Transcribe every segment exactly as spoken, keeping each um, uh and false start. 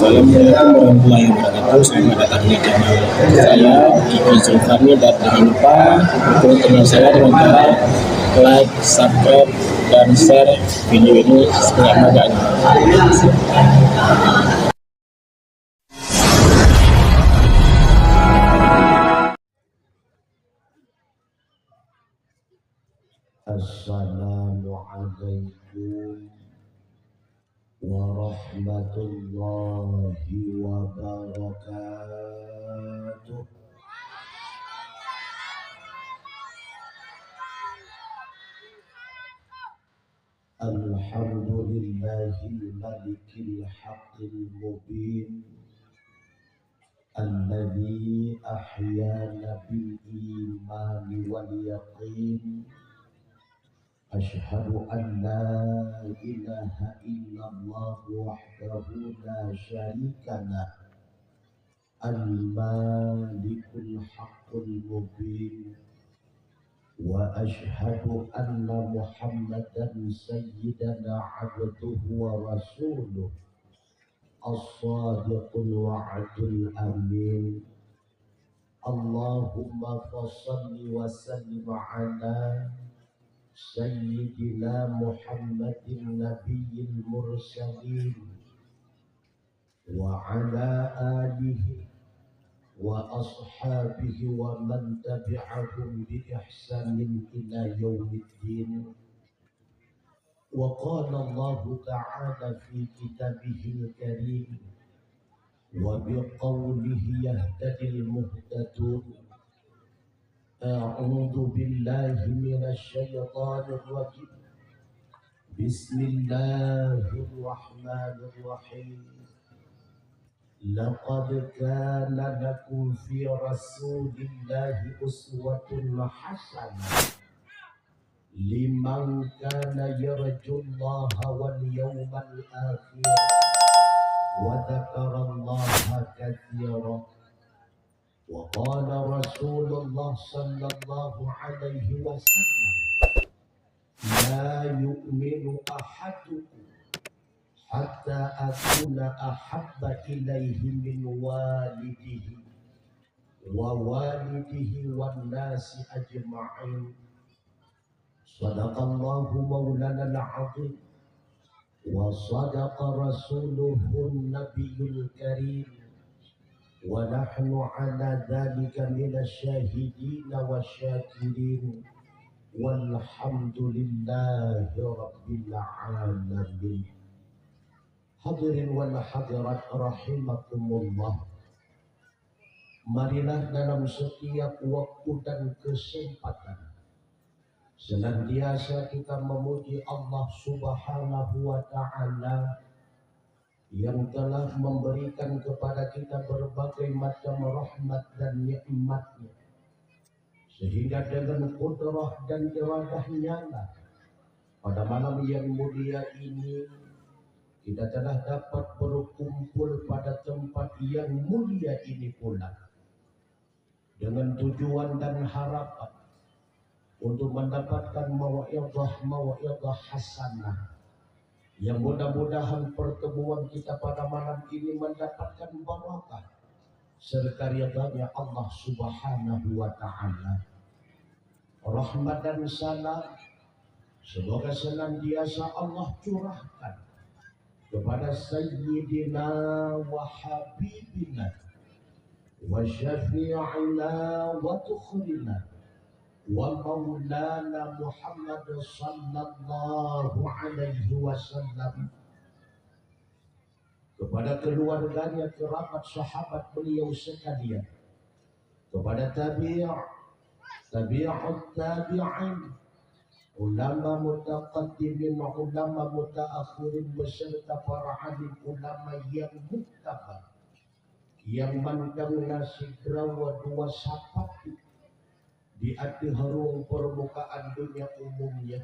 Assalamualaikum warahmatullahi wabarakatuh. Selamat datang di channel saya, Kiki Zulkarni, dan jangan lupa dukung channel saya dengan cara like, subscribe, dan share video ini sebanyak-banyaknya. Assalamualaikum warahmatullahi wabarakatuh. Alhamdulillahil malikil haqqil mubin, alladzi ahyana bil imani wal yaqin. Asyhadu an la ilaha illallah wahdahu la syarika lah, al-malikul haqqul mubin. Wa asyhadu anna Muhammadan sayyidana abduhu wa rasuluh, as-sadiqul wa'dul amin. Allahumma fasalli wa sallim ala sayyidina Muhammadin nabiyil mursalin wa ala alihi wa ashabihi wa man tabi'ahum bi ihsanin ila yaumiddin. Wa qala Allahu ta'ala fi kitabihil karim, wa bi qawlihi yahtadil muhtadun. A'udzu billahi minasy syaithanir rajim. Bismillahirrahmanirrahim. Laqad kana lakum fi Rasulillahi uswatun hasanah liman kana yarjullaha wal yaumal akhir wa dzakarallaha katsira. Wa qala Rasulullah sallallahu alaihi wasallam, "La yu'minu ahadukum hatta akuna ahabba ilaihi min walidihi wa walidihi wan nasi ajma'in." Sadaqallahu maulanal azim, wa sadaqa rasuluhun nabiyul karim, wa nahnu ala dzalika minasy syahidin wasy syakirin, walhamdulillahi rabbil alamin. Hadirin wal hadirat rahimakumullah. Marilah dalam setiap waktu dan kesempatan senantiasa kita memuji Allah Subhanahu wa Ta'ala yang telah memberikan kepada kita berbagai macam rahmat dan nikmat-Nya, sehingga dengan kudrah dan iradah-Nya lah, pada malam yang mulia ini, kita telah dapat berkumpul pada tempat yang mulia ini pula, dengan tujuan dan harapan untuk mendapatkan mau'izah-mau'izah hasanah, yang mudah-mudahan pertemuan kita pada malam ini mendapatkan barakah serta ridha-Nya Allah Subhanahu wa Ta'ala. Rahmat dan salam semoga senantiasa Allah curahkan kepada Sayyidina wa Habibina wa Syafi'ina wa Dhukhrina wa Maulana Muhammad sallallahu alaihi wasallam, kepada keluarganya, kerabat sahabat beliau sekalian, kepada tabi', tabi'ut tabi'in, ulama mutaqaddimin, ulama mutaakhirin, beserta para alim ulama yang muktabar, yang mantong na sidroe dua sapatu di ateueh rhueng permukaan dunia umumnya,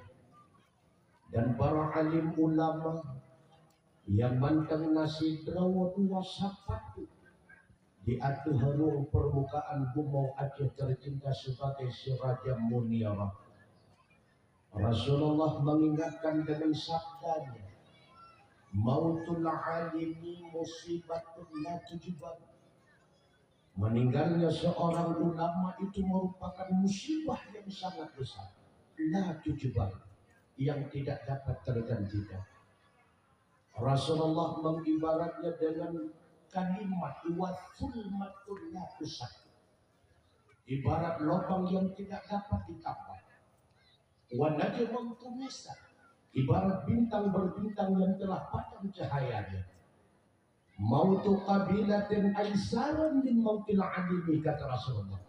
dan para alim ulama yang mantong na sidroe dua sapatu di ateueh rhueng permukaan bumoe Aceh tercinta sebagai si Raja Muniarah. Rasulullah mengingatkan dengan sabda-Nya, Mautul alimi musibatun la tujbar. Meninggalnya seorang ulama itu merupakan musibah yang sangat besar. La tujbar, yang tidak dapat tergantikan. Rasulullah mengibaratnya dengan kalimat wa zulmatun la tusad. Ibarat lubang yang tidak dapat ditambal. Wa najmun tumisat. Ibarat bintang berbintang yang telah padam cahayanya. Mautu qabilatin aisarun min mautil alimi, kata Rasulullah.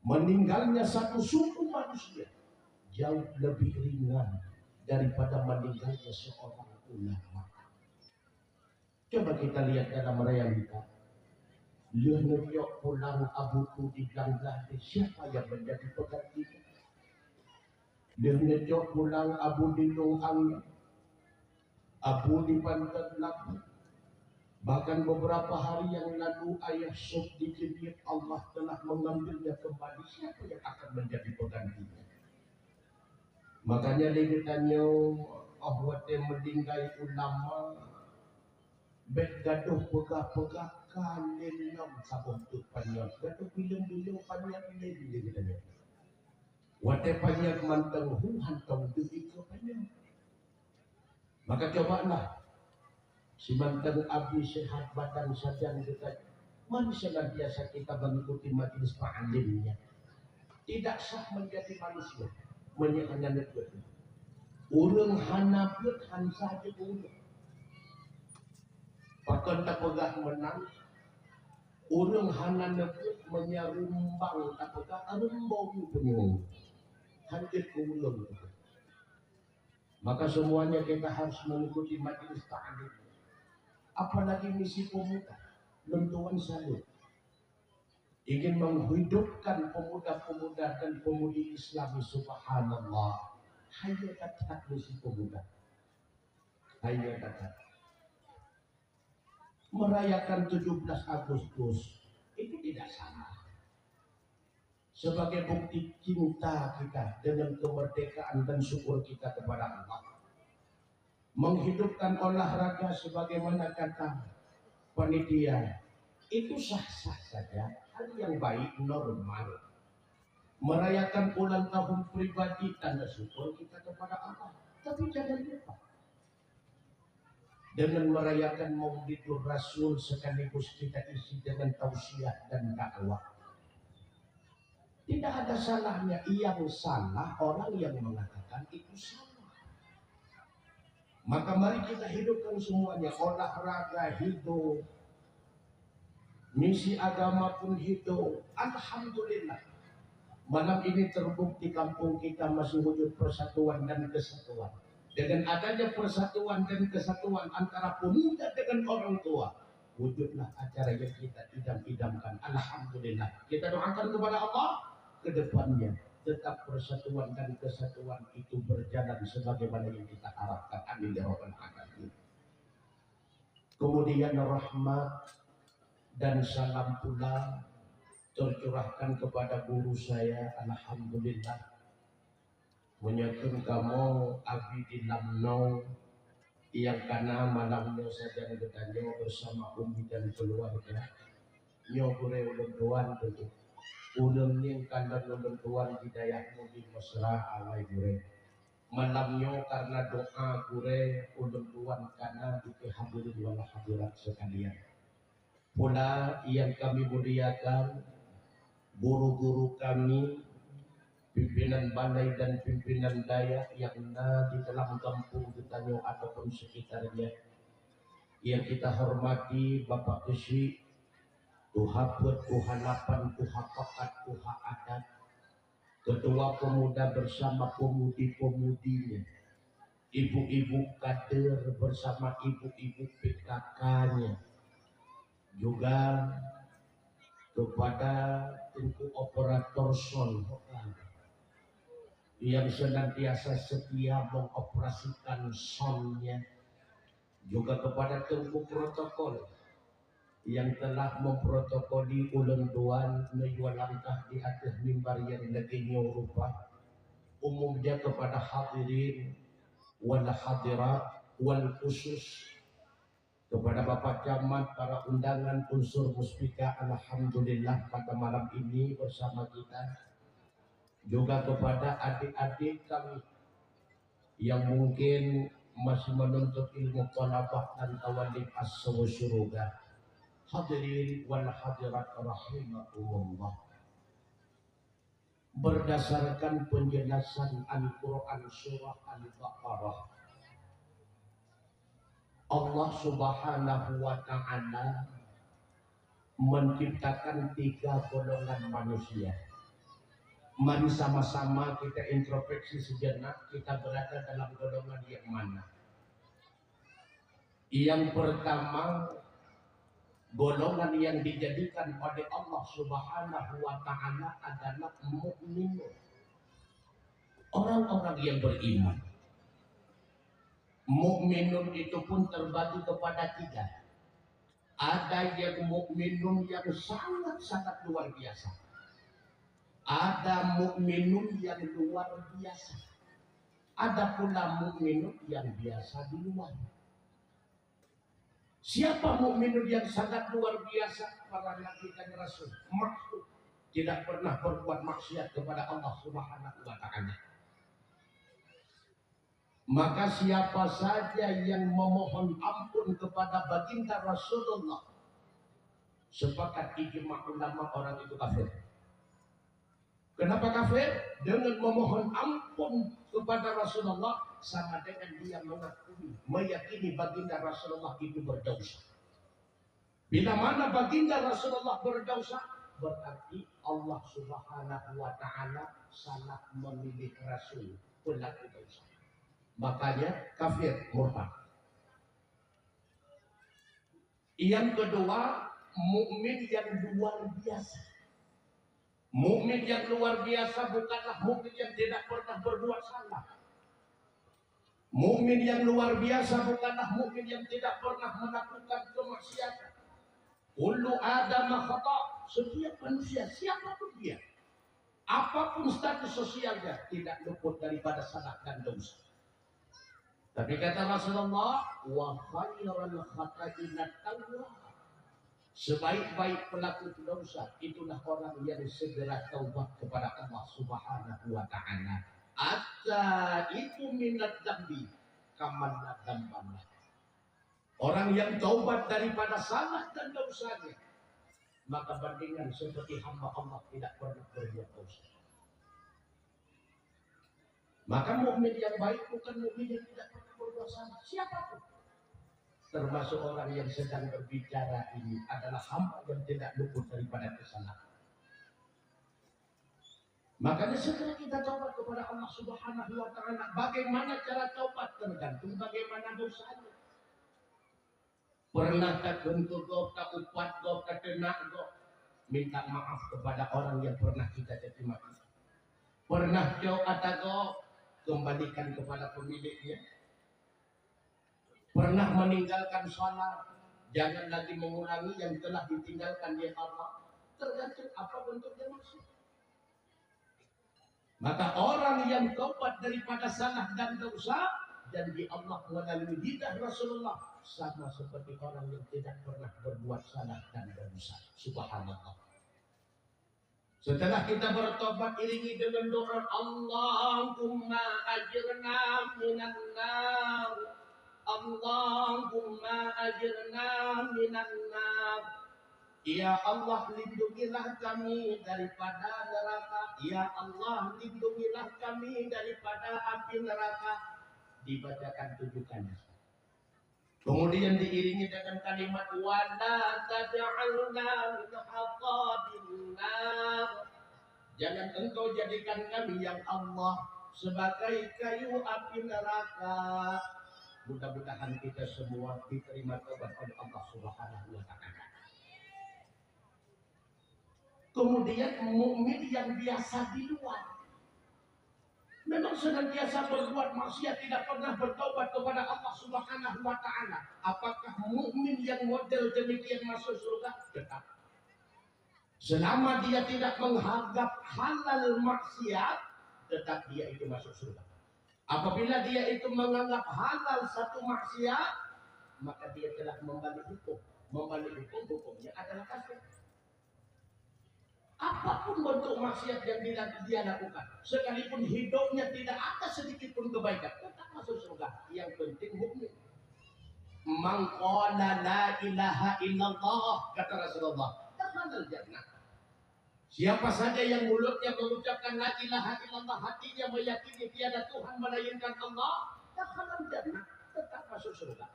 Meninggalnya satu suku manusia jauh lebih ringan daripada meninggalnya seorang ulama. Coba kita lihat dalam realita. Lheueh neucok pulang Abu Tu di Blang Blahdeh, siapa yang menjadi penggantinya? Lheueh neucok pulang Abu di Luang, Abu di Banten Lampung. Bahkan beberapa hari yang lalu Ayah Sop di Jeunieb, Allah telah mengambilnya kembali. Siapa yang akan menjadi penggantinya? Makanya lé geutanyoe, oh watée meuninggai ulama, bék gadôh peugah-peugah ka lé lom saboh teuk panyöt. Gadôh bileueng-bileueng panyöt lé, lé geutanyoe. Watée panyöt mantong hu hántom deuh ikeue panyöt. Maka cobalah, simantong abri sehat badan sajan geutanyoe, mari senantiasa kita mengikuti majelis taklimnya. Tidak sah menjadi manusia meunyoe hana neubeuet. Ureuëng hana beuet han sah jeuet ureuëng. Pakon tapeugah meunan, ureuëng hana neubeuet meunyoe rumbang tapeugah rumbong peunyoe. Han jeuet keu ureuëng. Maka semuanya kita harus mengikuti majelis taklim. Apalagi misi pemuda, lôn tuan salut. Ingin menghidupkan pemuda-pemuda dan pemudi Islam, subhanallah. Hanya kata misi pemuda. Hanya kata. Merayakan tujuh belas Agustus itu tidak salah. Sebagai bukti cinta kita dengan kemerdekaan dan syukur kita kepada Allah. Menghidupkan olahraga sebagaimana kata panitia, itu sah-sah saja, hal yang baik, normal. Merayakan ulang tahun pribadi, tanda syukur kita kepada Allah. Tapi jangan lupa, dengan merayakan Maulidur Rasul sekaligus kita isi dengan tausiah dan dakwah. Tidak ada salahnya, yang salah orang yang mengatakan itu salah. Maka mari kita hidupkan semuanya, olahraga hidup, misi agama pun hidup. Alhamdulillah. Malam ini terbukti kampung kita masih wujud persatuan dan kesatuan. Dengan adanya persatuan dan kesatuan antara pemuda dengan orang tua, wujudlah acara yang kita idam-idamkan. Alhamdulillah. Kita doakan kepada Allah, ke depannya tetap persatuan dan kesatuan itu berjalan sebagaimana yang kita harapkan. Amin ya rabbal alamin. Kemudian rahmat dan salam pula tercurahkan kepada guru saya, alhamdulillah. Meunyoe kheun kamoe abi di Lamno nyang kana malam nyoe sajan geutanyoe bersama umi dan keluarga, nyoe gurée ulôn tuan teuh. Ulôn ngieng kandang ulôn tuan di dayah Mudi Mesra awai gurée. Malam nyoe karena doa gurée ulôn tuan kana dikeuhadirin wal hadirat sekalian. Pula yang kami muliakan, guru-guru kami, pimpinan balai dan pimpinan dayah yang na di dalam gampông geutanyoe ataupun sekitarnya. Yang kita hormati Bapak Keuchik, Tuha Peuet, Tuha Lapan, Tuha Pakat, Tuha Adat, Ketua Pemuda bersama pemudi-pemudinya, ibu-ibu kader bersama ibu-ibu P K K-nya, juga kepada Teungku Operator Sound yang senantiasa setia mengoperasikan sound-nya, juga kepada Teungku Protokol yang telah memprotokoli ulôn tuan meuyue langkah di ateueh mimbar nyang lagée nyoe rupa. Umumnya kepada hadirin wal hadirat, wal khusus Kepada Bapak Camat, para undangan, unsur Muspika, alhamdulillah pada malam ini bersama kita. Juga kepada adik-adik kami yang mungkin masih menuntut ilmu thalabah dan thawalib as-surga. Hadirin wal hadirat rahimakumullah. Berdasarkan penjelasan Al-Quran surah Al-Baqarah, Allah Subhanahu wa Ta'ala menciptakan tiga golongan manusia. Mari sama-sama kita introspeksi sejenak, kita berada dalam golongan yang mana. Yang pertama, golongan yang dijadikan oleh Allah Subhanahu wa Ta'ala adalah mukminun. Orang-orang yang beriman. Mukminun itu pun terbagi kepada tiga. Ada yang mukminun yang sangat-sangat luar biasa. Ada mukminun yang luar biasa. Ada pula mukminun yang biasa di luar. Siapa mukminun yang sangat luar biasa? Para nabi dan rasul. Maksum. Tidak pernah berbuat maksiat kepada Allah Subhanahu wa Ta'ala. Maka siapa saja yang memohon ampun kepada baginda Rasulullah, sepakat ijma ulama orang itu kafir. Kenapa kafir? Dengan memohon ampun kepada Rasulullah sama dengan dia mengakui, meyakini baginda Rasulullah itu berdosa. Bila mana baginda Rasulullah berdosa, berarti Allah Subhanahu wa Ta'ala salah memilih Rasul pelaku dosa. Makanya kafir, murtad. Yang kedua, mukmin yang luar biasa. Mukmin yang luar biasa bukanlah mukmin yang tidak pernah berbuat salah. Mukmin yang luar biasa bukanlah mukmin yang tidak pernah melakukan kemaksiatan. Kullu Adam khata. Setiap manusia, siapapun dia, apapun status sosialnya, tidak luput daripada salah dan dosa. Tapi kata Rasulullah, "Wa khairul khata'ina tawwab." Sebaik-baik pelaku dosa itulah orang yang segera taubat kepada Allah Subhanahu wa Ta'ala. At-taibu minadz dzambi kaman la dzamba lah. Orang yang taubat daripada salah dan dosanya, maka bandingkan seperti hamba Allah tidak pernah berbuat dosa. Maka mukmin yang baik bukan mukmin yang tidak pernah berbuat salah. Siapapun, termasuk orang yang sedang berbicara ini, adalah hamba yang tidak luput daripada kesalahan. Makanya segera kita taubat kepada Allah Subhanahu wa Ta'ala. Bagaimana cara taubat? Tergantung bagaimana dosanya. Pernah takheun keu gob, taupat gob, tateunak gob, minta maaf kepada orang yang pernah kita caci maki. Pernah cok ata gob, kembalikan kepada pemiliknya. Pernah meninggalkan salat, jangan lagi mengulangi yang telah ditinggalkan dia Allah. Tergantung apa bentuknya maksud. Maka orang yang taubat daripada salah dan dosa, janji Allah melalui lidah Rasulullah sama seperti orang yang tidak pernah berbuat salah dan dosa. Subhanallah. Setelah kita bertobat, iringi dengan doa, "Allahumma ajirna minan nar. Allahumma ajirna minan nar." Ya Allah, lindungilah kami daripada neraka. Ya Allah, lindungilah kami daripada api neraka. Dibacakan tujuh kali. Kemudian diiringi dengan kalimat, "Wa la taj'alna min ashabin nar." Jangan Engkau jadikan kami, ya Allah, sebagai kayu api neraka. Mudah-mudahan kita semua diterima taubat oleh Allah Subhanahu wa Ta'ala. Kemudian mukmin yang biasa di luar, memang senantiasa berbuat maksiat, tidak pernah bertobat kepada Allah Subhanahu wa Ta'ala. Apakah mukmin yang model demikian masuk surga? Tetap. Selama dia tidak menganggap halal maksiat, tetap dia itu masuk surga. Apabila dia itu menganggap halal satu maksiat, maka dia telah membalik hukum. Membalik hukum, hukumnya adalah kafir. Apapun bentuk maksiat yang dia, dia lakukan, sekalipun hidupnya tidak ada sedikit pun kebaikan, tetap masuk surga. Yang penting mukmin. "Man qala la ilaha illallah," kata Rasulullah, "dakhalal jannah." Siapa saja yang mulutnya mengucapkan la ilaha illallah, hatinya meyakini tiada Tuhan melainkan Allah, dakhalal jannah, tetap masuk surga.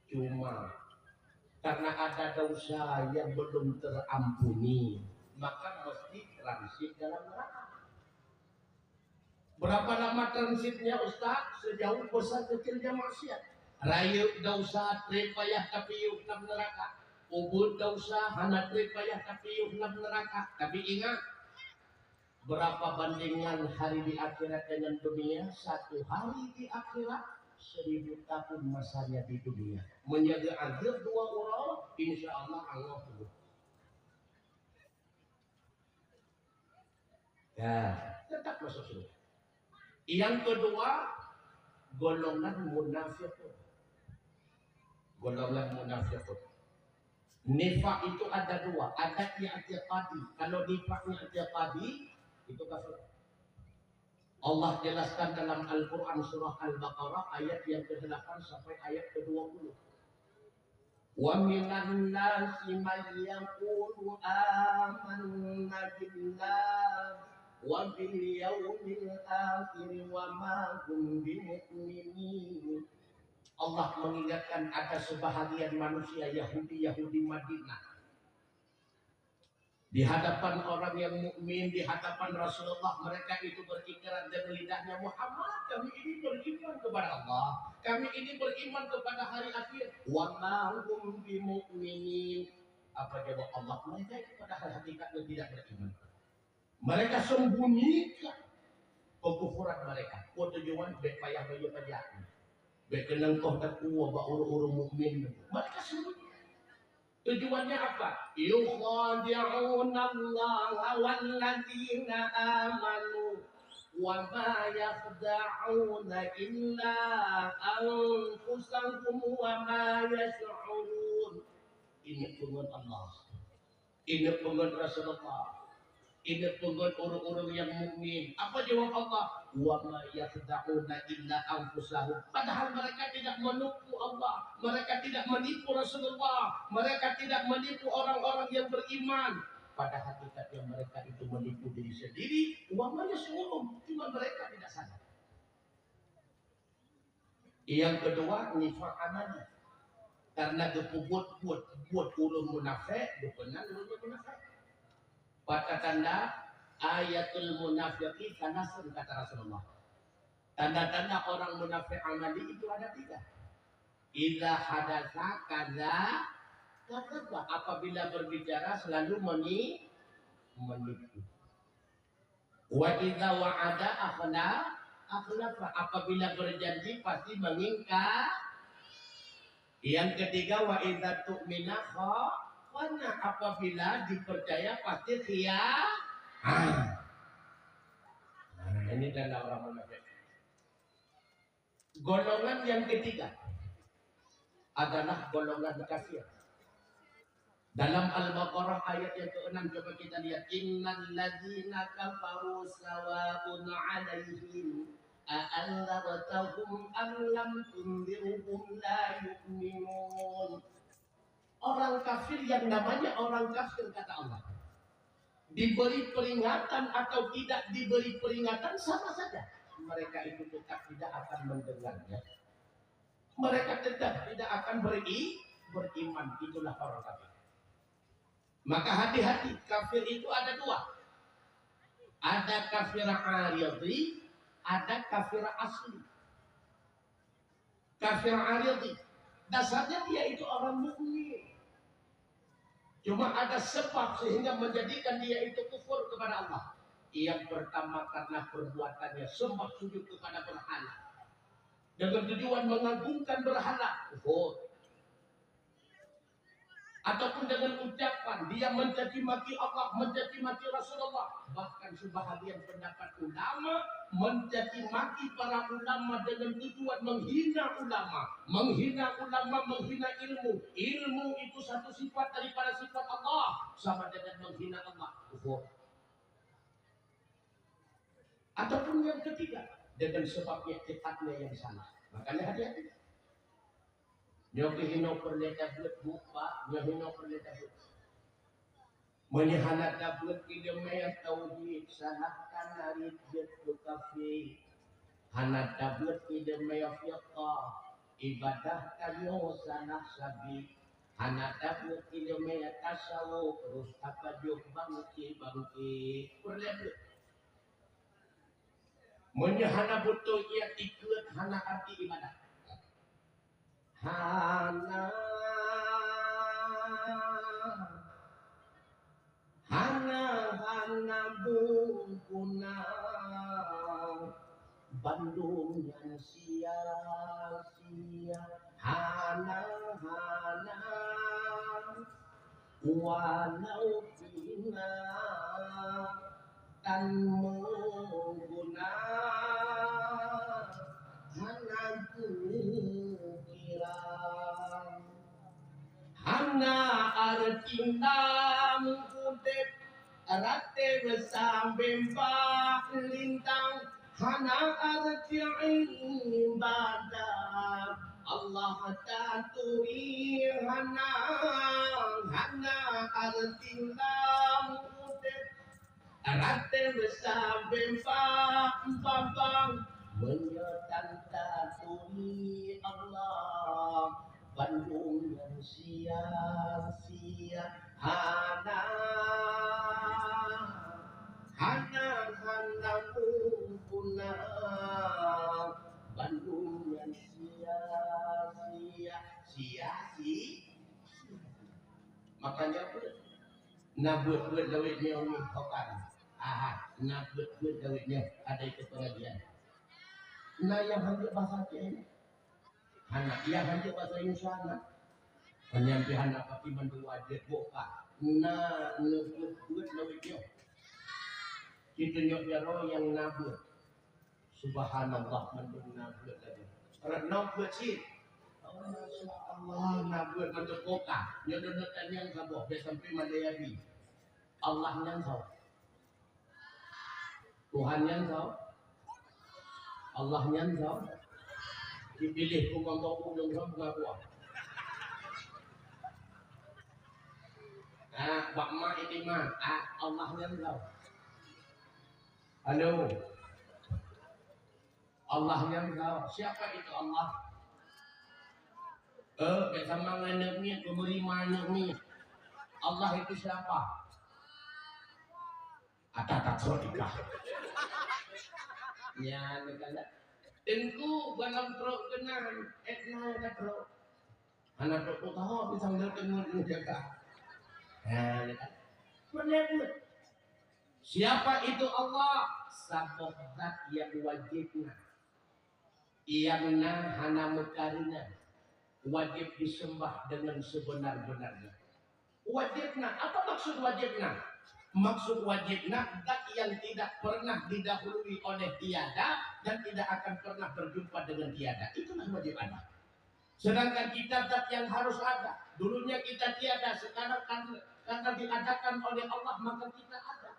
Cuma karena ada dosa yang belum terampuni, maka mesti transit dalam neraka. Berapa lama transitnya, Ustaz? Sejauh besar kecilnya maksiat. Rayeuk dosa, trép payah tapiôh lam neraka. Ubeuet dosa, hana trép payah tapiôh lam neraka. Tapi ingat, berapa bandingan hari di akhirat dengan dunia? Satu hari di akhirat, seribu tahun masanya di dunia. Menjaga azab dua uroe, insya Allah, Allah tunggu. Ya, tetap masuk surga. Yang kedua, golongan munafiqun. Golongan munafiqun. Nifak itu ada dua, ada i'tiqadi. Kalau nifak i'tiqadi, itu kafir. Allah jelaskan dalam Al-Quran surah Al-Baqarah ayat yang kedelapan sampai ayat kedua puluh. "Wa minan nasi man yaqulu amanna billahi wa bil yaumil akhir wa ma hum bimu'minin." Allah mengingatkan ada sebahagian manusia Yahudi-Yahudi Madinah. Di hadapan orang yang mukmin, di hadapan Rasulullah, mereka itu berikrar dengan lidahnya, "Muhammad, kami ini beriman kepada Allah, kami ini beriman kepada hari akhir." "Wa ma hum bimu'minin." Apa jawab Allah? Mereka itu padahal hakikatnya tidak beriman. Mereka sembunyikan kekufuran mereka. Oh, tujuan bèk payah bayar pajak. Bèk keunong koh takue bak ureueng-ureueng mukmin. Mereka sembunyi. Tujuannya apa? "Yukhadi'una Allaha walladzina amanu wa ma yakhda'una illa anfusahum wa ma yash'urun." Ingat peungeut Allah. Ingat peungeut Rasulullah. Ingat peungeut ureueng-ureueng nyang mukmin. Apa jawab Allah? "Wa ma yakhda'una illa anfusahum." Padahal mereka tidak menipu Allah, mereka tidak menipu Rasulullah, mereka tidak menipu orang-orang yang beriman. Pada hakikatnya mereka itu menipu diri sendiri. "Wa ma yash'urun." Cuma mereka tidak sadar. Yang kedua, nifak amali. Karena geupeubuet buet, buet ureueng munafék, geupeunan ureueng munafék. Pat tanda ayatul munafiqi tsalatsun, kata Rasulullah. Tanda-tanda orang munafék amali itu ada tiga. Idza hadatsa kadza, kadza, apabila berbicara selalu meni-, menipu. Wa idza wa'ada akhla-, akhlafa. Apabila berjanji pasti mengingkar. Yang ketiga, wa idza tu'mina kha-, khana. Apabila dipercaya pasti khia-, ah. Nah, ini tanda orang munafik. Golongan yang ketiga adalah golongan kafir. Dalam Al-Baqarah ayat yang keenam, coba kita lihat, "Innal ladzina kafaru sawa'un 'alaihim a anzartahum am lam tunzirhum la yu'minun." Orang kafir, yang namanya orang kafir, kata Allah, diberi peringatan atau tidak diberi peringatan, sama saja. Mereka itu tetap tidak akan mendengarnya. Mereka tetap tidak akan beri-, beriman. Itulah orang kafir. Maka hati-hati, kafir itu ada dua. Ada kafir aridhi, ada kafir asli. Kafir aridhi, dasarnya dia itu orang mukmin. Cuma ada sebab sehingga menjadikan dia itu kufur kepada Allah. Yang pertama, karena perbuatannya sembah sujud kepada berhala. Dengan tujuan mengagungkan berhala, kufur. Ataupun dengan ucapan dia mencaci maki Allah, mencaci maki Rasulullah. Bahkan sebahagian pendapat ulama mencaci maki para ulama dengan tujuan menghina ulama. Menghina ulama, menghina ilmu. Ilmu itu satu sifat daripada sifat Allah. Sama dengan menghina Allah. Kufur. Ataupun yang ketiga, dengan sebab iktikadnya yang salah. Makanya hati-hati. Nyoe keuh hinoe peureulée tabeuet, Bu, Pak, nyoe hinoe peureulée tabeuet. Meunyoe hana tabeuet ileumèe tauhid, salahkan arit jeuet keu kafé. Hana tabeuet ileumèe fiqah, ibadah tanyoe salah sabe. Hana tabeuet ileumèe tasawuf, rôh tapajoh bangké-bangké. Peureulée beuet. Meunyoe hana beutôi itikeuet, hana arti ibadat. Hana, hana, hana beuguna, bandum nyan sia-sia. Hana, hana. Walau pina tan meuguna, hana geukira. Hana arti lam udeb, rate beusambeng bak lintang. Hana arti ibadah Allah taturi, hana, hana arti lam udeb, rate beusambeng bak babang. Meunyoe tan taturi Allah, bandum nyan sia-sia. Hana, hana, hana meuguna, bandum nyan sia-sia. Sia-sia. Makanya apa? Na beuet-beuet lawét nyoe ngon tokan. Aha, na beuet-beuet lawét nyoe ada ikut pengajian. Na nyang hanjeuet bahasa Aceh. Hana, nyang hanjeuet bahasa Indonesia na. Meunyoe pih hana pati mandua jeuet boh ka. Na neubeuet-beuet lawét nyoe. Kita nyok jaroe nyang na beuet. Subhanallah, mandum na beuet lagi. Rot nyoe beuet cit. Oh, masya Allah, na beuet mandum boh ka. Nyoe dodot tanyong saboh, biar sampai mandai abi. Allah nyan soe? Tuhan nyan soe? Allah nyan soe? Dipilih keu mantong ulôn soe pengakuan? Ah, bak mak iktimat. Ah, Allah nyan soe? Halo. Allah nyan soe? Siapa itu Allah? Eh, bèk sama ngon aneuk miet, penerima aneuk miet. Allah itu siapa? Ata tatrok ikah. Nyan kan. Teungku, gohlom trok keunan, et na tatrok. Hana trok tahu, pisang dah tengok ni jaga. Ha, kan. Pernah buat. Siapa itu Allah? Saboh zat nyang wajéb na. Nyang na hana meukareuna, wajéb disembah dengan sebenar-benarnya. Wajéb na, apa maksud wajéb na? Maksud wajéb na, zat yang tidak pernah didahului oleh tiada dan tidak akan pernah berjumpa dengan tiada. Itulah wajéb ada. Sedangkan kita zat yang harus ada. Dulunya kita tiada, sekarang karena, karena diadakan oleh Allah, maka kita ada.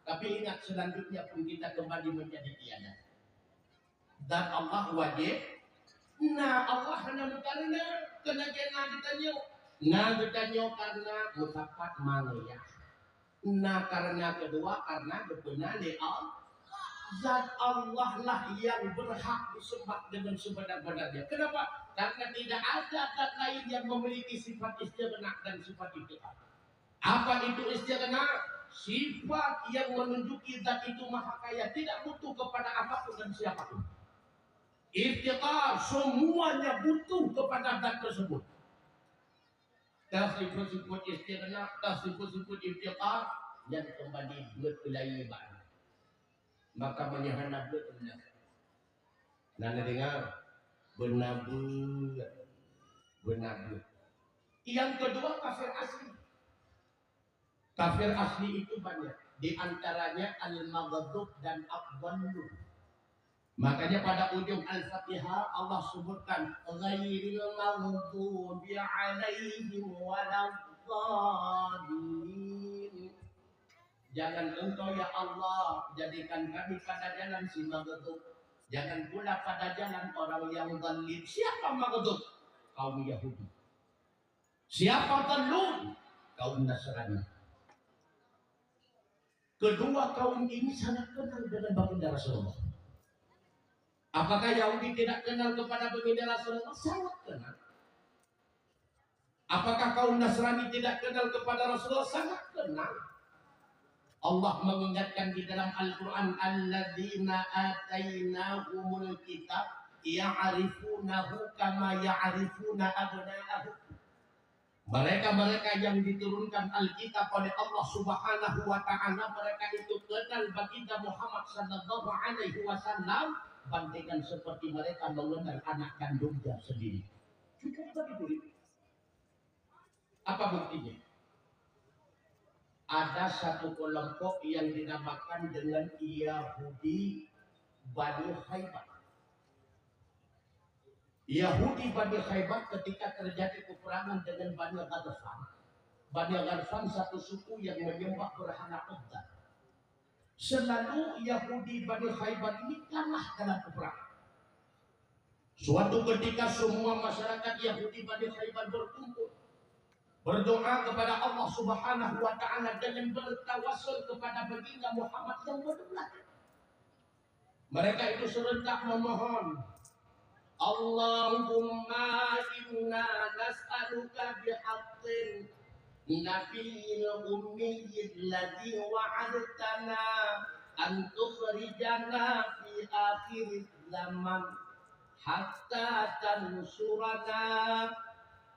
Tapi ingat, selanjutnya pun kita kembali menjadi tiada. Dan Allah wajéb. Na Allah hana meukareuna, keuneuk na geutanyoe. Na geutanyoe karena meusapat manusia. Na karena keudua karena geupeuna lé Allah. Zat Allah lah yang berhak disembah dengan sebenar-benarnya. Kenapa? Karena tidak ada zat lain yang memiliki sifat istighna dan sifat iftiqar. Apa itu istighna? Sifat yang menunjuki zat itu maha kaya, tidak butuh kepada apapun dan siapapun. Iftiqar, semuanya butuh kepada zat tersebut. Teuh sifat-sifat istighna, teuh sifat-sifat iftiqar, nyan keumbali beuet peulayeue bak. Maka meunyoe hana beuet, beuna. Na neudeungoe? Beuna beuet. Beuna beuet. Yang kedua, kafir asli. Kafir asli itu banyak. Di antaranya al-maghdub dan ad-dallun. Makanya pada ujung Al-Fatihah Allah sebutkan, "Ghairil maghdubi alaihim waladdallin." Jangan Engkau, ya Allah, jadikan kami pada jalan si maghdub. Jangan pula pada jalan orang yang zalim. Siapa maghdub? Kaum Yahudi. Siapa dhallun? Kaum Nasrani. Kedua kaum ini sangat kenal dengan baginda Rasulullah. Apakah Yahudi tidak kenal kepada baginda Rasulullah? Sangat kenal. Apakah kaum Nasrani tidak kenal kepada Rasulullah? Sangat kenal. Allah mengingatkan di dalam Al-Quran, "Alladzina atainahumul kitab ya'rifunahu kama ya'rifuna abna'ahum." Mereka-mereka yang diturunkan Alkitab oleh Allah Subhanahu wa Ta'ala, mereka itu kenal baginda Muhammad sallallahu alaihi wasallam bandingkan seperti mereka mengenal anak kandungnya sendiri. Cukup bagi diri. Apa buktinya? Ada satu kelompok yang dinamakan dengan Yahudi Bani Khaybar. Yahudi Bani Khaybar ketika terjadi peperangan dengan Bani Ghatafan. Bani Ghatafan satu suku yang menyembah berhala Uzza. Selalu Yahudi Bani Khaybar ini kalah dalam peperangan. Suatu ketika semua masyarakat Yahudi Bani Khaybar berkumpul, berdoa kepada Allah Subhanahu wa Ta'ala dengan bertawasul kepada baginda Muhammad yang belum lahir. Mereka itu serentak memohon, "Allahumma inna nas'aluka bihaqqin nabiyil ummiyil ladzi wa'adtana an tukhrijana fi akhir zaman hatta tansurana."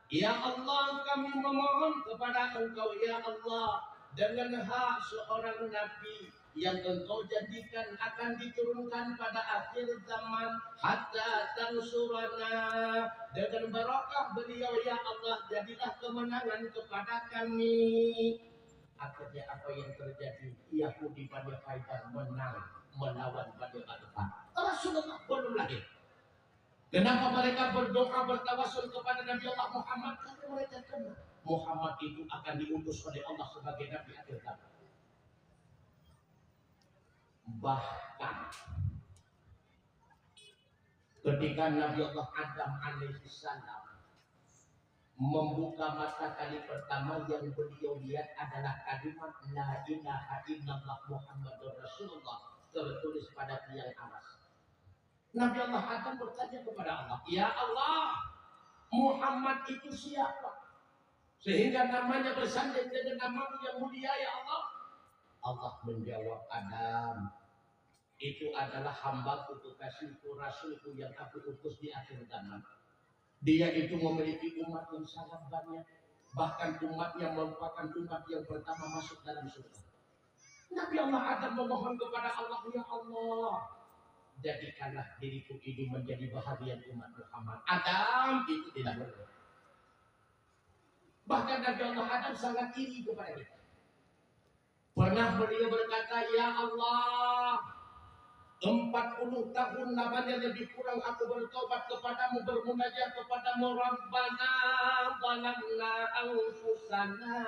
Ya Allah, kami memohon kepada Engkau, ya Allah, dengan hak seorang nabi yang Engkau janjikan akan diturunkan pada akhir zaman, hatta tansurana, dengan barakah beliau, ya Allah, jadilah kemenangan kepada kami. Akhirnya apa yang terjadi? Yahudi Bani Khaybar menang melawan Bani Ghatafan. Rasulullah belum lahir. Kenapa mereka berdoa bertawasul kepada Nabi Allah Muhammad? Karena mereka kenal Muhammad itu akan diutus oleh Allah sebagai Nabi akhir zaman. Bahkan ketika Nabi Allah Adam alaihissalam membuka mata kali pertama, yang beliau lihat adalah kalimat "La ilaha illallah Muhammadur Rasulullah" tertulis pada tiang aras. Nabi Allah Adam bertanya kepada Allah, "Ya Allah, Muhammad itu siapa? Sehingga namanya bersanding dengan nama-Mu yang mulia, ya Allah." Allah menjawab, "Adam, itu adalah hamba-Ku, kekasih-Ku, Rasul-Ku yang Aku utus di akhir zaman. Dia itu memiliki umat yang sangat banyak. Bahkan umatnya merupakan umat yang pertama masuk dalam surga." Nabi Allah Adam memohon kepada Allah, "Ya Allah, jadikanlah diriku ini menjadi bahagian umat Muhammad." Adam itu tidak boleh. Bahkan Nabi Allah Adam sangat iri kepada kita. Pernah beliau berkata, "Ya Allah, empat puluh tahun lamanya lebih kurang aku bertobat kepada-Mu, bermunajat kepada-Mu, Rabbana zalamna anfusana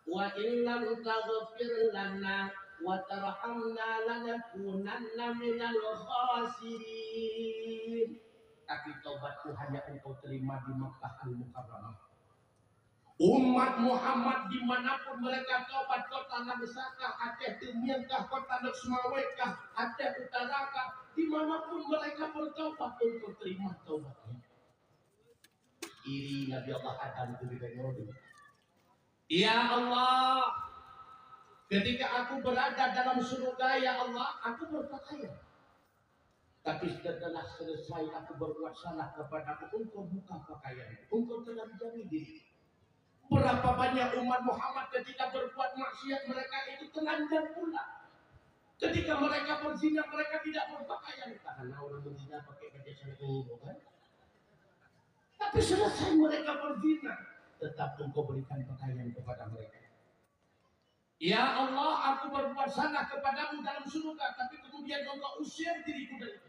wa in lam taghfir lana wa tarhamna lanakunanna minal khasirin." Tapi tobatku hanya Engkau terima di Makkah Al-Mukarramah. Umat Muhammad dimanapun mereka tobat, kota Langsakah, Aceh Teumieungkah, kota Lhokseumawe kah, Aceh Utarakah, dimanapun mereka bertobat, Engkau terima tobatnya. Iri Nabi Allah Adam itu di Bengkulu. Ya Allah, ketika aku berada dalam surga, ya Allah, aku berpakaian. Tapi setelah selesai aku berbuat salah kepada-Mu, Engkau buka pakaian, Engkau telanjangi diri. Berapa banyak umat Muhammad ketika berbuat maksiat, mereka itu telanjang pula. Ketika mereka berzina, mereka tidak berpakaian. Karena orang berzina pakai baju sendiri, bukan? Tapi selesai mereka berzina, tetap Engkau berikan pakaian kepada mereka. Ya Allah, aku berbuat salah kepada-Mu dalam surga, tapi kemudian Engkau usir diriku dari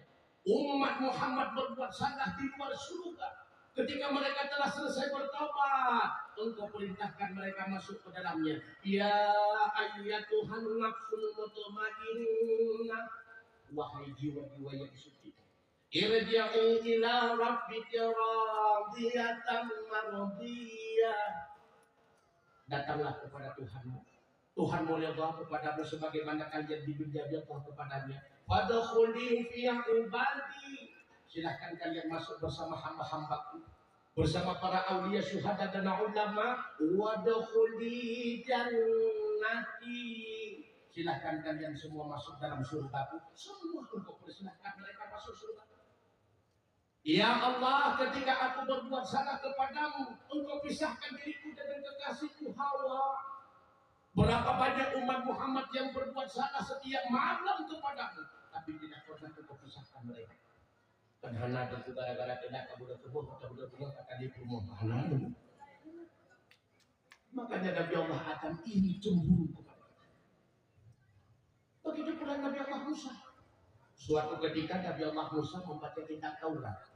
Umat Muhammad berbuat salah di luar surga. Ketika mereka telah selesai bertobat, Engkau perintahkan mereka masuk ke dalamnya. Ya ayyatuhan nafsul mutmainnah, wahai jiwa-jiwa yang suci, irji'i ila rabbiki radiyatan mardiyah. Datanglah kepada Tuhanmu. Tuhanmu ridha kepadamu sebagaimana kalian di dunia ridha kepadanya. Fadkhuli fi ibadi. Silahkan kalian masuk bersama hamba-hambaku, bersama para aulia, syuhada dan ulama. Wadkhuli jannati. Silahkan kalian semua masuk dalam surgaku. Semua Engkau persilahkan mereka masuk surga. Ya Allah, ketika aku berbuat salah kepadamu, Engkau pisahkan diriku dengan kekasihku Hawa. Berapa banyak umat Muhammad yang berbuat salah setiap malam kepadamu, tapi tidak pernah Engkau pisahkan mereka. Kan hana itu gara-gara tidak kamu udah tubuh, kamu udah tubuh, kata dia rumah pahala. Makanya Nabi Allah Adam ini cemburu kepada kita. Begitu pula Nabi Allah Musa. Suatu ketika Nabi Allah Musa membaca kitab Taurat.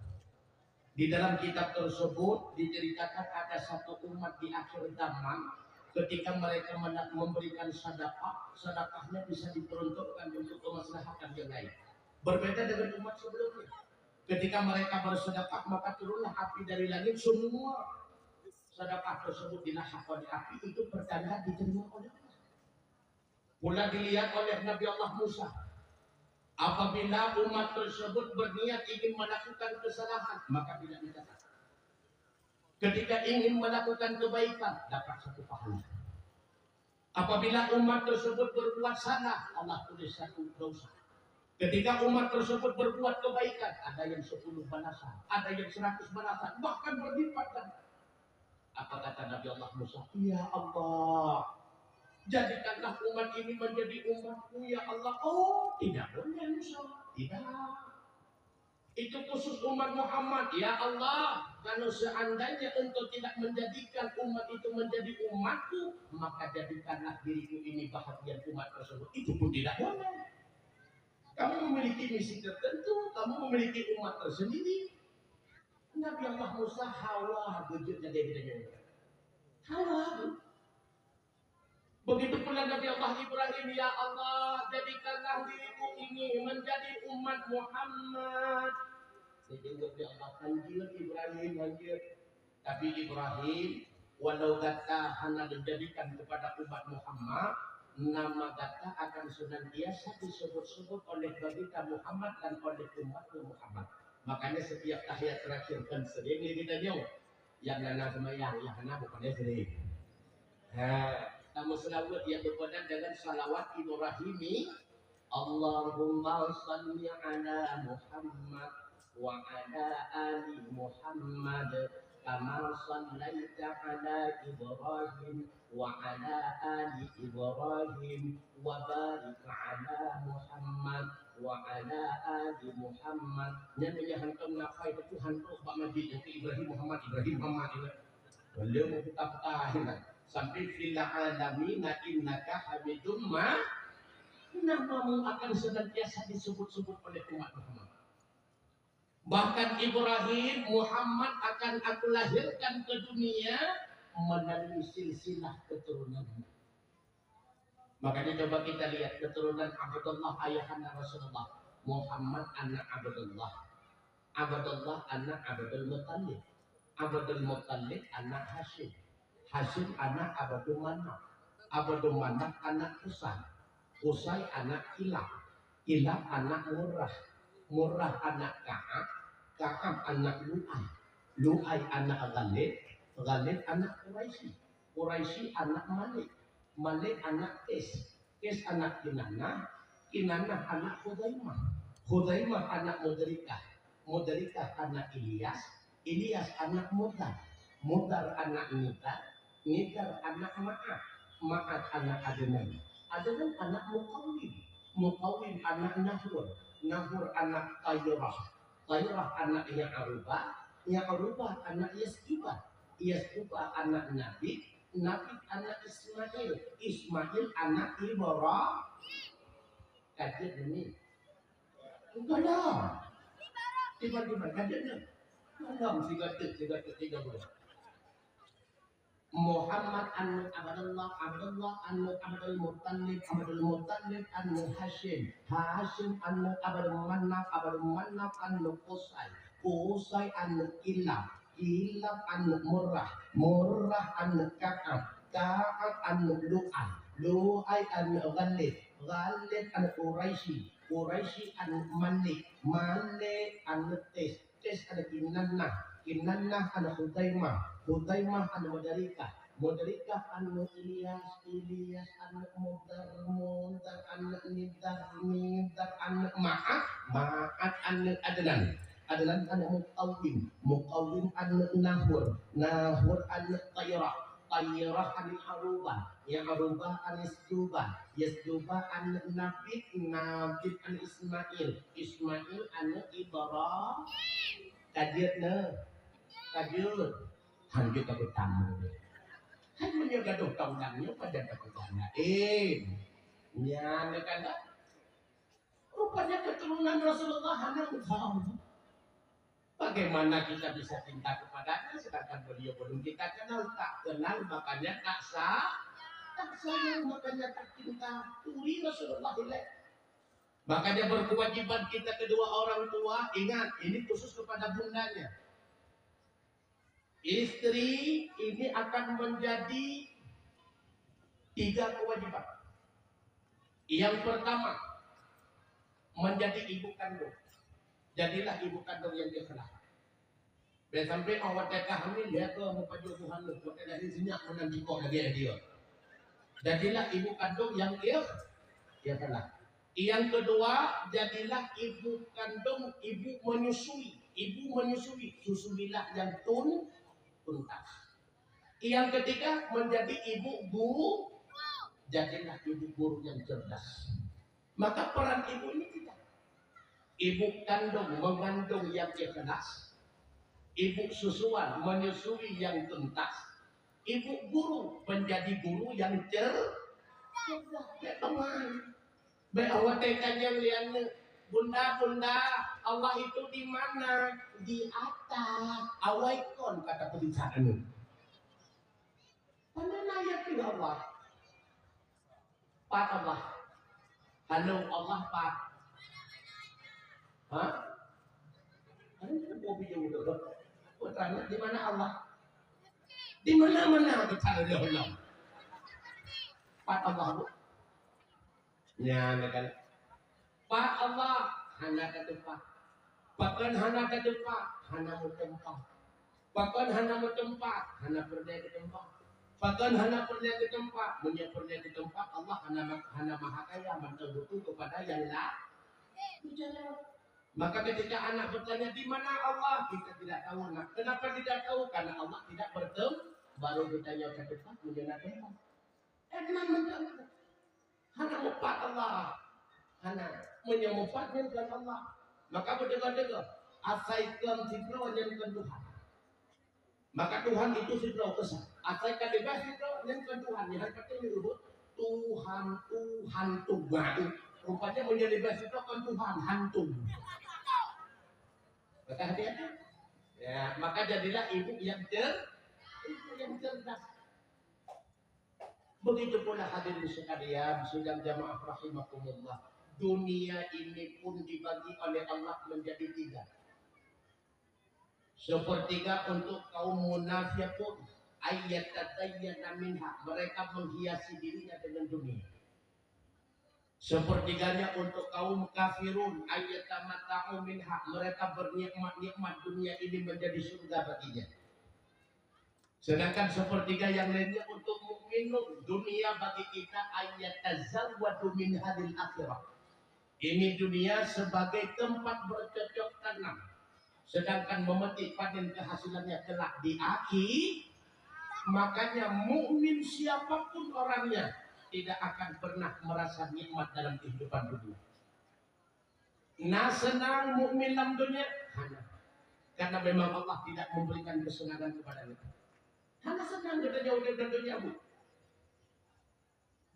Di dalam kitab tersebut diceritakan ada satu umat di akhir zaman, ketika mereka mena-, memberikan sedekah, sedekahnya bisa diperuntukkan untuk kemaslahatan yang lain. Berbeda dengan umat sebelumnya. Ketika mereka bersedekah, maka turunlah api dari langit, semua sedekah tersebut dilahap oleh api, itu pertanda diterima oleh Allah. Pula dilihat oleh Nabi Allah Musa. Apabila umat tersebut berniat ingin melakukan kesalahan, maka tidak dicatat. Ketika ingin melakukan kebaikan, dapat satu pahala. Apabila umat tersebut berbuat salah, Allah tulis satu dosa. Ketika umat tersebut berbuat kebaikan, ada yang sepuluh balasan, ada yang seratus balasan, bahkan berlipat ganda. Apa kata Nabi Allah Musa? Ya Allah, jadikanlah umat ini menjadi umatku, ya Allah. Oh, tidak boleh, Musa. Tidak. Itu khusus umat Muhammad. Ya Allah, kalau seandainya Engkau tidak menjadikan umat itu menjadi umatku, maka jadikanlah diriku ini bahagian umat tersebut. Itu pun tidak boleh. Kamu memiliki misi tertentu, kamu memiliki umat tersendiri. Nabi Allah Musa hawa beujeuet jadi geutanyoe. Hawa tu. Begitu pula Nabi Allah Ibrahim, "Ya Allah, jadikanlah diriku ini menjadi umat Muhammad." Dijaweueb lé Allah, "Hanjeuet Ibrahim, hanjeuet." Tapi Ibrahim, walau gata hana dijadikan kepada umat Muhammad, nama gata akan senantiasa disebut-sebut oleh baginda Muhammad dan oleh umat Muhammad. Makanya setiap tahiyat terakhir kan sering lé geutanyoe. Nyang na seumayang, nyang hana bukan sering. Ha, kamu selawat yang berpadan dengan salawat Ibrahimi. Allahumma salli ala Muhammad wa ala ali Muhammad kama sallaita ala Ibrahim wa ala ali Ibrahim wa barik ala Muhammad wa ala ali Muhammad. Nyan meunyo hantom nafai teuh hantom bak majid nyang keu Ibrahim Muhammad, Ibrahim Muhammad, ya. Beliau membuka-buka, ya. Sampai fil alamina innaka hamidum ma-, namamu akan senantiasa disebut-sebut oleh umat Muhammad. Bahkan Ibrahim, Muhammad akan aku lahirkan ke dunia melalui silsilah keturunanmu. Makanya coba kita lihat keturunan Abdullah ayahanda Rasulullah. Muhammad anak Abdullah. Abdullah anak Abdul Muttalib. Abdul Muttalib anak Hashim. Hashim anak Abdul Manaf. Abdul Manaf anak Qusay. Qusay anak Kilab. Kilab anak Murrah. Murrah anak Ka'ab. Ka'ab anak Lu'ay. Lu'ay anak Ghalib. Ghalib anak Quraisy. Quraisy anak Malik. Malik anak Qais. Qais anak Kinanah. Kinanah anak Khuzaimah. Khuzaimah anak Mudrikah. Mudrikah anak Ilyas. Ilyas anak Mudar. Mudar anak Nizar. Nizar anak Ma'ad. Ma'ad anak Adnan. Adnan anak Muqawwim. Muqawwim anak Nahur. Nahur anak Tayrah. Tayrah anak Ya'rubah. Ya'rubah anak Yas'ibah. Yas'ibah anak Nabi. Nabi anak Ismail. Ismail anak Ibrahim. Kaget ni. Enggak lah. Iban-iban, ka jeuet nyoe. Mandum sigoe teuk, sigoe teuk, tiga bulan. Muhammad aneuëk Abdullah, Abdullah aneuëk Abdul Muttalib, Abdul Muttalib aneuëk Hasyim, Hasyim aneuëk Abdul Manaf, Abdul Manaf aneuëk Qusay, Qusay aneuëk Kilab, Kilab aneuëk Murrah, Murrah aneuëk Ka'ab, Ka'ab aneuëk Lu'ay, Lu'ay aneuëk Ghalib, Ghalib aneuëk Quraisy, Quraisy aneuëk Malik, Malik aneuëk Qais, Qais aneuëk Kinanah, Kinanah aneuëk Khuzaimah, Khuzaimah aneuëk Mudrikah, Mudrikah aneuëk Ilyas, Ilyas aneuëk Mudar, Mudar aneuëk Nidar, Nidar aneuëk Ma'ad, Ma'ad aneuëk Adnan, Adnan aneuëk Muqawwim, Muqawwim aneuëk Nahur, Nahur aneuëk Tayrah, Tayrah aneuëk Arubah, Ya'rubah aneuëk Yasdubah, Yasdubah aneuëk Nabit, Nabit aneuëk Ismail, Ismail aneuëk Ibrahim. Ka jeuet nyoe, ka jeuet. Han jeuet ka beutamu. Hai meunyoe gadoh taulan nyoe pajan ka beutamu laén. Nyan kan dah. Rupanya keturunan Rasulullah hana meusaboh. Bagaimana kita bisa cinta kepadanya sedangkan beliau belum kita kenal, tak kenal makanya tak sa, tak sayang makanya tak cinta. Turi Rasulullah ilek. Makanya berkewajiban kita kedua orang tua, ingat ini khusus kepada bundanya. Istri ini akan menjadi tiga kewajiban. Yang pertama, menjadi ibu kandung. Jadilah ibu kandung yang ikhlas. Bèk sampai awak teuka hamil, ya ke mupajôh Tuhan lu, buat lahir sinyak menang jikok lagi dia. Jadilah ibu kandung yang ikh, ikhlas. Yang kedua, jadilah ibu kandung, ibu menyusui. Ibu menyusui, susuilah yang tun, tuntas. Yang ketiga, menjadi ibu guru. Jadilah ibu guru yang cerdas. Maka peran ibu ini tiga. Ibu kandung mengandung yang ikhlas, ibu susuan menyusui yang tuntas, ibu guru menjadi guru yang cer-, cerdas. Bèk teuma. Bèk awak teuka nyang lian, "Bunda, bunda, Allah itu di mana?" "Di atas." Awai kon kata peurintah anu. Mana ayat Allah? Pat Allah. Halo Allah pat. Ha? Halo, apa video tu? Aku tanya, di mana Allah? Di mana-mana kita ada Allah. Pat Allah tu. Nyan kan. Pat Allah hana teupat. Pakon hana teupat, hana meuteumpat. Pakon hana meuteumpat, hana peureulèe teuteumpat. Pakon hana peureulèe teuteumpat, meunyoe peureulèe teuteumpat, Allah hana ma-, hana maha kaya mantong butuh kepada yang la-, maka ketika anak bertanya, "Di mana Allah?" Kita tidak tahu, nak. Kenapa tidak tahu? Karena Allah tidak bertem-, baru ditanya ke tempat, meunyoe na tempat. Eh, memang betul. Hana meupat Allah. Hana. Meunyoe meupat nyan kon Allah. Maka beutôi-beutôi, asai kon sidroe nyan kon Tuhan. Maka Tuhan itu sidroe, esa. Asai ka leubeh sidroe nyan kon Tuhan. Nyan kata nyebut Tuhan, Tuhan tu baru. Rupanya meunyoe leubeh sidroe kon Tuhan, hantu. Maka hati-hati. Ya, maka jadilah ibu yang cer-, ibu yang cerdas. Begitu pula hadirin sekalian, sidang jamaah rahimakumullah. Dunia ini pun dibagi oleh Allah menjadi tiga. Sepertiga untuk kaum munafiqun, ayyatazayyana minha, mereka menghiasi dirinya dengan dunia. Sepertiganya untuk kaum kafirun, ayyatamatta'u minha, mereka bernikmat-nikmat dunia ini menjadi surga baginya. Sedangkan sepertiga yang lainnya untuk mukminun, dunia bagi kita ayyatazawwadu minha lil akhirah. Ini dunia sebagai tempat bercocok tanam, sedangkan memetik panen kehasilannya kelak di akhi-, makanya mukmin siapapun orangnya tidak akan pernah merasa nikmat dalam kehidupan dunia. Na seunang mukmin lam dunia? Hana. Karena memang Allah tidak memberikan kesenangan kepada kita. Hana seunang geutanyoe udeb lam dunia, Bu.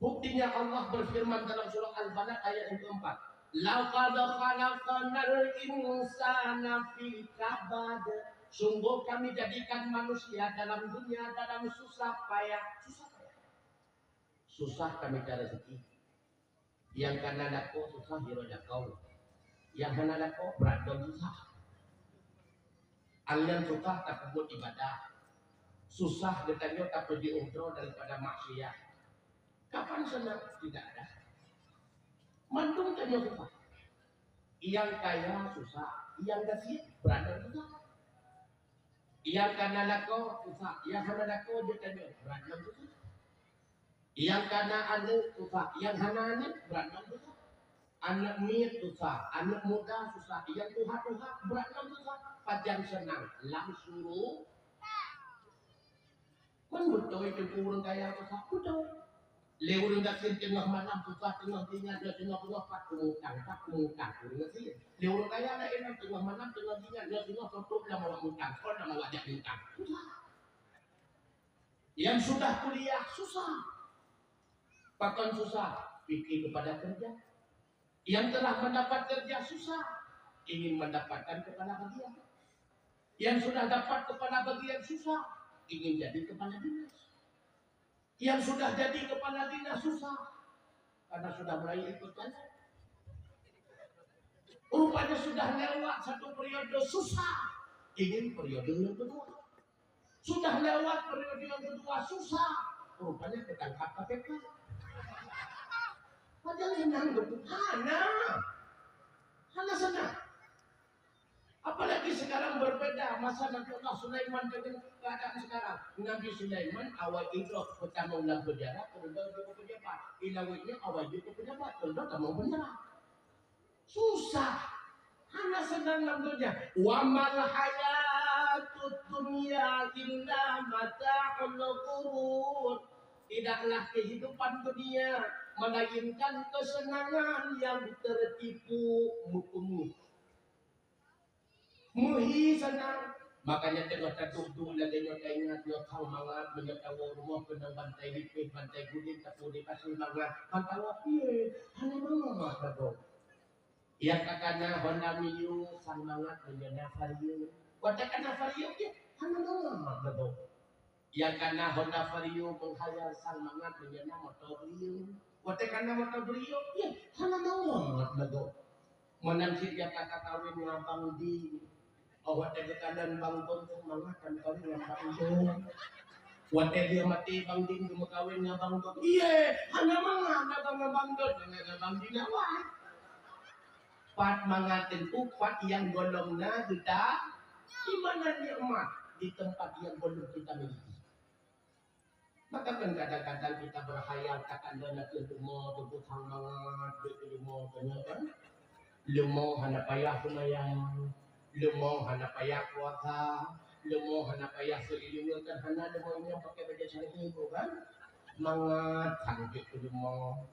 Buktinya Allah berfirman dalam surah Al-Balad ayat yang keempat, Laqad khalaqnal insana fi kabad. Sungguh Kami jadikan manusia dalam dunia dalam susah payah. Susah payah. Susah Kami cari rezeki. Nyang kana lakoe susah jiro lakoe. Nyang hana lakoe brat lom susah. Nyang susah tapeubuet ibadah. Susah geutanyoe tapeujeuet droe daripada maksiat. Kapan seunang? Tidak ada. Mandum tanyoe susah. Nyang kaya susah, nyang gasien brat lom susah. Nyang kana lakoe susah, nyang hana lakoe jeuet tanyoe brat lom susah. Nyang kana aneuk susah, nyang hana aneuk brat lom susah. Aneuk miet susah, aneuk muda susah, nyang tuha-tuha brat lom susah. Pajan seunang lam suruga. Kan beutôi teungku ureueng kaya susah, beutôi. Lé ureueng gasien teungoh malam susah, teungoh jingat, teungoh beungoh pat peumutang, pat peumutang ureueng gasien. Lé ureueng kaya laén teungoh malam, teungoh jingat, teungoh sotop lam awak mutang, kon lam awak jak mutang. Susah. Yang sudah kuliah susah. Pakon susah? Pikir kepada kerja. Yang telah mendapat kerja susah, ingin mendapatkan kepala bagian. Yang sudah dapat kepala bagian susah, ingin jadi kepala dinas. Yang sudah jadi kepala dinas susah, karena sudah mulai ikut jalan. Rupanya sudah lewat satu periode susah, ingin periode yang kedua. Sudah lewat periode yang kedua susah, rupanya ketangkap K P K. Padahal senang betul. Hana. Hana senang. Apalagi sekarang berbeda masa Nabi Allah Sulaiman dengan keadaan sekarang. Nabi Sulaiman awai idroh pertama lam penjara, kemudian juga pejabat. Ilawitnya awai juga pejabat, kemudian kamu penjara. Susah. Hana senang lam dunia. Wa mal hayatud dunya illa mata'ul ghurur. Tidaklah kehidupan dunia melainkan kesenangan yang tertipu, meuteumé. Meuhi senang. Makanya teungoh taduek-duek lagèe nyoe taingat nyoe, sang mangat meunyoe tawoe rumoh keunong bantai lipéh, bantai guling, tapeuleupah sang mangat. Ban tawoe piye? Hana mangat lagoe. Nyang ka kana Honda Mio, sang mangat meunyoe na Vario. Watèe kana Vario, piye? Hana mangat lagoe. Nyang kana Honda Vario meukhayal, sang mangat meunyoe na moto Brio. Watèe kana moto Brio, yeh, hana mangat lagoe. Meunan cit nyang ka kawén ngon Bang Din. Oh, watèe geukalon Bang Don, sang mangat kan kawén ngon Bang Don. Watèe lheueh maté Bang Din geumeukawen ngon Bang Don. Yeh, hana mangat na ngon Bang Don, ngon Bang Din awai. Pat mangat teungku, pat nyang gohlom na geuta, di mana nikmat di tempat nyang gohlom kita miliki. Maka kan kadang-kadang kita berkhayal, takkan na keu leumo teupeu sang mangat, duek keu leumo keu nyoe kan. Leumo hana payah seumayang, leumo hana payah puasa, leumo hana payah seuileumeukan, hana leumo nyoe pakai bajèe syar'i tu kan. Mangat sang jeuet keu leumo.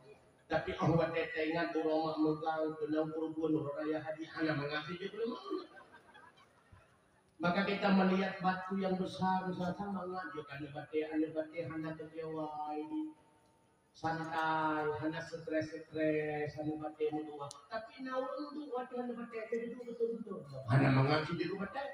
Tapi 'oh watèe taingat uroe mak meugang, keunong peurubuan uroe raya haji, hana mangat sijeuet keu leumo. Maka kita melihat batu yang besar, misalkan mangat jeuet aneuk batèe, aneuk batèe hana teugawai, santai, hana stres-stres, aneuk batèe meutuah. Tapi na ureueng duek watèe aneuk batèe, jadi duek beutôi-beutôi. Hana mangat sijeuet keu batèe.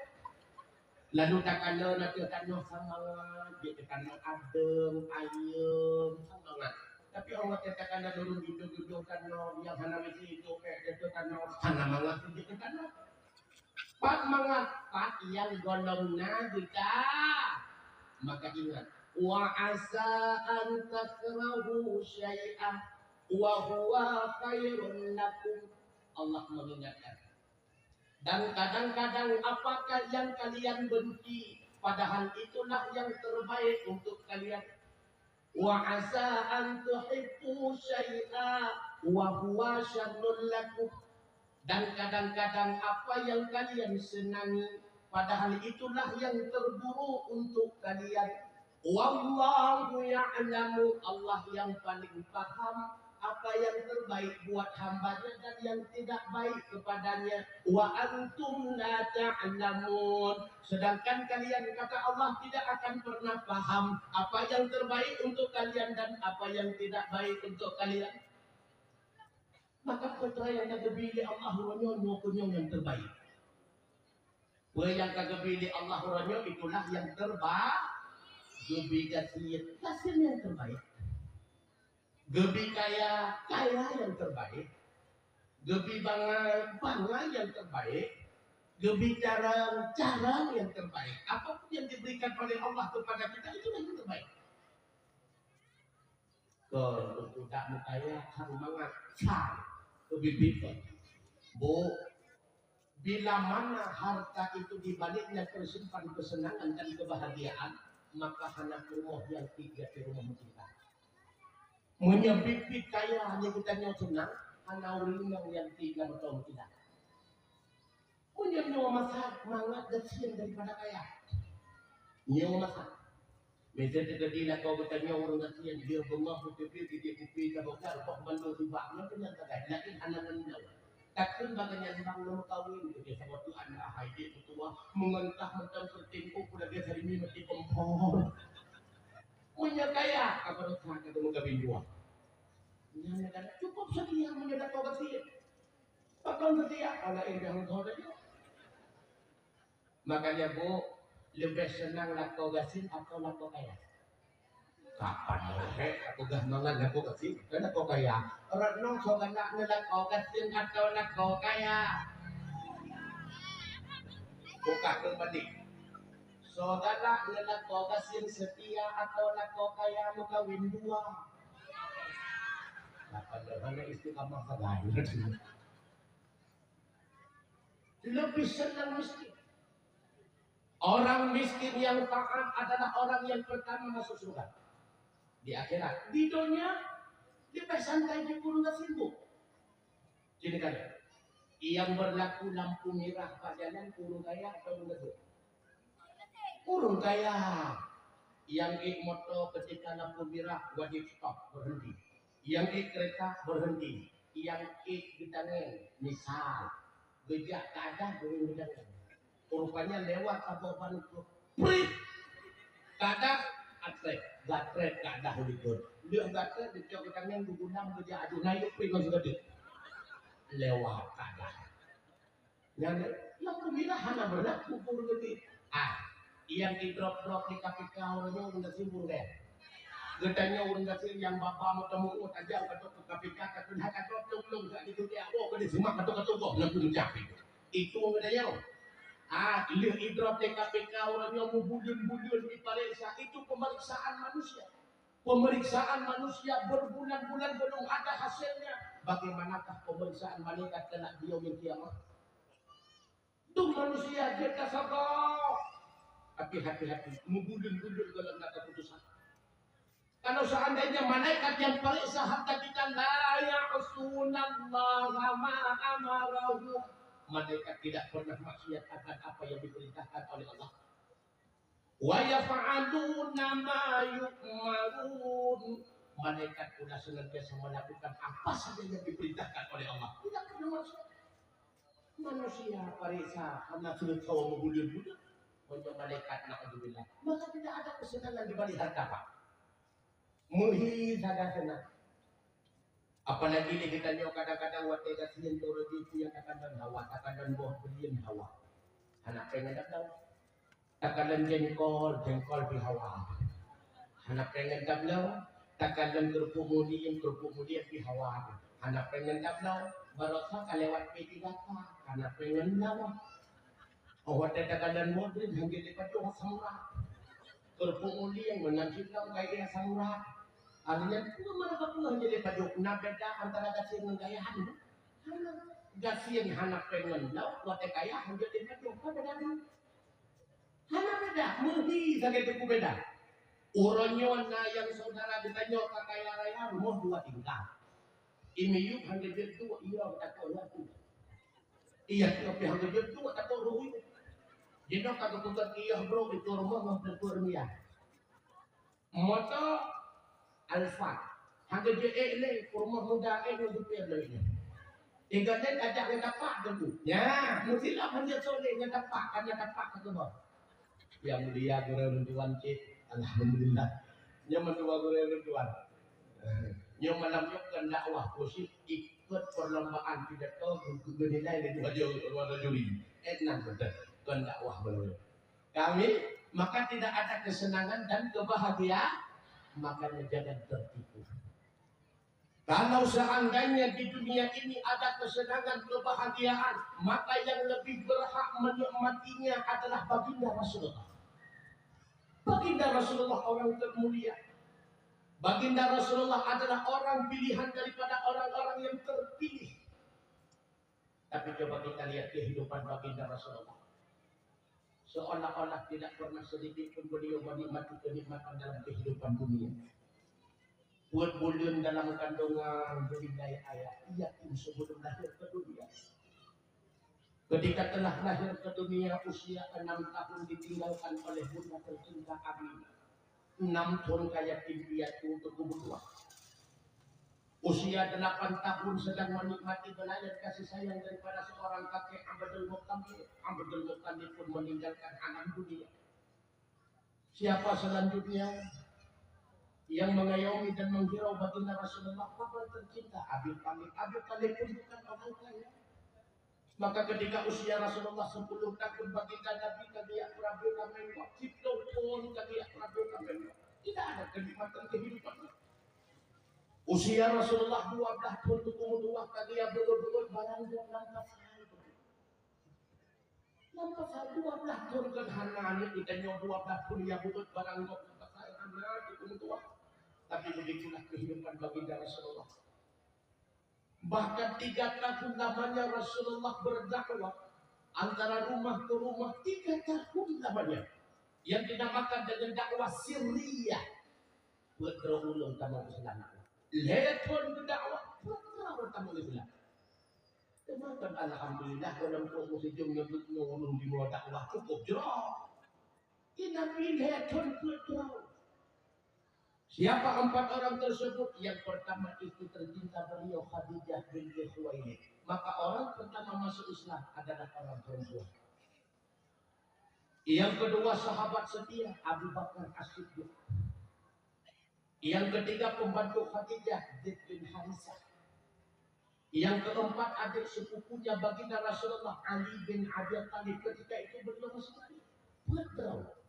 Lalu takalon ateueh tanoh sang mangat, jeuet tanoh adeueng, ayeuem, sang mangat. Tapi 'oh watèe takalon ureueng judoh-judoh tanoh nyang hana misi itu, eh, jatuh tanoh, hana mangat sijeuet keu tanoh. Pat mangat, pat nyang gohlom na geuta. Maka ingat, wa asa an takrahu syai'an wa huwa khairul lakum. Allah mengingatkan. Dan kadang-kadang apakah yang kalian benci, padahal itulah yang terbaik untuk kalian. Wa asa an tuhibbu syai'a wa huwa syarrul lakum. Dan kadang-kadang apa yang kalian senangi, padahal itulah yang terburuk untuk kalian. Wallahu ya'lamu, Allah yang paling paham apa yang terbaik buat hamba-Nya dan yang tidak baik kepada-Nya. Wa antum la ta'lamun, sedangkan kalian, kata Allah, tidak akan pernah paham apa yang terbaik untuk kalian dan apa yang tidak baik untuk kalian. Maka peue nyang ka geubi lé Allah uroe nyoe, nyoe keuh nyoe nyang terbaik. Peue nyang ka geubi lé Allah uroe nyoe, itulah nyang terba-, geubi gasien, gasien nyang terbaik. Geubi kaya, kaya nyang terbaik. Geubi bangai, bangai nyang terbaik. Geubi carông, carông nyang terbaik. Apapun yang diberikan oleh Allah kepada kita, itulah yang terbaik. Kon untuk dak meukaya, harôh mangat, sa, keubiet-biet kon. Bu, bila mana harta itu di baliknya tersimpan kesenangan dan kebahagiaan, maka hana peurumoh nyang tiek di ateueh rumoh meucinta. Meunyoe biet-biet kaya hana geutanyoe seunang, hana ureueng inong nyang tiek lam ateueh meucinta. Meunyoe nyoe masa mangat gasien daripada kaya. Nyoe masa. Miseu teukeudi lakoe geutanyoe ureueng gasien, dia beungoh beuteubiet di kupi ka bokar, bak bandum sibak nyoe keunyan sagai, laén hana ngon nyoe. Takheun bak nyan bang lôn meukawen, keu dia saboh Tuhan, ahai jeuet meutuwah, meungon tah mantong peutingkok, peue lagèe sarimi mati kompor. Meunyoe kaya, ka baroesa ka geumeukawen dua. Nyan kan cukup seutia meunyoe lakoe gasien. Pakon seutia? Alah, indah engkau tadi. Makanya, Bu, leubeh seunang lakoe gasien atau lakoe kaya? Kapan leuhek ka peugah mangat lakoe gasien, kan lakoe kaya. Rot nong soe galak neu lakoe gasien atau lakoe kaya? Buka keumbali. Soe galak neu lakoe gasien seutia atau lakoe kaya meukawen dua? Kapan leuhek istiqamah sagai. Lebih senang miskin. Orang miskin yang taat adalah orang yang pertama masuk surga. Di akhirat, di dunia, dia santai di gurun sibuk. Jadi kan, yang berlaku lampu merah pada jalan, ureueng kaya atau ureueng gasien? Ureueng kaya. Yang ék moto ketika lampu merah wajib stop, berhenti. Yang ék kereta berhenti. Yang ék geutangieng, misal, geujak ka adah ureueng geutangieng. Rupanya lewat saboh ban ukeue. Prit! Ka adah, atrét, gatrét ka adah ulikot. Lheueh gatrét, geucok geutangieng, geugulam, geujak aju nayok pih ngon sigadeuk. Lewat ka adah. Nyan, lampu merah hana berlaku pun geuti. Ah, yang di drop-drop di K P K ureueng nyoe ureueng gasien deh. Geutanyoe ureueng gasien nyang baba meuteumeu'ue tajam ka trok keu K P K, ka keuneuk ka trok lông-lông ka dikeue awak ka disimak ka trok ka trok gob lampu meucah. Itu geutanyoe. Ah, lheueh di drop di K P K ureueng nyoe meubuleuen-buleuen dipareksa. Itu pemeriksaan manusia. Pemeriksaan manusia berbulan-bulan belum ada hasilnya. Bagaimanakah pemeriksaan malaikat kelak di yaumil qiyamah? Dum manusia jeuet ka sabar. Tapi hati-hati, meubuleuen-buleuen gohlom na keputusan. Kalau seandainya malaikat yang periksa harta kita, la ya'sunallaha ma amarahum, malaikat tidak pernah maksiat akan apa yang diperintahkan oleh Allah. Wa yaf'aluna ma yu'marun. Malaikat pula senantiasa melakukan apa saja yang diperintahkan oleh Allah. Tidak pernah maksiat. Manusia parisa hana seuleusoe meubuleuen-buleuen. Meunyoe malaikat, naudzubillah. Maka tidak ada kesenangan di balik harta, Pak. Meuhi saga seunang. Apalagi lé geutanyoe kadang-kadang watèe gasien turun itu yang takandon hawa, takandon boh buleuen hawa. Hana péng ngon tabloe. Takandon jengkol, jengkol pih hawa. Hana péng ngon tabloe. Takandon keurupuk mulieng, keurupuk mulieng pih hawa. Hana péng ngon tabloe. Baroesa ka lewat P tiga K, hana péng ngon tabloe. Oh, watèe takandon modern, hana jeuet lé pajoh asam urat. Keurupuk mulieng meunan cit lom kaya asam urat. Artinya, peue mana ka peue hana jeuet lé pajoh. Na beda antara gasien ngon kaya? Hana. Gasien hana péng ngon laôt, watèe kaya hana jeuet lé pajoh. Ka beda tu. Hana beda, meuhi sagai teupeu beda. Uroe nyoe na nyang saudara geutanyoe ka kaya raya, rumoh dua tingkat. I miyueb hana jeuet duek, iya geutakot laju. Iya, tapi hana jeuet duek, takot rugi. Jinoe ka geupeugah iya bro, itu rumoh ngon peue-peue rumiah. Moto Alphard. Hana jeuet ék lé, peurumoh muda ék ngon supir lé nyan. Tiga nyan tajak ngon tapak teungku. Nya, meusilap hana soleh ngon tapak, karena tapak ka keubah. Yang mulia gurèe lôn tuan cit, alhamdulillah. Nyoe mandua gurèe lôn tuan. Nyoe malam nyoe kon dakwah, khusyuk ik-, Ikut perlombaan pidato geu-, geu-, geunilai lé dua ju-, dua juri. Eh, tenang, beutôi. Kon dakwah beutôi. Kami, maka tidak ada kesenangan dan kebahagiaan, makanya jangan tertipu. Kalau seandainya di dunia ini ada kesenangan, kebahagiaan, maka yang lebih berhak menikmatinya adalah Baginda Rasulullah. Baginda Rasulullah orang termulia. Baginda Rasulullah adalah orang pilihan daripada orang-orang yang terpilih. Tapi coba kita lihat kehidupan Baginda Rasulullah. Seolah-olah tidak pernah sedikit pun beliau menikmati kenikmatan dalam kehidupan dunia. Buet buleuen dalam kandungan dilindai ayah, yatim sebelum lahir ke dunia. Ketika telah lahir ke dunia, usia enam tahun ditinggalkan oleh bunda tercinta Aminah. Enam thon ka yatim piatu teuh keu meutuah. Usia delapan tahun sedang menikmati belayar kasih sayang daripada seorang kakek Abdul Muttalib. Abdul Muttalib pun meninggalkan alam dunia. Siapa selanjutnya yang mengayomi dan menghirau baginda Rasulullah? Paman tercinta Abi Thalib. Abi Thalib pun bukan orang kaya. Maka ketika usia Rasulullah sepuluh tahun, baginda Nabi ka geujak peurabé tameng gob, siplôh thon ka geujak peurabé tameng gob. Tidak ada kenikmatan kehidupan. Usia Rasulullah dua belas thon teuh keu meutuah ka geujak beuet-beuet barang gob lam pasai. Lam pasai dua belas thon kan hana, aneuk geutanyoe dua belas thon ya beuet barang gob lam pasai hana teuh keu meutuah. Tapi begitulah kehidupan baginda Rasulullah. Bahkan tiga tahun lamanya Rasulullah berdakwah antara rumah ke rumah, tiga tahun lamanya, yang dinamakan dengan dakwah sirriyah. Peuet droe ulôn tamong Islam. Lhèe thon geudakwah, peuet droe tamong Islam. Teuma kan alhamdulillah, dalam peuet museum nyoe, nyoe ulôn di dakwah cukup jroh. Di Nabi lhèe thon peuet droe. Siapa empat orang tersebut? Yang pertama istri tercinta beliau Khadijah binti Khuwailid. Maka orang pertama masuk Islam adalah orang perempuan. Yang kedua sahabat setia Abu Bakar As-Siddiq. Yang ketiga pembantu Khadijah Zaid bin Harisah. Yang keempat adik sepupunya baginda Rasulullah Ali bin Abi Thalib. Ketika itu beliau masih kecil. Peuet droe.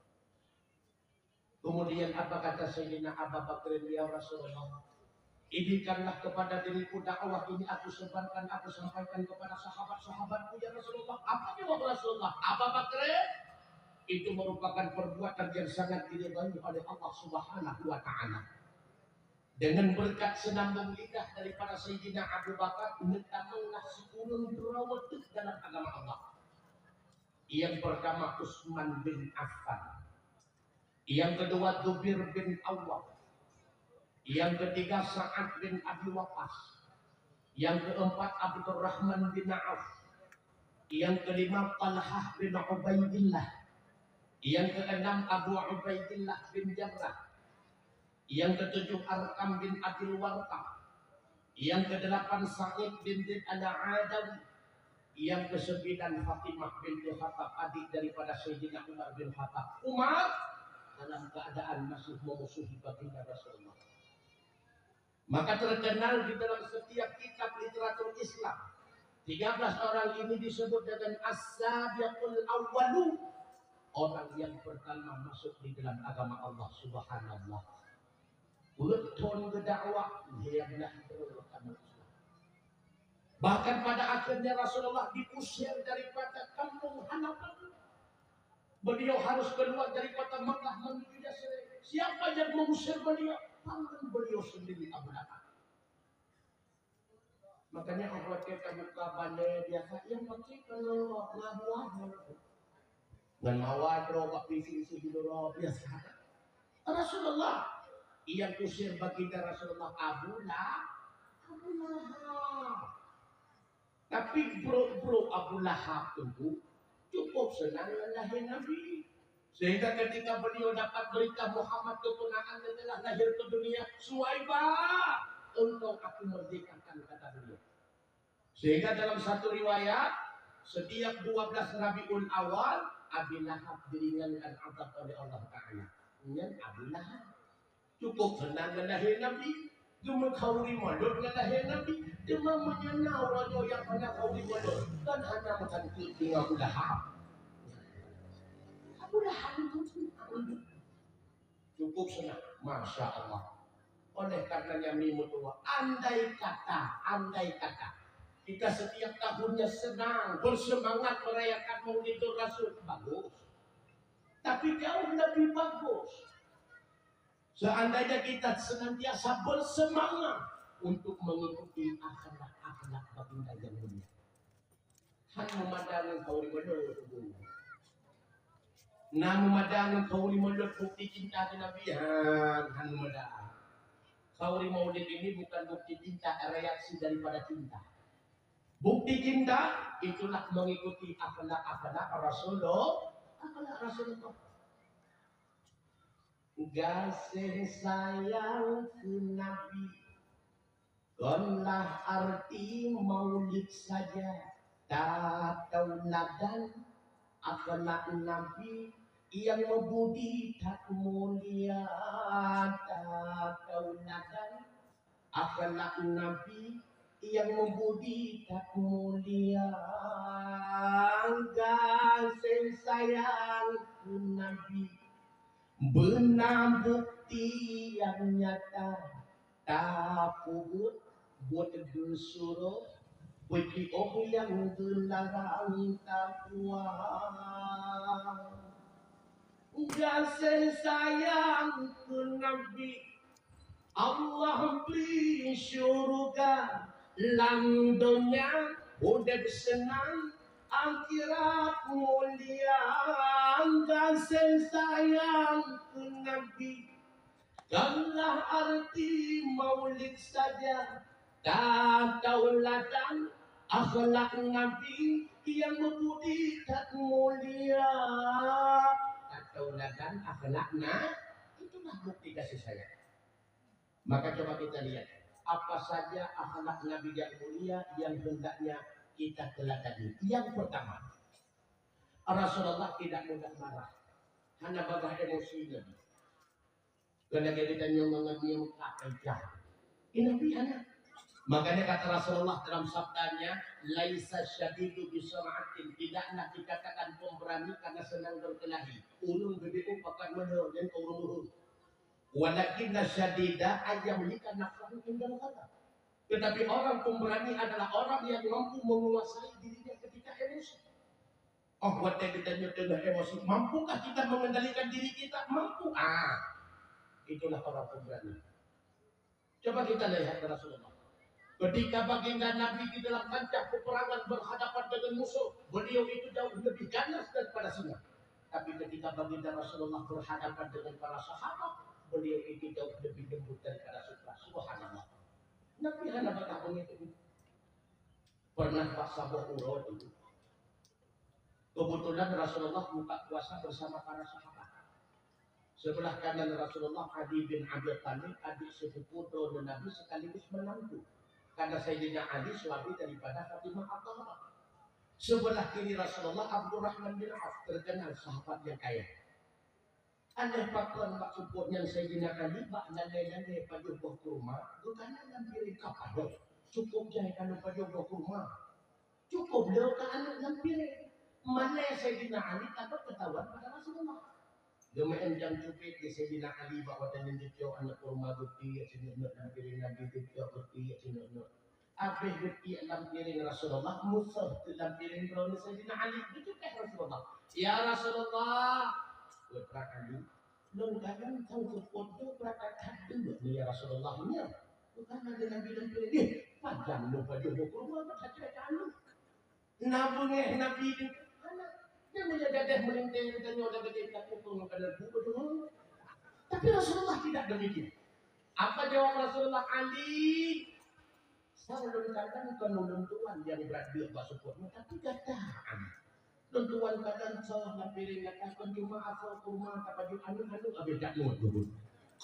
Kemudian apa kata Sayyidina Abu Bakar, "Ya Rasulullah, inikanlah kepada diriku dakwah ini, aku sebarkan, aku sampaikan kepada sahabat-sahabatku, ya Rasulullah." Apa jawab Rasulullah? Abu Bakar, itu merupakan perbuatan yang sangat diridhai oleh Allah Subhanahu wa Ta'ala. Dengan berkat senambung lidah daripada Sayyidina Abu Bakar, neutamonglah sikureueng droe dalam agama Allah. Yang pertama Utsman bin Affan. Yang kedua Zubair bin Awwam. Yang ketiga Sa'ad bin Abi Waqqas. Yang keempat Abdurrahman bin Auf. Yang kelima Talhah bin Ubaidillah. Yang keenam Abu Ubaidillah bin Jarrah. Yang ketujuh Arqam bin Abil Warqah. Yang kedelapan Sa'id bin Zaid Al-Adawi. Yang kesembilan Fatimah binti Khattab, adik daripada Sayyidina Umar bin Khattab. Umar dalam keadaan masih memusuhi baginda Rasulullah. Maka terkenal di dalam setiap kitab literatur Islam, tiga belas orang ini disebut dengan As-Sabiqul Awwalun, orang yang pertama masuk di dalam agama Allah. Subhanallah. Peuet thon geudakwah, lhèe blah droe agama Islam. Bahkan pada akhirnya Rasulullah diusir daripada kampung halaman. Beliau harus keluar daripada Makkah menuju Yathrib. Siapa yang mengusir beliau? Paman beliau sendiri, Abu Lahab. Makanya Allah kita buka balai biasa, yang pakai kalau ngabuah. Ngon mawar droe bak pisi-pisi di luar biasa. Rasulullah yang usir baginda Rasulullah Abu Lahab. Abu Lahab. Tapi brok-brok Abu Lahab tu cukup senang ngon lahé Nabi. Sehingga ketika beliau dapat berita Muhammad keponakan telah lahir ke dunia, "Suwaibah, tolong aku merdekakan," kata beliau. Sehingga dalam satu riwayat, setiap dua belas Rabiul Awal, Abi Lahab diringankan azab oleh Allah Ta'ala. Nyan Abi Lahab. Cukup senang ngon lahé Nabi. Geumeukauri mulod ngon lahé Nabi, teuma meunyoe na uroe nyoe nyang hana kauri mulod, kan hana meuhantu deungon Abu Lahab. Abu Lahab itu cukup senang, masya Allah. Oleh karena nyan, mi meutuah, andai kata, andai kata kita setiap tahunnya senang, bersemangat merayakan Maulidul Rasul, bagus. Tapi jauh lebih bagus seandainya kita senantiasa bersemangat untuk mengikuti akhlak-akhlak baginda yang mulia. Han meumada ngon kauri mulod, na meumada ngon kauri mulod bukti cinta keu Nabi, han, han meumada. Kauri Maulid ini bukan bukti cinta, reaksi daripada cinta. Bukti cinta itulah mengikuti akhlak-akhlak Rasulullah, akhlak Rasulullah. Gaséh sayang keu Nabi, konlah arti Maulid saja, tatauladan akhlak Nabi yang membudi that mulia, tatauladan akhlak Nabi yang membudi that mulia. Gaséh sayang keu Nabi beuna bukti nyang nyata, tapeubuet buet geusuroh, peujiôh nyang geularang takwa. Gaséh sayang keu Nabi, Allah bri syuruga, lam donya udép seunang, akhirat mulia. Gaséh sayang keu Nabi, konlah arti Maulid saja, tatauladan akhlak Nabi yang membudi that mulia. Tatauladan akhlak Nabi, itulah bukti gaséh sayang. Maka coba kita lihat, apa saja akhlak Nabi yang mulia yang hendaknya kita teladani. Yang pertama, Rasulullah tidak mudah marah, hana bagah emosi Nabi. Keuneuk geutanyoe meungeut nyoe ka peugah. Ini Nabi hana. Makanya kata Rasulullah dalam sabdanya, "Laisa syadidu bisar'atin," tidaklah dikatakan pemberani karena senang berkelahi. Ulun B B U pakat meunoe dan ureueng muhu. "Walakinna syadida ayyamlika nafsahu indal ghadab." Tetapi orang pemberani adalah orang yang mampu menguasai dirinya ketika emosi. Oh, watèe geutanyoe teungoh emosi, mampukah kita mengendalikan diri kita? Mampu. Ah, itulah orang pemberani. Coba kita lihat Rasulullah. Ketika baginda Nabi di dalam kancah peperangan berhadapan dengan musuh, beliau itu jauh lebih ganas daripada singa. Tapi ketika baginda Rasulullah berhadapan dengan para sahabat, beliau itu jauh lebih lembut daripada singa. Subhanallah. Nabi hana bagah begitu. Pernah bak saboh uroe dulu. Kebetulan Rasulullah buka puasa bersama para sahabat. Sebelah kanan Rasulullah Ali bin Abi Thalib, adik sepupu droeneuh Nabi sekaligus menantu. Karena Sayyidina Ali suami daripada Fatimah Az-Zahra. Sebelah kiri Rasulullah Abdurrahman bin Auf, terkenal sahabat yang kaya. Aneuk pakon bak seupôt nyan Saidina Ali bak lalée-lalée pajoh boh kurma, geukalon lam piréng ka padub. Cukup jai kalon pajoh boh kurma. Cukup lé ka aneuk lam piréng. Malée Saidina Ali takot keutawan pada Rasulullah. Geumeu'en jam cubiet di Saidina Ali bak watée nyan geucok aneuk kurma geutiek sineuk-neuk lam piréng Nabi, geucok geutiek sineuk-neuk. Abéh geutiek lam piréng Rasulullah, musoh keu lam piréng droeneuh Saidina Ali. Geucukéh Rasulullah, "Ya Rasulullah," kheun Ali, "lôn kalon sang seupôt nyoe brat that deuek nyoe ya Rasulullah nyoe." Bukan ada Nabi lam piréng, "Eh, pajan lôn pajoh boh kurma brat that deuek." Na beungéh Nabi nyoe, hana. Dia meunyoe gadeh meulintée geutanyoe lam gadeh ka pukul ngon kada bu beutôi. Tapi Rasulullah tidak demikian. Apa jawab Rasulullah? "Ali, sang lôn kalon kon ulôn tuan nyang brat deuek bak seupôt nyoe, tapi gata, Ali. Lôn tuan kalon soh lam piréng gata kon cuma asoe kurma tapajoh aneuk-aneuk abéh that ngon lôn."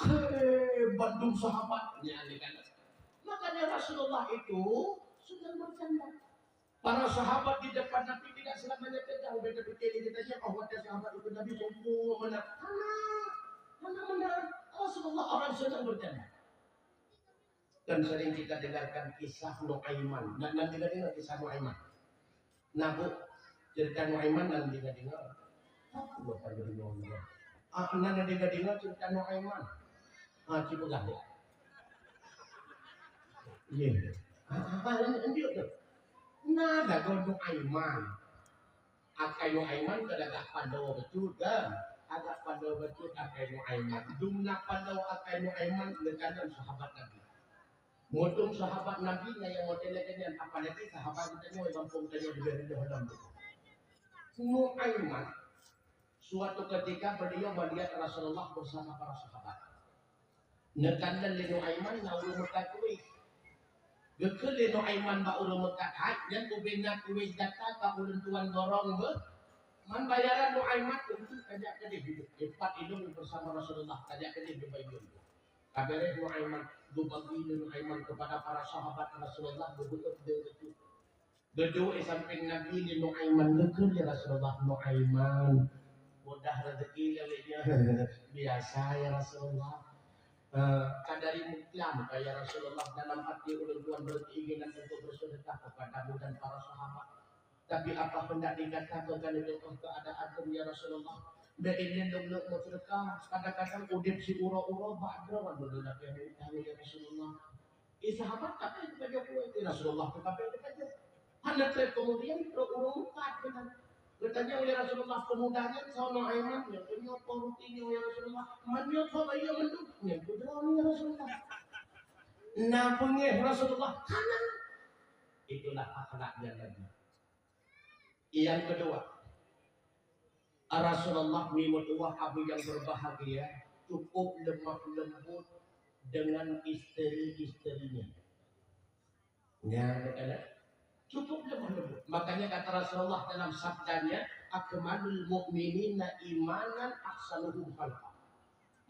Hé, bandum sahabat nyan Ali kalon. Makanya Rasulullah itu senang bercanda. Para sahabat di depan Nabi tidak selamanya tegang. Beda pikir kita, "Ya Allah, ada sahabat itu Nabi sombong mana?" Hana, hana meunan. Rasulullah orang senang bercanda. Kan sering kita dengarkan kisah Nuaiman. Nan, nan dengar-dengar kisah Nuaiman. Nah, Bu, cerita Nuaiman nan dengar-dengar. Apa buat pada dengar? Ah, nan dengar-dengar cerita Nuaiman. Ah, cuba lah, Bu. Iya. Ah, ah, ah, lanjut, lanjut tu. Nah, lagu Nuaiman. Akai Nuaiman ka lagak paloe bacut kan? Lagak paloe bacut akai Nuaiman. Dumna paloe akai Nuaiman leukanan sahabat Nabi. Mudum sahabat Nabi nyang model lagèe nyan, apalagi sahabat geutanyoe di gampông tanyoe di Banda Halam tu. Nuaiman, suatu ketika beliau melihat Rasulullah bersama para sahabat. Neukalon lé Nuaiman na ureueng meukat kueh. Geukheun lé Nuaiman bak ureueng meukat hai, nyan ubena kueh gata ka ulôn tuan gorong beuh. Man bayaran Nuaiman untuk tajak keudeh. Teumpat ilôn bersama Rasulullah, tajak keudeh di Baitul. Ka beureh Nuaiman, geubagi lé Nuaiman kepada para sahabat Rasulullah, geubeuet deungon Geuduek sampéng Nabi lé Nuaiman, geukheun, "Ya Rasulullah, Nuaiman, mudah rezeki lé nyan." "Biasa, ya Rasulullah." "Eh, ka dari muklam ka, ya Rasulullah, dalam hati ulôn tuan berkeinginan untuk bersedekah kepadamu dan para sahabat. Tapi apa hendak dikatakan di tengah keadaan, ya Rasulullah? Bèk ilôn lôn meusedekah, kadang-kadang udép siuroe-uroe bak droe lôn lakèe utang, ya Rasulullah." Eh, sahabat, "Tapi geupajoh kueh, ya Rasulullah, tapi geupajoh." Hana trép kemudian, trok ureueng meukat meunan. Geutanyong, "Ya Rasulullah, pemuda nyan soe?" "Nuaiman." "Nyoe, nyoe po ruti nyoe, ya Rasulullah." "Man nyoe soe bayeue mandum?" "Nyan po droeneuh, ya Rasulullah." Na beungéh Rasulullah? Hana. Itulah akhlaknya Nabi. Yang kedua, Rasulullah mimeutuwah abu yang berbahagia, cukup lemah lembut dengan isteri-isterinya. Ya, betul, ya? Cukup lemah lembut. Makanya kata Rasulullah dalam sabdanya, "Akmalul mu'minina imanan ahsanuhum khalqa."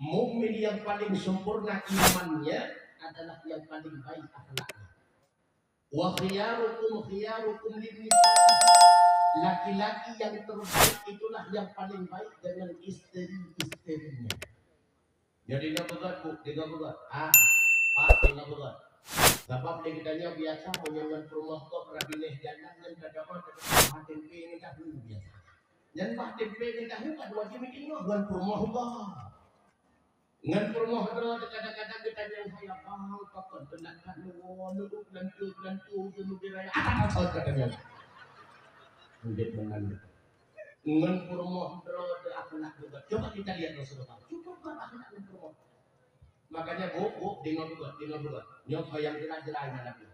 Mukmin yang paling sempurna imannya adalah yang paling baik akhlaknya. "Wa khiyarukum khiyarukum linnisa'i." Laki-laki yang terbaik itulah yang paling baik dengan isteri-isterinya. Jadi, deungoe beugöt, Bu, deungoe beugöt. Ah, Pak, deungoe beugöt. Sabab lé geutanyoe biasa meunyoe ngon peurumoh gob rabinéh jalan nyan, kadang-kadang bah tempe ngon tahu biasa. Nyan bah tempe ngon tahu ka dua jih meunyoe ngon peurumoh gob. Ngon peurumoh droe teuh kadang-kadang geutanyong, "Hai abang, pakon teulat that neuwoe, neuduek lantu-lantu, jeuet raya?" "Ah, tak, tak, tak," katanya. Lanjut meunan. Ngon peurumoh droe teuh akhlak geubat. Coba kita lihat Rasulullah. Cukup kan akhlak ngon peurumoh. Makanya, Bu, Bu, deungoe geubat, deungoe geubat. Nyoe nyang jelas-jelas iman Nabi.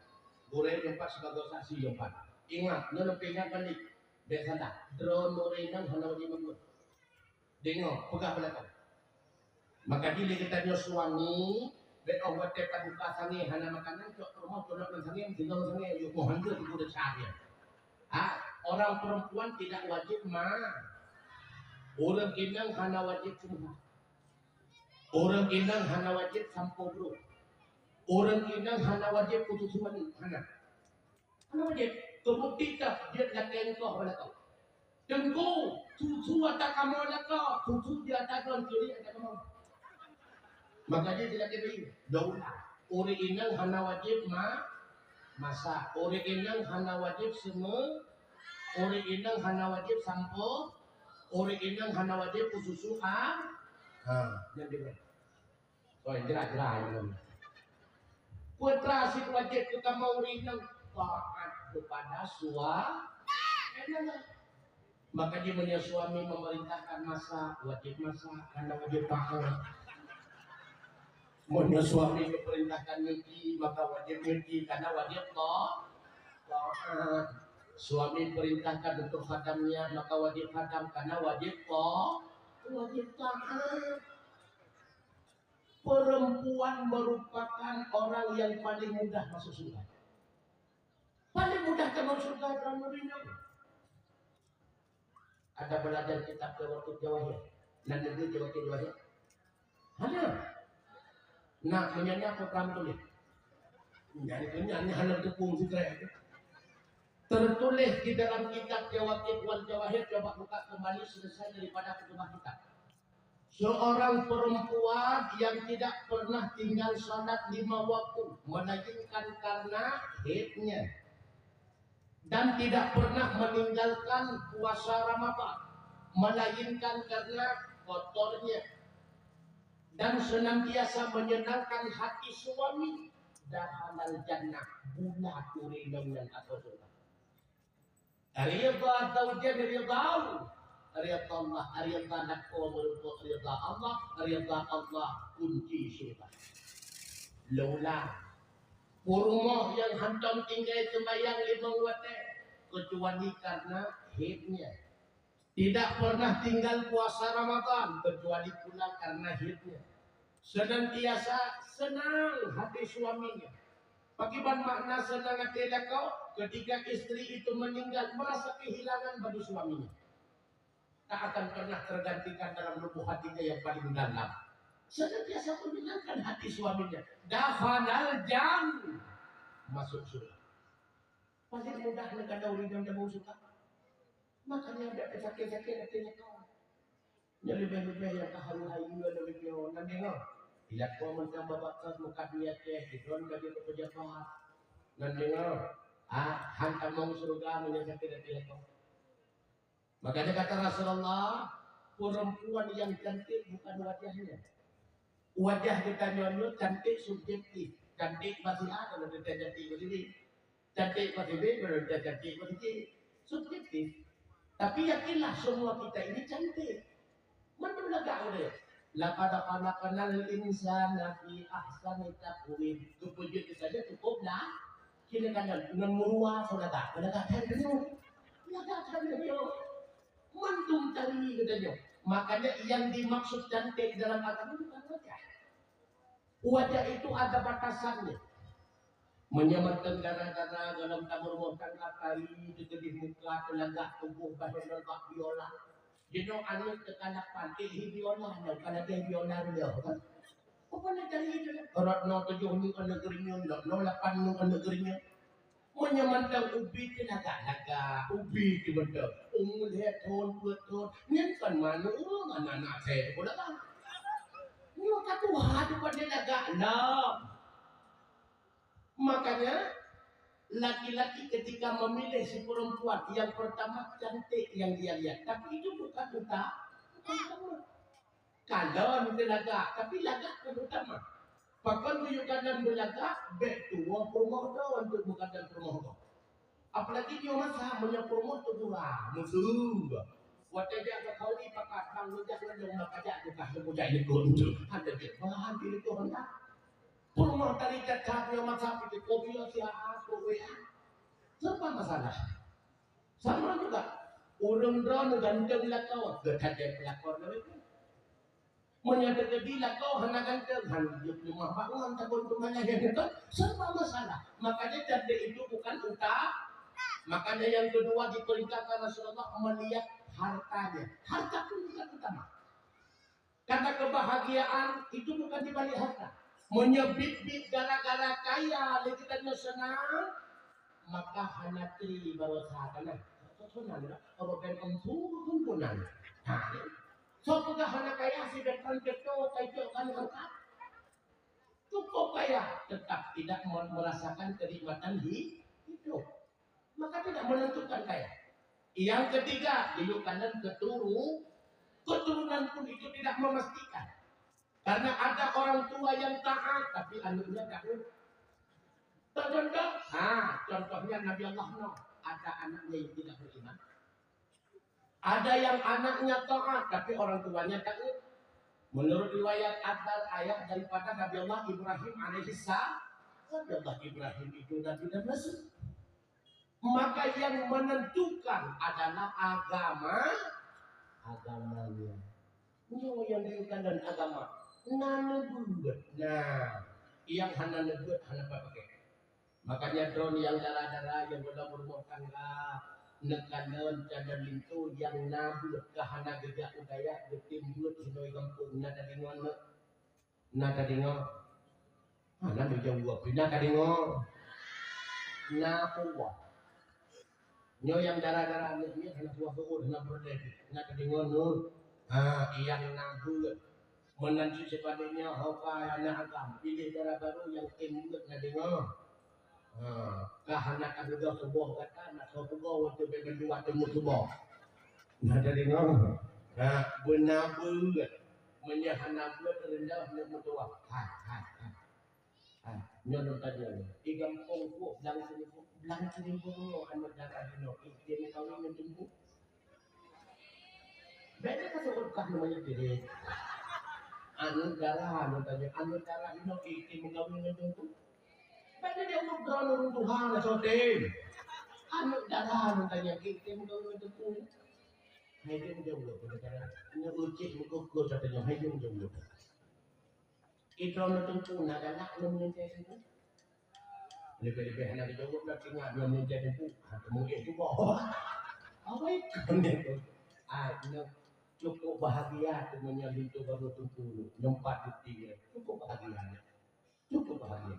Gurèe nyoe pat sibagoe saksi nyoe pat. Ingat, nyoe peuingat balik. Biasa dah, droeneuh inong hana wajéb makot. Deungoe, peugah bak lakoe. Maka jih lé geutanyoe suami, bèk óh watèe tabuka sangè hana makanan, cok peurumoh, cok lam sangè, tinggai sangè, yôh, moh hanjeuet teungku desya dia. Ha, orang perempuan tidak wajib ma-, ureueng inong hana wajéb seumeuhat. Ureueng inong hana wajéb sampoe brôk. Ureueng inong hana wajéb keususuan, hana. Hana wajéb. Teubukti ka jeuet lakèe ngon lakoe. Teungku, susu ata kamoe lakoe, susu di ata droen, curi ata kamoe. Maka jih dilakèe bayeue. Daulah. Ureueng inong hana wajéb ma-, masak. Ureueng inong hana wajéb seumeu-, ureueng inong hana wajéb sampoe, ureueng inong hana wajéb keususu a-, ha, nyan dia. Oi, jelas-jelas nyan. Peue teuma sit wajéb keu kamoe ureueng inong? Taat kepada sua-, Maka jih meunyoe suami memerintahkan masak, wajéb masak, karena wajéb taat. Meunyoe suami memerintahkan nyuci, maka wajéb nyuci, karena wajéb ta-, taat. Suami perintahkan untuk khadamnya, maka wajéb khadam, karena wajéb ta-, wajéb taat. Perempuan merupakan orang yang paling mudah masuk surga. Paling mudah ka masuk surga droeneuh inong. Ada belajar kitab Jawahir, Jawahir. Nan dulu Jawahir, Jawahir. Hana. Nah, meunyoe nyan program tuléh. Nyan, nyan, nyan hana teupeue sikrek. Tertulis di dalam kitab Jawahir wal Jawahir, coba buka kembali selesai daripada khutbah kita. Seorang perempuan yang tidak pernah tinggal salat lima waktu. melainkan karena haidnya. Dan tidak pernah meninggalkan puasa Ramadan, melainkan karena kotornya. Dan senantiasa menyenangkan hati suami, dakhalal jannah, bulat ureueng nyan ateueh syeuruga. Ridha zaujain ridha, ridha Allah, ridha lakoe meurumpok ridha Allah, ridha Allah kunci syeuruga. Leulah, peurumoh nyang hantom tinggai seumayang limong watée, keucuali karena haidnya. Tidak pernah tinggal puasa Ramadan, kecuali pula karena haidnya. Senantiasa senang hati suaminya. Pakriban makna senang hati lakoe? Ketika istri itu meninggal, merasa kehilangan bagi suaminya. Tak akan pernah tergantikan dalam lubuk hatinya yang paling dalam. Senantiasa menyenangkan hati suaminya. Dakhalal jan-, masuk syeuruga. Paling mudah neuk gata ureueng nyang teumeung syeuruga. Makanya dak sakét-sakét hati lakoe. Nyan leubeh-leubeh nyang ka haru hayeue lagée nyoe, nan deungoe. Ilakoe mantong babah kos meukat niat teuh, sidroe ka jeuet keu peujabat. Nan deungoe, ah, han tamong syeuruga meunyoe sakét hati lakoe. Makanya kata Rasulullah, perempuan yang cantik bukan wajahnya. Wajah geutanyoe nyoe cantik subjektif. Cantik bak si A, kalau kita cantik bak si B. Cantik bak si B, kalau kita cantik bak si C. Subjektif. Tapi yakinlah semua kita ini cantik. Mandum lagak udah. Laqad khalaqnal insana fi ahsani taqwim. Geupeujeuet saja cukup lah. Kira kan ngon meuruwa saudara. Saudara kan dulu. Lagak kan dulu. Mandum tari geutanyoe. Makanya yang dimaksud cantik dalam agama bukan wajah. Wajah itu ada batasannya. Meunyoe mantong gara-gara dalam tamu rumah tangga tari, teukeudeh muka, teulagak tuboh, bahé ngon bak biola. Jinoe aneuk teukalak panté hi biola, nyoe ka lagée biola riôh kan. Apa nak tari itu? Rot noe tujoh nyoe aneuk geurinyeun, rot noe lapan nyoe aneuk geurinyeun. Meunyoe mantong ubit teuh lagak-lagak, ubit teuh mantong. Umu lhée thon, peuet thon, nyan kon manok ureueng, aneuk-aneuk asée teuh lagak. Nyoe ka tuha teuh pada lagak lom. Makanya laki-laki ketika memilih si perempuan, yang pertama cantik yang dia lihat, tapi itu bukan uta-, bukan utama. Kalon teuh lagak, tapi lagak kon utama. Pakon geuyue kalon beulagak, bék tuwoe peurumoh droe untuk beukalon peurumoh droe. Apalagi nyoe masa meunyoe peurumoh teuh gura, musuh. Watée jak keu khauri pakat bang lujah ngon lôn maka jak tukah leumo jak likot tu. Hana jeuet bahan di likot handak. Peurumoh tadi that-that nyoe masa pike kopi siat, kopi. Serba masalah. Sama juga. Ureueng droeneuh ganteng lakoe, geutanyoe pelakor lagée nyan. Meunyoe teukeudi lakoe hana ganteng, han jeuet leumah bangon takon keumalaian, kan? Serba masalah. Makanya cantik itu bukan uta-, makanya yang kedua diperintahkan Rasulullah melihat hartanya. Harta pun bukan utama. Karena kebahagiaan itu bukan di balik harta. Meunyoe biet-biet gara-gara kaya lé geutanyoe seunang, maka hana tri baroesa kana. Soe nan, Robert Empu pun nan. Ha, soe peugah hana kaya si Bertrand Picasso ka icok kan harta? Cukup kaya, tetap tidak me-, merasakan kenikmatan hi-, hidup. Maka tidak menentukan kaya. Yang ketiga, dilupakan keturu-, keturunan pun itu tidak memastikan. Karena ada orang tua yang taat, tapi anaknya tak. Contoh, ha, contohnya Nabi Allah Nuh, ada anaknya yang tidak beriman. Ada yang anaknya taat, tapi orang tuanya tak. Menurut riwayat asal ayah daripada Nabi Allah Ibrahim alaihissalam, Nabi Allah Ibrahim itu Nabi dan Rasul. Maka yang menentukan adalah agama, agamanya. Nyoe nyang dikalon agama. Na neubeuet, na. Nyang hana neubeuet hana pakai. Makanya droeneuh nyang dara-dara nyang gohlom rumoh tangga, neukalon calon linto nyang na beuet, ka hana geujak u dayah geutem beuet sinoe gampông, na tadeungoe nyoe. Na tadeungoe? Hana neujaweueb, na tadeungoe? Na peue? Nyoe nyang dara-dara aneuk miet hana tuha seuôt, hana peureulée. Na tadeungoe nyoe? Ha, nyang na beuet. Meunan cit sibaliknya, ho ka aneuk agam, piléh dara barô nyang tem buet na deungoe. Ha, ka hana tabeudôh tuboh gata, na soe tuboh watèe bèk mandua teumeutuboh. Na tadeungoe? Ha, beuna beuet. Meunyoe hana beuet, reunah neuk meutuwah. Ha, ha, ha. Ha, nyoe lôn tanyong. Di gampông Puek Blang Seurimbueng, Blang Seurimbueng nyoe aneuk dara jinoe, ié meukawen ngon teungku? Bèk ka seuôt kah nyoe manyét diri. Aneuk dara lôn tanyong, aneuk dara jinoe, ié meukawen ngon teungku? Bèk ka jaweueb droeneuh ureueng tuha na soe tem. Aneuk dara lôn tanyong, ié meukawen ngon teungku? Hai tem jaweueb, aneuk dara. Nyoe ucit meukeue-keue soe tanyong, hai tem jaweueb. Idroe teungku na galak lom ngon teungku. Leubeh-leubeh hana geujaweueb na teungoh lom ngon teungku. Ha, teumeuéh tuboh. Awai kon nyan tu. Ah, nyoe cukup bahagia tu meunyoe linto barô teungku. Nyoe pat bukti nyan. Cukup bahagia nyan. Cukup bahagia.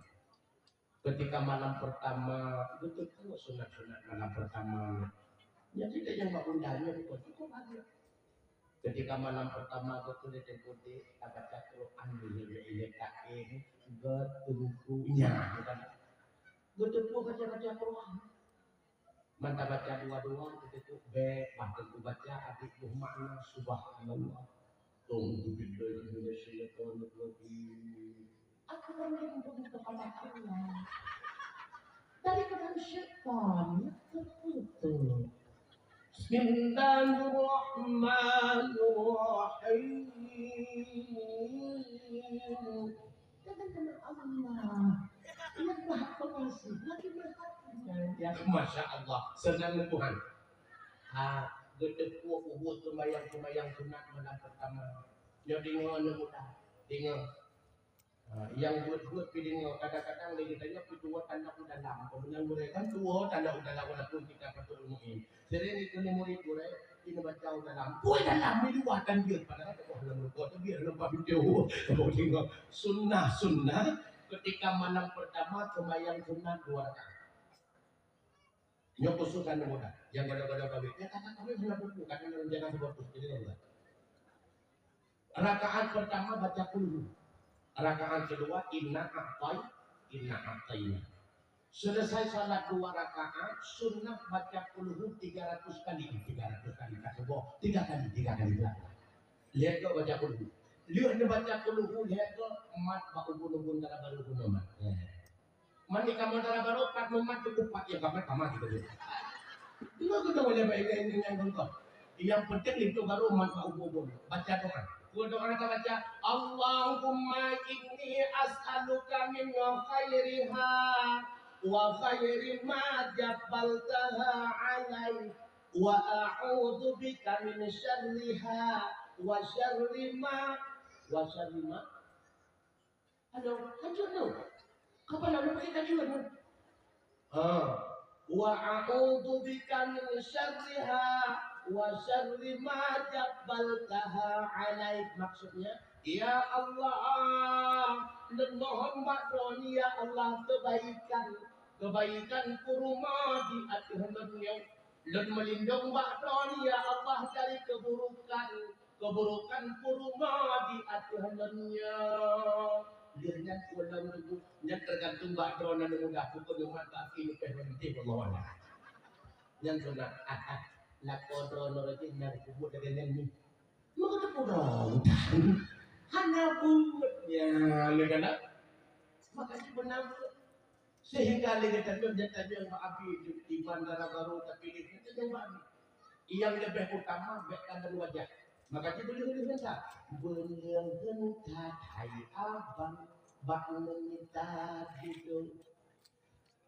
Ketika malam pertama, beutôi sunat-sunat malam pertama. Nyan kita nyang bak bunda nyan cukup bahagia. Ketika malam pertama geutuléh di putéh, tabaca Quran di ilée-ilée taéh, geuteungku nyan, bukan? Geuteungku baca-baca Quran. Man tabaca dua-dua, geuteungku bèk, bah teungku baca, adik buh makna, subhanallah. A'udzu billahi minasyaitonir rajim. Aku berlindung kepada Allah dari godaan syaitan yang terkutuk. Bismillahirrahmanirrahim. Dengan nama Allah yang Maha Pengasih, lagi Maha Penyayang. Ya, Masya Allah, senang Tuhan. Ha, geuteupue ubit seumayang-seumayang sunat malam pertama. Nyoe deungoe aneuk muda, deungoe. Ha, nyang buet-buet pih deungoe, kadang-kadang lé geutanyoe pih tuwoe tanda u dalam. Peue meunan gurée kan tuwoe tanda u dalam walaupun kita patut ilmu ilmu. Sering ikut murid gurée, ini baca u dalam. Pue dalam di luwa tan jeuet, padahal teukoh lam rukoe teubiet lam pabideu. Kamu tengok sunnah-sunnah ketika malam pertama sembahyang sunat dua rakaat. Nyoe khusus aneuk muda. Nyang gadôh-gadôh kawin. Nyang kakak kawin hana buku, kadang dalam jalan sebab tu. Jadi, Allah. Rakaat pertama baca kulhu. Rakaat kedua inna a'tai, inna a'taina. Selesai salat dua rakaat, sunnah baca kulhu tiga ratus kali. Tiga ratus kali, tak seboh. Tiga kali, tiga kali, tiga kali. Lihat kau baca kulhu. Lihat dia baca kulhu, lihat kau mat bak ubun-ubun dalam baru guna mat. Ya. Mani kamoe dara barô pat mumat cukup pat ya kamoe sama gitu je. Dua kita boleh baik ini yang contoh. Yang penting itu baru mat bak ubun-ubun. Baca doa. Dua doa kita baca, Allahumma inni as'aluka min khairiha wa khairi ma jabbaltaha alai wa a'udzu bika min syarriha wa syarri ma wa syarri ma Aduh, kajut tu. Kapan nak pakai kajut tu? Ha. Wa a'udzu bika min syarriha wa syarri ma jabbaltaha alaik. Maksudnya, ya Allah, lôn mohon bak Droe, ya Allah, kebaikan, kebaikan kuruma di ateueh lôn nyoe. Lôn meulindong bak Droe, ya Allah, dari keburukan, keburukan kuruma di ateueh lôn nyoe. Lheueh nyan ulôn teupeu, nyan teugantung bak droe aneuk muda, pokok nyoe mat bak akhé leupah berhenti, wallahu a'lam. Nyan sunat. Lakoe droe nyoe rajin nyang kubuet lagèe nyan ni. Maka teupeu droe udah. Hana buet nyan, lé kana. Maka cit beuna buet. Sehingga lé geutanyoe, geutanyoe bak Abi di bandara baru tapi lé geutanyoe bak Abi. Nyang leubeh utama bèk kalon wajah. Maka jih beuleueh-leueh that. Beuleueh that hai abang bak meunita dudoe.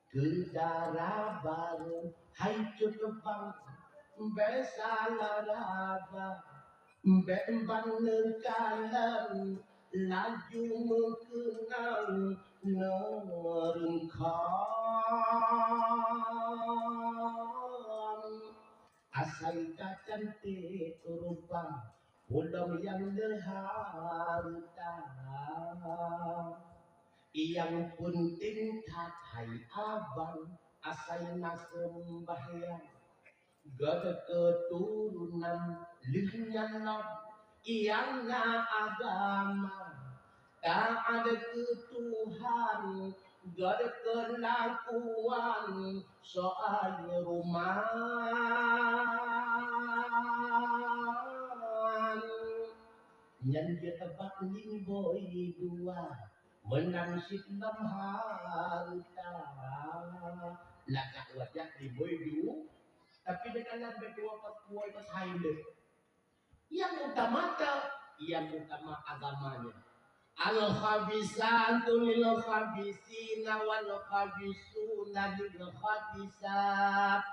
Keu dara barô hai cut bang bèk salah raba. Bèk ban neukalon laju meukeunong ngon reungkon. Asai ka cantik rupa, ulôn nyang leuha reuta. Nyang peunteng that hai abang, asai na seumbahyang. Gata keuturonan lheueh nyan lom Nyang na agama, taat keu Tuhan, gét keu lakuan, soai ruman. Nyan jeuet bak limboi dua, meunang cit lam hareuta. Lagak wajah limboi dua, tapi di dalam beudua pat kuwai pat hai lé. Nyang utama ta, nyang utama agamanya. Al-khabisatu lil-khabisina wal-khabisuna lil-khabisat.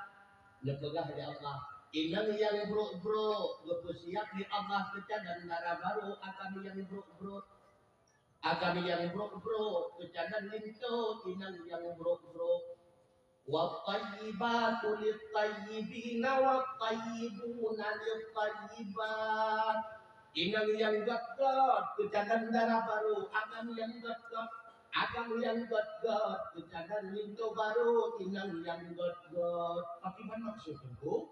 Neupeugah lé Allah, inong nyang brok-brok geupeusiap lé Allah keucadan dara barô akan nyang brok-brok. Akan nyang brok-brok keucadan linto inong nyang brok-brok. Wat-thayyibatu lit-thayyibina wat-thayyibuna lit-thayyibat. Inong nyang gét-gét keucadan dara barô akan nyang gét-gét, akan nyang gét-gét keucadan linto barô inong nyang gét-gét. Pakriban maksud teungku?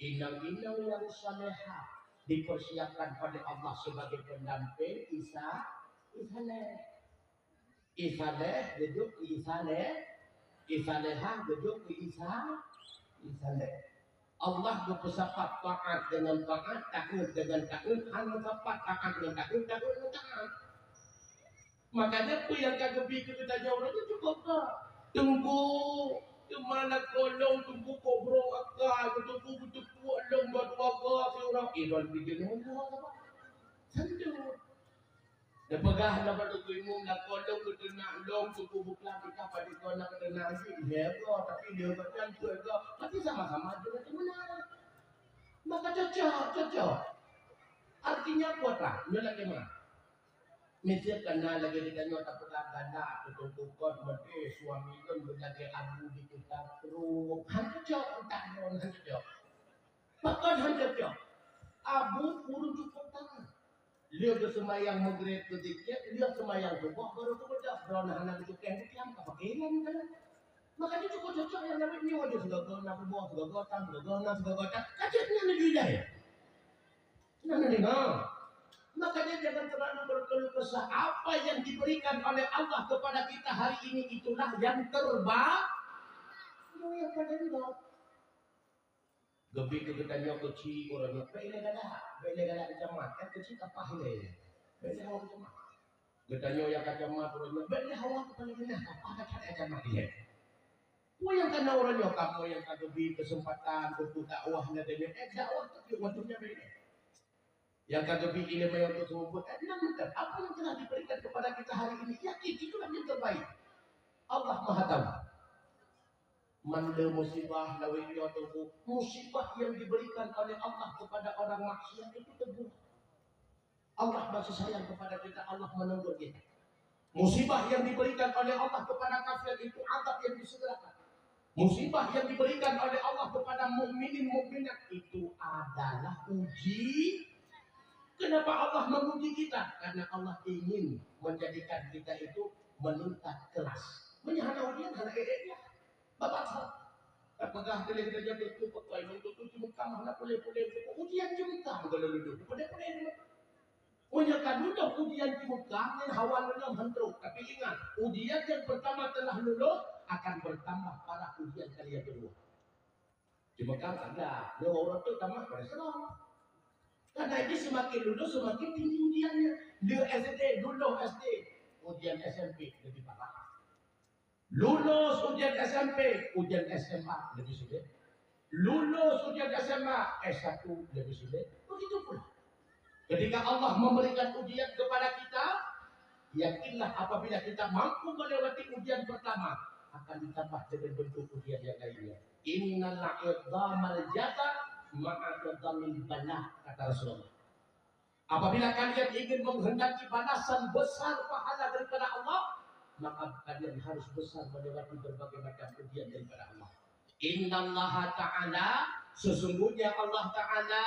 Inong-inong nyang salehah dipersiapkan oleh Allah sebagai pendamping Isa, Isa lé. Isa lé geujok keu Isa lé, Isa lé ha geujok keu Isa, Isa lé. Allah geupeusapat taat deungon taat, takut deungon takut, hana sapat taat deungon takut, takut deungon taat. Makanya peue nyang ka geubi keu geutanyoe uroe nyoe cukup ka. Teungku, teuma lakoe lôn teungku kobro akai, teungku beuteupuek lôn bak dua ka siuroe, eh, lôn pike lôn dua ka. Santun. Neupeugah lom bak teungku imum, lakoe lôn beuteunak lôn teungku bukla kita padikon na beuteunak jih, lhèe goe, tapi lhèe goe nyan peuet goe, tapi sama-sama juga teumeunak. Maka cocok, cocok. Artinya apa tah? Nyoe lagèe meunan. Miseue kana lagèe geutanyoe tapeugah ganda ateueh teungku kon meudeh suami lôn beulagèe abu di kita trok. Han cocok utak droe, han cocok. Pakon han cocok? Abu ureueng cukup taat. Lheueh geuseumayang Maghrib keu zikir, lheueh seumayang suboh baru geubeudôh, droe na hana geucukéh butiang ka paké nyan ka. Makanya cukup cocok nyang lawét nyoe, ada sigoe-goe na suboh, sigoe-goe tam, sigoe-goe na, sigoe-goe tam. Ka jeuet nyan laju ilèe. Nyan deungoe. Makanya jangan terlalu berkeluh kesah. Apa yang diberikan oleh Allah kepada kita hari ini, itulah yang terbaik. Itu yang paling baik. Geubi keu geutanyoe keuchik uroe nyoe, bèk ilèe galak, bèk ilèe galak keucamat, kan keuchik ka paih ilèe. Bèk ilèe hawa keucamat. Geutanyoe nyang keucamat uroe nyoe, bèk ilèe hawa keupaléng inah, ka paih that keucamat ilèe. Peue nyang kana uroe nyoe, kamoe nyang ka geubi keuseumpatan untuk dakwah lagèe nyoe, eh, dakwah tapi watèe nyan bèk ilèe. Nyang ka geubi ileumèe untuk seumeubeuet, eh, nyan mantap. Apa yang telah diberikan kepada kita hari ini, yakin itulah yang terbaik. Allah Maha Tahu. Mandum musibah lawét nyoe teungku, musibah yang diberikan oleh Allah kepada orang maksiat itu teguh. Allah masih sayang kepada kita, Allah menegur kita. Musibah yang diberikan oleh Allah kepada kafir itu azab yang disegerakan. Musibah yang diberikan oleh Allah kepada mukminin mukminat itu adalah uji. Kenapa Allah menguji kita? Karena Allah ingin menjadikan kita itu meningkat kelas. Meunyoe hana ujian, hana ék-ék nyan. Bapak sa, tapeugah teuléh-teuléh jeuet tu peukai, meunyoe tu cimukam hana puléh-puléh, ujian cimukam kalau lulus. Puléh-puléh. Meunyoe ka lulus ujian cimukam, nyan hawa lulus han trok. Tapi ingat, ujian yang pertama telah lulus, akan bertambah parah ujian kali yang kedua. Cimukam ada, nyoe ureueng tu tamah pada serang. Karena ini semakin lulus, semakin tinggi ujiannya. Lulus S D, lulus S D, ujian S M P lebih parah. Lulus ujian S M P, ujian S M A lebih sulit. Lulus ujian S M A, S satu lebih sulit. Begitu pula. Ketika Allah memberikan ujian kepada kita, yakinlah apabila kita mampu melewati ujian pertama, akan ditambah dengan bentuk ujian yang lainnya. Innal idhamal jaza ma'a idhamil bala, kata Rasulullah. Apabila kalian ingin menghendaki balasan besar pahala daripada Allah, maka kalian harus besar melewati berbagai macam ujian daripada Allah. Innallaha ta'ala, sesungguhnya Allah Ta'ala,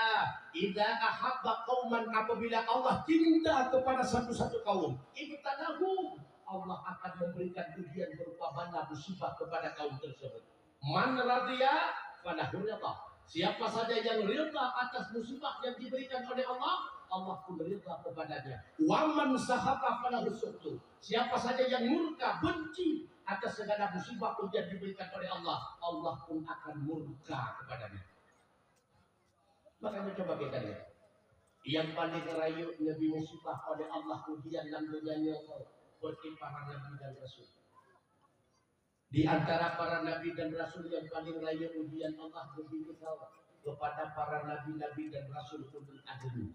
idza ahabba qauman, apabila Allah cinta kepada satu-satu kaum, ibtalahum, Allah akan memberikan ujian berupa bala musibah kepada kaum tersebut. Man radiya falahu ridha. Siapa saja yang rida atas musibah yang diberikan oleh Allah, Allah pun rida kepadanya. Wa man sakhata falahu sukhtu. Siapa saja yang murka, benci atas segala musibah ujian diberikan oleh Allah, Allah pun akan murka kepadanya. Makanya coba kita lihat. Yang paling rayeuk Nabi musibah oleh Allah ujian lam dunia nyoe, berarti para nabi dan rasul. Di antara para nabi dan rasul yang paling rayeuk ujian Allah geubri misal kepada para nabi-nabi dan rasul ulul azmi.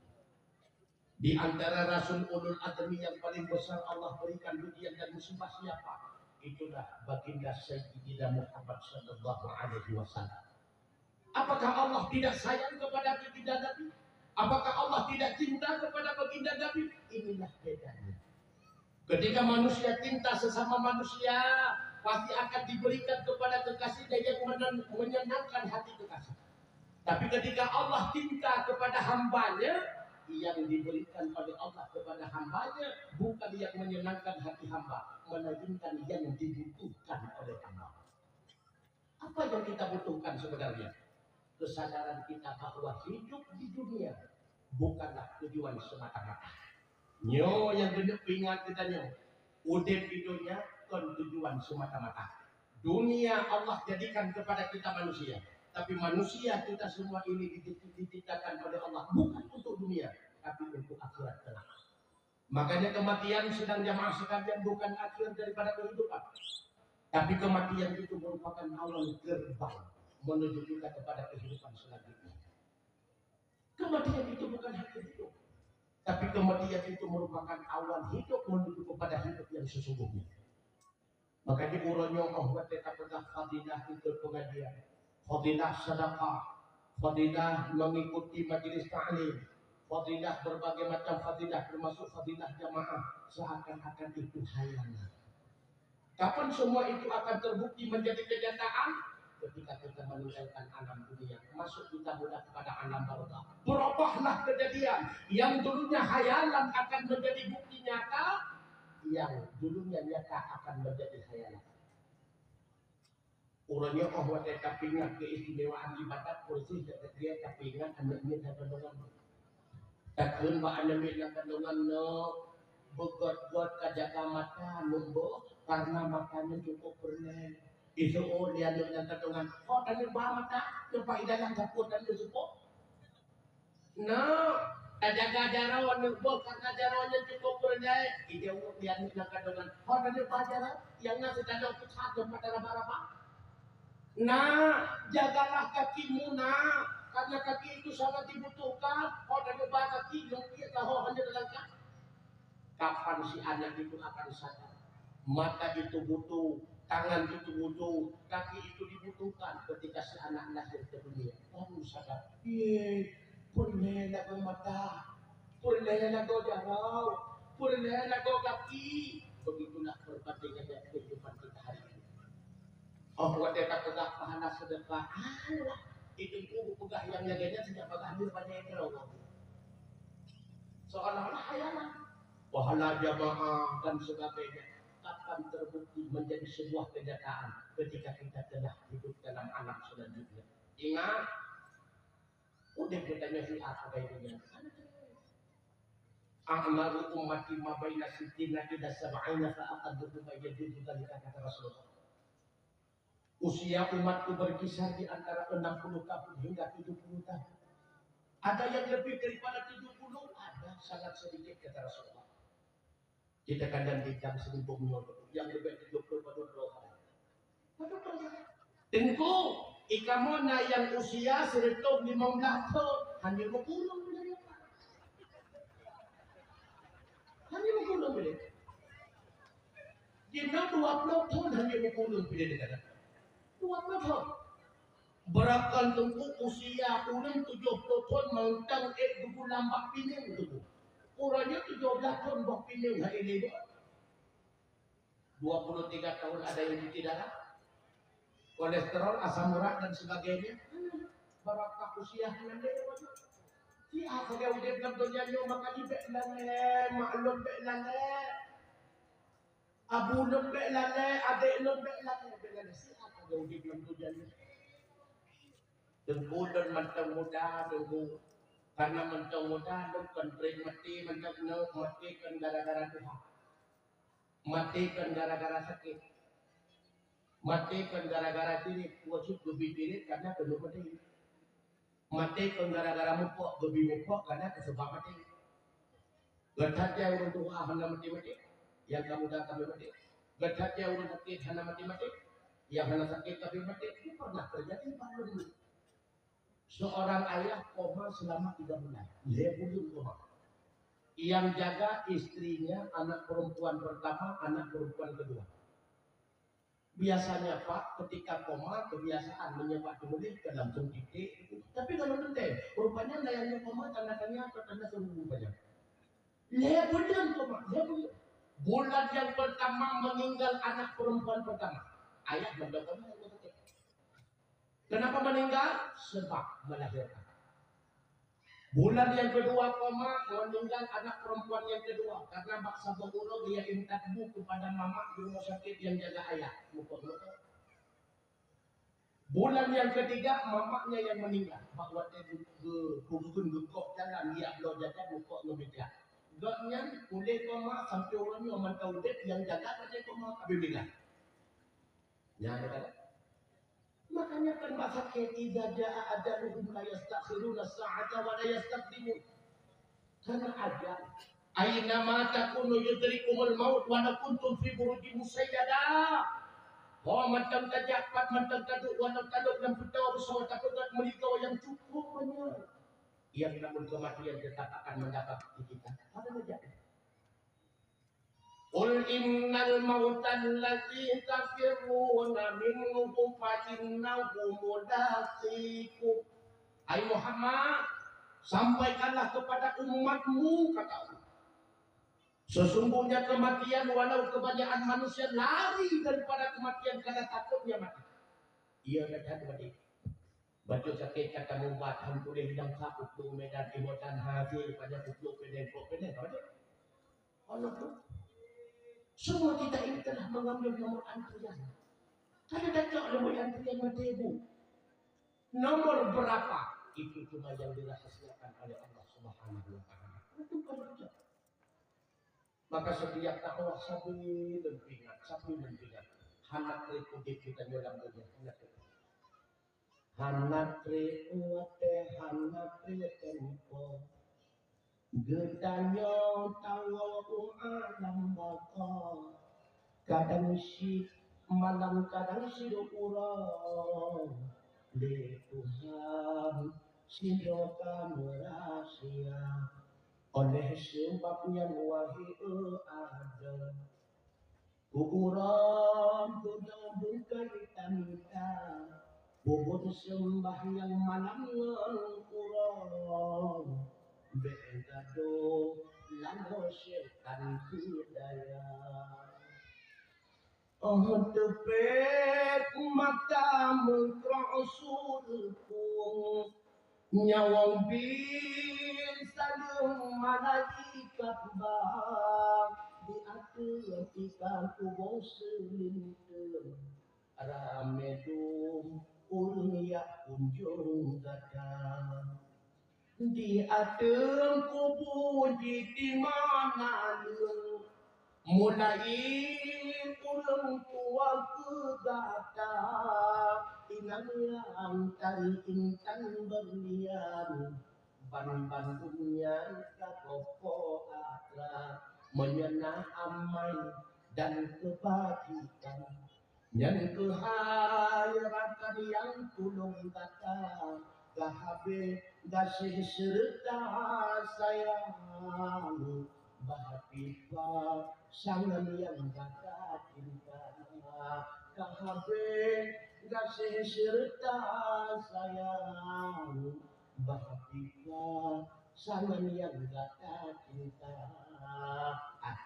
Di antara rasul ulul azmi yang paling besar Allah berikan ujian dan musibah siapa? Itulah baginda Sayyidina Muhammad sallallahu alaihi wasallam. Apakah Allah tidak sayang kepada baginda Nabi? Apakah Allah tidak cinta kepada baginda Nabi? Inilah bedanya. Ketika manusia cinta sesama manusia, pasti akan diberikan kepada kekasihnya yang menen-, menyenangkan hati kekasih. Tapi ketika Allah cinta kepada hambanya, yang diberikan oleh Allah kepada hambanya bukan yang menyenangkan hati hamba, melainkan yang dibutuhkan oleh hamba. Apa yang kita butuhkan sebenarnya? Kesadaran kita bahwa hidup di dunia bukanlah tujuan semata-mata. Nyoe nyang keuneuk peuingat geutanyoe, udeb di dunia kon tujuan semata-mata. Dunia Allah jadikan kepada kita manusia, tapi manusia kita semua ini diciptakan oleh Allah bukan untuk dunia, tapi untuk akhirat kelak. Makanya kematian, sidang jamaah sekalian, bukan akhir daripada kehidupan. Tapi kematian itu merupakan awal gerbang menuju kita kepada kehidupan selanjutnya. Kematian itu bukan akhir hidup. Tapi kematian itu merupakan awal hidup menuju kepada hidup yang sesungguhnya. Maka di uroe nyoe óh watée tapeugah fadilah ikot pengajian, fadilah sedekah, fadilah mengikuti majelis taklim, fadilah berbagai macam fadilah termasuk fadilah jamaah, seakan-akan itu hayalan. Kapan semua itu akan terbukti menjadi kenyataan? Ketika kita meninggalkan alam dunia, masuk kita mudah kepada alam barzakh. Berubahlah kejadian yang dulunya hayalan akan menjadi bukti nyata, yang dulunya nyata akan menjadi hayalan. Uroe nyoe óh watée tapeuingat keistimewaan ibadat, peureuséh jak teukiet tapeuingat aneuk miet dan kandungan. Takheun bak aneuk miet dan kandungan nyoe, beugöt-göt ka jaga mata nyoe boh, karena mata nyoe cukup peureulée. Iseuôt lé aneuk dan kandungan, "Ho taneuk ba mata, nyoe bak idalam sapeue taneuk seupôt." Nah, tajaga jaroe aneuk boh, karena jaroe nyan cukup peureulée. Ijaweueb lé aneuk nyang ka deungon, "Ho taneuk ba jaroe, nyang na sitanoh peuchat teumpat taraba-raba." Nah, jagalah kakimu, nak, karena kaki itu sangat dibutuhkan. Ho taneuk ba kaki, nyang piet taho hana teulangkah. Kapan si anak itu akan sadar? Mata itu butuh, tangan itu butuh, kaki itu dibutuhkan ketika si anak lahir ke dunia. Baru sadar, "Ye, peureulée lagoe mata, peureulée lagoe jaroe, peureulée lagoe kaki." Begitulah perbandingannya kehidupan kita hari ini. Oh, watée tapeugah pahala sedekah, alah, itu guru peugah nyang lagée nyan sejak bagah lheueh banyak droe. Seolah-olah hayalan. Pahala jamaah dan sebagainya akan terbukti menjadi sebuah kenyataan ketika kita telah hidup dalam alam selanjutnya. Ingat, udeb geutanyoe siat sagai dunia. A'maru ummati ma baina sittina ila sab'ina fa aqalluhum ma yajuzu dzalika, kata Rasulullah. Usia umatku berkisar di antara enam puluh tahun hingga tujuh puluh tahun. Ada yang lebih daripada tujuh puluh, ada sangat sedikit, kata Rasulullah. Kita kadang didang seribu nyoe, yang lebih tujuh puluh baru dua kali. Teungku, ikamoe na nyang usia seratus lima belas thon, hana meukureueng lé. Hana meukureueng lé. Jinoe dua puluh thon hana meukureueng lé. Dua puluh thon. Beurakan teungku usia ureuëng tujoh ploh thon mantong ék geugulam bak pineung teungku. Uroe nyoe tujoh blaih thon boh pineung hai lé. Dua puluh tiga tahun ada yang cuci darah, kolesterol, asam urat dan sebagainya. Barakah usia nyan lé. Siat sagai udeb lam donya nyoe maka ibek lalé, mak lôn bek lalé. Abu lôn bek lalé, adek lôn bek lalé, bek lalé. Siat sagai udeb lam donya nyoe. Teungku lôn mantong muda, teungku. Karena mantong muda lôn kon treb maté, mantong keunoe maté kon gara-gara tuha. Maté kon gara-gara sakét. Maté kon gara-gara tirit, wajib geubi tirit karena keuneuk maté. Maté kon gara-gara mupok, geubi mupok karena keusabab maté. Geutanyoe ureuëng tuha hana maté-maté, nyang ka muda ka maté. Geutanyoe ureuëng sakét hana maté-maté, nyang hana sakét ka maté. Itu pernah terjadi bak lôn. Seorang ayah koma selama tiga bulan, lhée buleuen koma. Yang jaga istrinya, anak perempuan pertama, anak perempuan kedua. Biasanya, Pak, ketika koma, kebiasaan meunyoe bak teumuléh ka langsung titik. Tapi kalau teuntèe, rupanya na nyang koma tanda-tanda atau tanda seru rupanya. Lhée buleuen koma, lhée buleuen. Bulan yang pertama meninggal anak perempuan pertama. Ayah mantong koma, ayah sakét. Kenapa meninggal? Sebab melahirkan. Bulan yang kedua koma, meninggal anak perempuan yang kedua karena bak saboh uroe ia intat bu kepada mamak di rumah sakit yang jaga ayah. Mupok-mupok. Bulan yang ketiga mamaknya yang meninggal. Bak watèe geu-, geu-, geugeukok jalan, ia bloe jajan mupok ngon meja. Gobnyan puléh koma sampai uroe nyoe mantong udép, yang jaga saja koma, habis meninggal. Nyan ada kata. Makanya kan bak sakét, "Idza jaa ajaluhum la yastakhiruna sa'ata wa la yastaqdimun." Karena ajal, "Aina ma takunu yudrikumul maut walau kuntum fi burujin musyayyada." Oh, mantong tajak pat, mantong taduek, walau taduek lam peutô, beusama tapeugöt meulikô nyang cukup banyak. Yang namun kematian tetap akan mendapat kita. Apa saja. "Qul innal mautal ladzi tafirruna minhu fa innahu mulaqikum." Hai Muhammad, sampaikanlah kepada umatmu, kata Allah, sesungguhnya kematian, walau kebanyakan manusia lari daripada kematian karena takutnya mati, ia akan mati. Bacut sakét ka tamubat, han puléh nyang ka, ukeue Medan, Imotan, Haji, banyak ukeue Penang, kok Penang, apa tu? Allah tu. Semua kita ini telah mengambil nomor antrian. Kada tacok nomor antrian maté bu. Nomor berapa? Itu cuma yang dirahasiakan oleh Allah Subhanahu wa Ta'ala. Itu bukan kita. Maka setiap dakwah sabe lôn peuingat, sabe lôn peuingat. Hana treb udép geutanyoe lam donya, hana treb. Hana treb watèe, hana treb teumpo. Geutanyoe tawoe u alam baqa. Kadang cit malam, kadang sidroe uroe. Lé Tuhan sidroe ka meurahsia. Oleh seubab nyan, wahé Adam, keu uroe dudoe beukai tamita, peubuet seumbahyang malam ngon uroe, bèk gadôh lagoe syètan keu daya. Óh teupék mata meutrok su eukông, nyawöng pih saleuem malaikat ba, di ateueh tika kuboh seulinteung, ramé dum ureuëng jak kunjong gata. Di ateueh kubu jih teuma na leueng, mulai ureuëng tuha keu gata, inong nyang tari intan beurlian, ban bandum nyan ka poh-poh atra, meunyoe na amai dan keubajikan. Nyan keuhai rakan nyang tulông gata, ka habéh gaséh seureuta sayang, bah pipa sangat nyang gata cinta. Ka habéh gaséh seureuta sayang, bah pipa sangat nyang gata cinta. Ah, ah.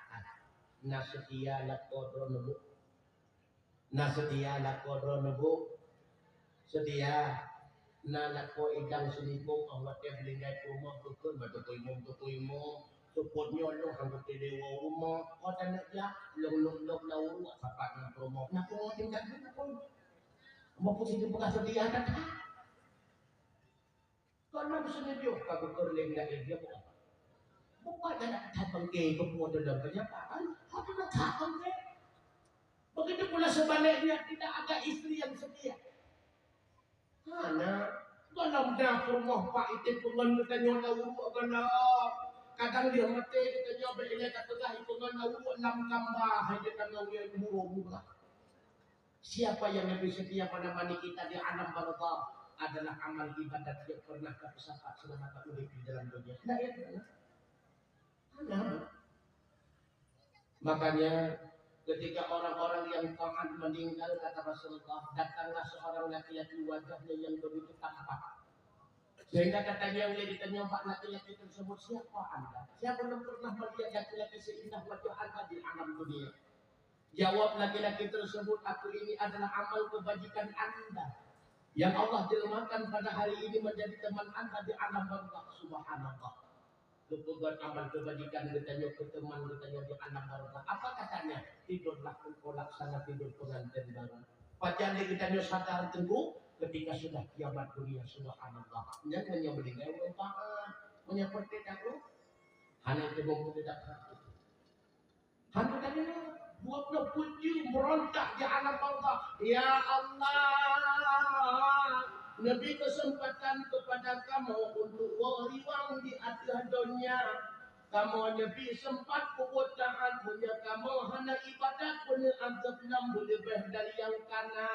Na seutia lakoe droeneuh bu. Na seutia lakoe droeneuh bu. Seutia. Na lakoe idang seulibong, óh watèe beulinggai peurumoh geukheun bak toko imum, toko imum. Seupôt nyoe lôn han geuteudeh woe rumoh. Óh taneuk jak, lôn lôn lôn na uruek sapat ngon peurumoh. Na peurumoh tingkat geuh na pun. Meupeusi teupeugah seutia that-that. Kok Karena bisa nyoe ka geukeureueng dari dia bukan. Bukan nak that bangke geupeue dalam kenyataan, tapi nak that bangke. Begitu pula sebaliknya, tidak ada istri yang setia. Hana, gohlom na peurumoh pak item peungon geutanyoe na uruek gohlom. Kadang dia maté geutanyoe bek ilée ka peugah ipeungon na uruek lam kamba hai geutanyoe nyang murah-murah. Siapa yang lebih setia menemani kita di alam barzakh adalah amal ibadat yang pernah kita sapat selama kita hidup di dalam dunia. Nah, itu. Nah. Makanya ketika orang-orang yang taat meninggal, kata Rasulullah, datanglah seorang laki-laki wajahnya yang begitu tampan. Sehingga katanya oleh ditanya bak laki-laki tersebut, "Siapa anda? Siapa yang pernah melihat laki-laki seindah wajah anda di alam dunia?" Jawab laki-laki tersebut, "Aku ini adalah amal kebajikan anda yang Allah jelmakan pada hari ini menjadi teman anda di alam barzakh." Subhanallah. Geupeugöt amal kebajikan geutanyoe keu teman geutanyoe di alam barzakh. Apa katanya? Tidurlah engkau laksana tidur pengantin baru. Pajan lé geutanyoe sadar teungku ketika sudah kiamat dunia, subhanallah. Nyan meunyoe meuninggai ureueng taat, meunyoe peureté taklok, hana teumeung peureté taat. Hana teudeungoe, dua ploh peuet jeuem meurontak di alam barzakh. Ya Allah, neubri keuseumpatan keupada kamoe untuk woe riwang di ateueh donya. Kamoe neubri seumpat peubuet taat, meunyoe kamoe hana ibadat, beuneuazab lom beuleubeh dari nyang kana.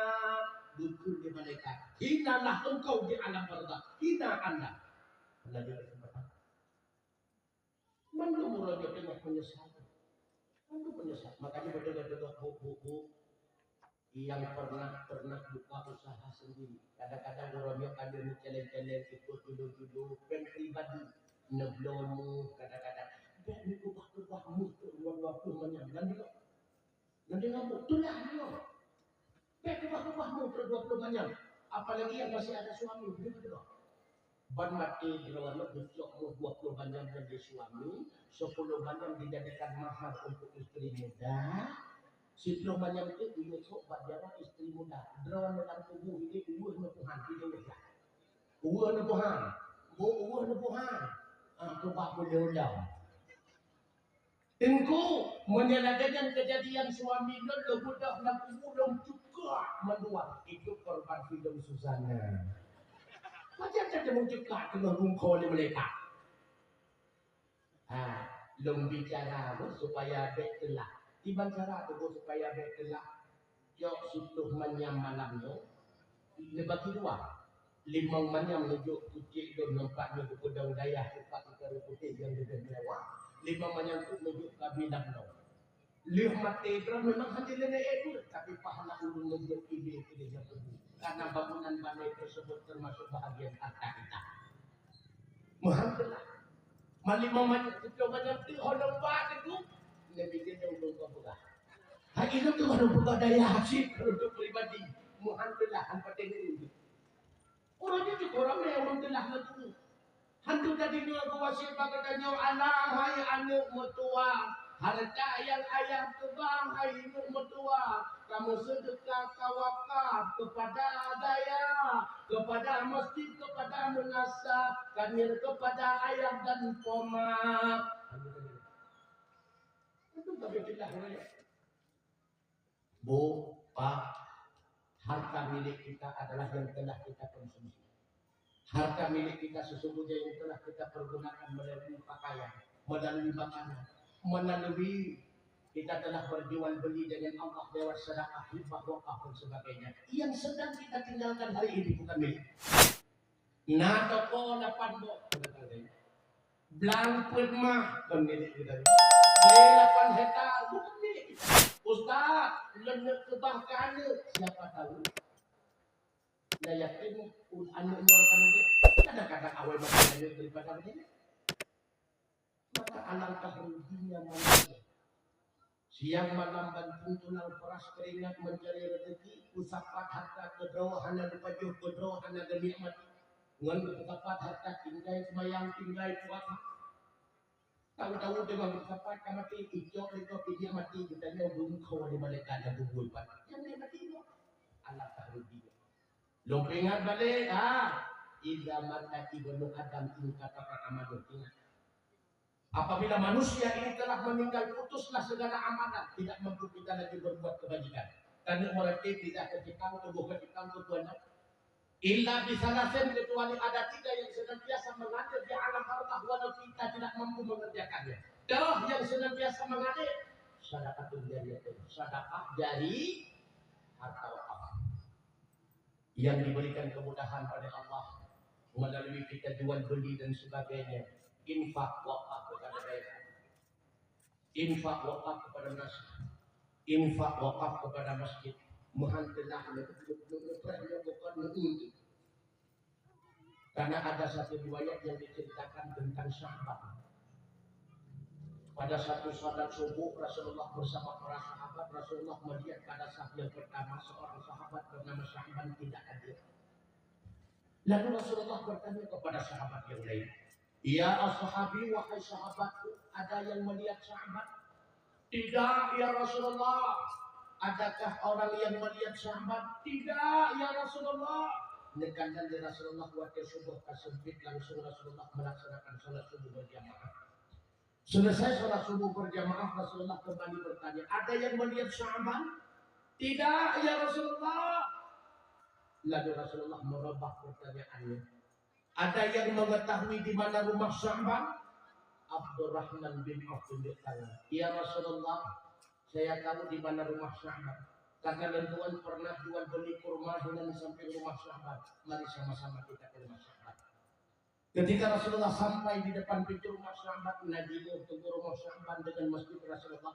Geukheun lé malaikat, "Hinalah engkau di alam barzakh, hina anda." Hana dibri keuseumpatan. Mandum uroe nyoe teungoh meunyeusal. Mandum meunyeusal. Makanya beutôi-beutôi bu, bu, bu, yang pernah, pernah buka usaha sendiri. Kadang-kadang uroe nyoe ka lheueh meucaleng-caleng, ikut judul-judul, brand pribadi. Neubloe muh kadang-kadang. Bèk neukeubah-keubah muh trok dua ploh manyam. Dan juga Nanti ngambek, "Tulah nyoe. Bèk keubah-keubah mu peureudua ploh manyam, apalagi yang masih ada suami." Begitu juga. Ban maté droeneuh geucok mu dua ploh manyam ngon suami, sepuluh manyam dijadikan mahar untuk istri muda, siploh manyam tu geucok bak jaroe istri muda. Droeneuh lam kubu ini uweuh neupuhan, tidak uweuh dah. Uweuh neupuhan, bu uweuh neupuhan. Ah, keubah boleh ulang. Teungku, meunyoe lagèe nyan keujadian suami lôn, lôn beudôh lam kubu lôn cukak mandua, itu korban film Suzanna. Macam mana meucukak teungoh bungkho lé malaikat? Ha, lôn bicara bu supaya bèk teulah. Kiban cara tu bu supaya bèk teulah. Cok siploh manyam malam nyoe, neubagi dua. Limong manyam neujok kucék lôn nyoe pat nyoe geupeudong dayah teumpat ikan putih nyang leubeh mewah. Limong manyam tu neujok kabilan lôn. Lheueh maté droe memang hana leuneuk ék pun, tapi pahala ulôn neujok ilée keu lheueh kubu. Karena bangunan balai tersebut termasuk bahagian harta kita. Meuhan teulah. Malimong manyam, siploh manyam teuk ho lôn ba teungku, neubi jeuet lôn lôn peugah. Hai ilôn teungoh lôn peugah dayah cit keu lôn pribadi. Meuhan teulah, han patéh lôn. Uroe nyoe cit ramé ureueng teulah lôn teungku. Han teuka deungoe geuwasiet bak geutanyoe, alah hai aneuk meutuah, hareuta nyang ayah keubah hai aneuk meutuah, kamoe seudeukah, kawakaf keupada dayah, keupada masjid, keupada meunasah, kanyir keupada ayah dan poma. Itu tapi jelas raya. Bu, Pak, harta milik kita adalah yang telah kita konsumsi. Harta milik kita sesungguhnya yang telah kita pergunakan melalui pakaian, melalui makanan, melalui kita telah berjual beli dengan Allah lewat sedekah, hibah, wakaf dan sebagainya. Yang sedang kita tinggalkan hari ini bukan milik. Na toko lapan boh, blang peuet mah, kon milik geutanyoe. Lé lapan hektar, bukan milik kita. Ustaz, lôn neuk keubah keu aneuk, siapa tahu. Na yakin aneuk nyoe akan udép. Kadang-kadang awai maté aneuk daripada beudé. Maka alangkah ruginya manusia. Siang malam banting tulang peras keringat mencari rezeki, peusapat harta keudroe hana geupajoh, keudroe hana geunikmati. Ngon peusapat harta tinggai seumayang, tinggai puasa. Tahu-tahu teuma peusapat ka maté, icok lé gob, dia mati, geutanyoe beumeukawen di malaikat dan bubui pat. Nyang dia mati nyoe. Alangkah ruginya. Lôn peuingat balek, ha. Idza mata ibnu Adam inqata'a amaluh. Ingat. Apabila manusia ini telah meninggal, putuslah segala amalan, tidak mampu kita lagi berbuat kebajikan. Tanyoe meureuti tidak keutikang, tuboh keutikang, tuboh na. Illa bisalasin, kecuali ada tiga yang senantiasa mengalir di alam barzakh walau kita tidak mampu mengerjakannya. Darah yang senantiasa mengalir, sadaqatun jariyah, sedekah jari, harta wakaf. Yang diberikan kemudahan oleh Allah melalui kita jual beli dan sebagainya, infak wakaf kepada daerah, infak wakaf kepada madrasah, infak wakaf kepada masjid, meuhan teulah. Karena ada satu riwayat yang diceritakan tentang Sya'ban. Pada satu salat subuh, Rasulullah bersama para sahabat, Rasulullah melihat pada saf yang pertama seorang sahabat bernama Sya'ban tidak hadir. Lalu Rasulullah bertanya kepada sahabat yang lain, "Ya ashabi, wahai sahabatku, ada yang melihat Sya'ban?" "Tidak, ya Rasulullah." "Adakah orang yang melihat Sya'ban?" "Tidak, ya Rasulullah." Neukalon lé Rasulullah watée suboh ka seumpit, langsung Rasulullah melaksanakan salat subuh berjamaah. Selesai salat subuh berjamaah, Rasulullah kembali bertanya, "Ada yang melihat Sya'ban?" "Tidak, ya Rasulullah." Lalu Rasulullah merubah pertanyaannya, "Ada yang mengetahui di mana rumah Sya'ban?" Abdurrahman bin Auf tunjuk tangan. "Ya Rasulullah, saya tahu di mana rumah Sya'ban. Karena lôn tuan pernah jual beli kurma hinan di samping rumah Sya'ban. Mari sama-sama kita ke rumah Sya'ban." Ketika Rasulullah sampai di depan pintu rumah Sya'ban, na jimeuet teungoh rumah Sya'ban dengan masjid Rasulullah.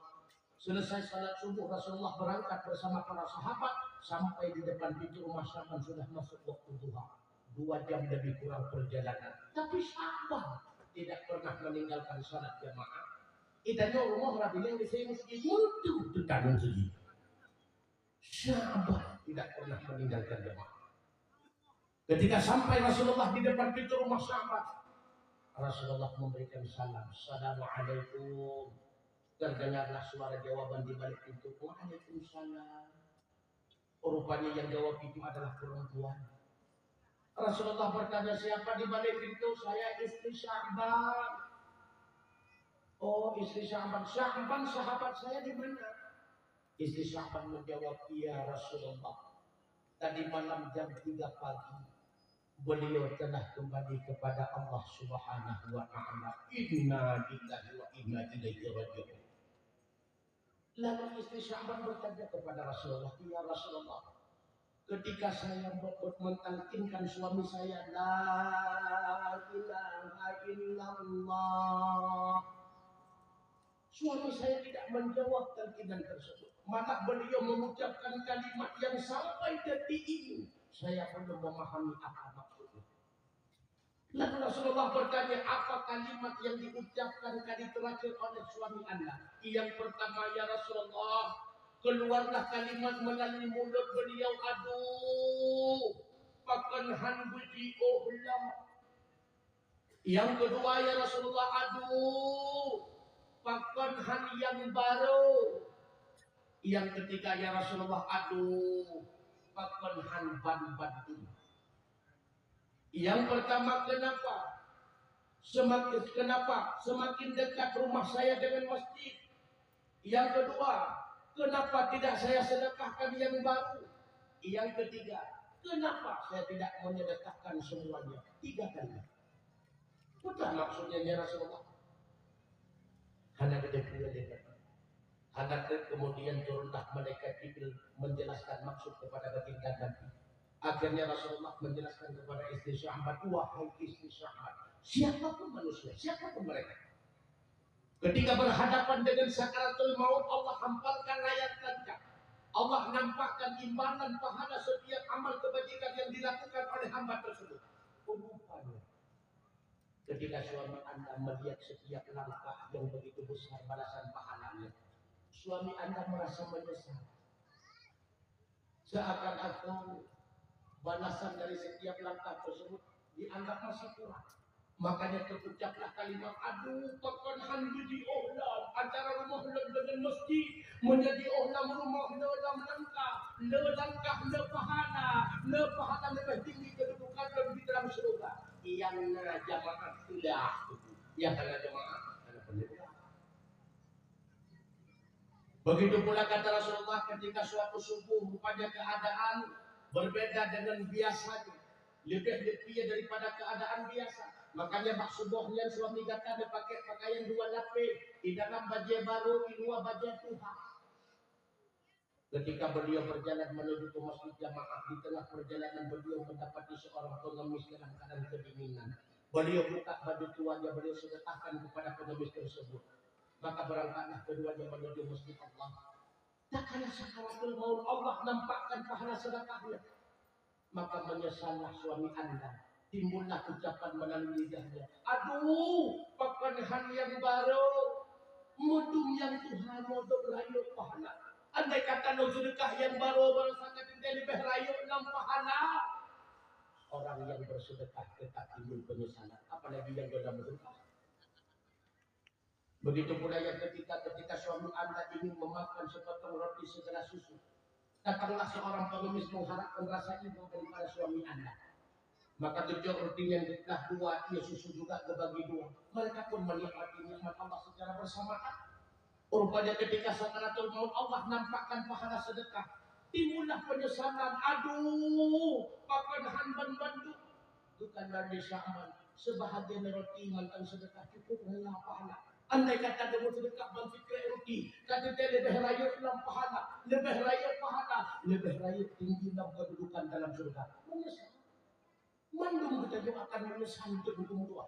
Selesai salat subuh, Rasulullah berangkat bersama para sahabat. Sampai di depan pintu rumah Sya'ban, sudah masuk waktu duha. Dua jam lebih kurang perjalanan. Tapi Sya'ban tidak pernah meninggalkan salat jamaah. Itanyoe rumoh Rabiul Awal di sini masjid, untuk tentang masjid. Sya'ban tidak pernah meninggalkan jamaah. Ketika sampai Rasulullah di depan pintu rumah Sya'ban, Rasulullah memberikan salam, "Assalamualaikum." Terdengarlah suara jawaban di balik pintu, "Waalaikumsalam." Rupanya yang jawab itu adalah perempuan. Rasulullah bertanya, "Siapa di balik pintu?" "Saya, istri Sya'ban." "Oh, istri Sya'ban. Sya'ban, sahabat saya, di mana?" Istri Sya'ban menjawab, "Ya Rasulullah, tadi malam jam tiga pagi, beliau telah kembali kepada Allah Subhanahu wa Ta'ala." Inna lillahi wa inna ilaihi raji'un. Lalu istri Sya'ban bertanya kepada Rasulullah, "Ya Rasulullah, ketika saya me-, me-, mentalkinkan suami saya, 'La ilaha illallah,' suami saya tidak menjawab talkinan tersebut. Malah beliau mengucapkan kalimat yang sampai detik ini saya belum memahami apa maksudnya." Lalu Rasulullah bertanya, "Apa kalimat yang diucapkan kali terakhir oleh suami anda?" "Yang pertama, ya Rasulullah, keluarlah kalimat melalui mulut beliau, 'Aduh, pakon han beujiôh lom.'" "Yang kedua, ya Rasulullah, 'Aduh, pakon han nyang baru.'" "Yang ketiga, ya Rasulullah, 'Aduh, pakon han ban bandum.'" Yang pertama, kenapa? Semakin, kenapa? Semakin dekat rumah saya dengan masjid. Yang kedua, kenapa tidak saya sedekahkan yang baru? Yang ketiga, kenapa saya tidak menyedekahkan semuanya? Tiga kali. Apa maksudnya, ya Rasulullah? Hana geupeugah lé Nabi. Hana treb kemudian turunlah malaikat Jibril menjelaskan maksud kepada baginda Nabi. Akhirnya Rasulullah menjelaskan kepada istri Sya'ban, "Wahai istri Sya'ban, siapapun manusia, siapapun mereka, ketika berhadapan dengan sakaratul maut, Allah hamparkan layar tancak. Allah nampakkan imbalan pahala setiap amal kebajikan yang dilakukan oleh hamba tersebut." Rupanya, ketika suami anda melihat setiap langkah yang begitu besar balasan pahalanya, suami anda merasa menyesal. Seakan-akan balasan dari setiap langkah tersebut dianggap masih kurang. Makanya terucaplah kalimat, "Aduh, pakon han beujiôh lom, antara rumoh lôn dengan masjid, meunyoe jiôh lom rumoh lôn lam langkah, lôn langkah lôn pahala, lôn pahala leubeh tinggi kedudukan lôn di dalam syurga. Nyang na jamaah teulah, nyang hana jamaah hana peue. Begitu pula kata Rasulullah, ketika suatu subuh rupanya keadaan berbeda dengan biasanya, lebih lebih daripada keadaan biasa. Makanya bak subuh nyan suami gata neupakai pakaian dua lapis, di dalam bajée barô, di luwa bajée tuha. Ketika beliau berjalan menuju ke masjid jamaah, di tengah perjalanan beliau mendapati seorang pengemis dalam keadaan kedinginan. Beliau buka baju tuanya, beliau sedekahkan kepada pengemis tersebut. Maka berangkatlah keduanya menuju masjid Allah. Tak kala sakaratul maut, Allah nampakkan pahala sedekahnya. Maka menyesallah suami anda. Timbullah ucapan melalui lidahnya, "Aduh, pakon han nyang barô, meudum nyang tuha nyoe dok rayeuk pahala. Andai kata lôn seudeukah nyang barô, barô sagai teuntée leubeh rayeuk lam pahala." Orang yang bersedekah tetap timbul penyesalan, apalagi yang dalam bersedekah. Begitu pula yang ketiga, ketika suami anda ingin memakan sepotong roti segelas susu, datanglah seorang pengemis mengharapkan rasa iba daripada suami anda. Maka geucok roti nyan geubelah dua, ia susu juga geubagi dua. Mereka pun menikmati nikmat Allah secara bersamaan. Rupanya ketika sakaratul maut, Allah nampakkan pahala sedekah. Timbullah penyesalan, "Aduh, pakon han ban bandum." Bukan dari Sya'ban, sebahagian roti mantan sedekah cukup rela pahala. Andai kata kamu sedekah ban sikrek roti, ka teuntée leubeh rayeuk lam pahala, leubeh rayeuk pahala, leubeh rayeuk tinggi lam kedudukan dalam syurga. Menyesal. Mandum geutanyoe akan menyesal untuk hukum Tuhan.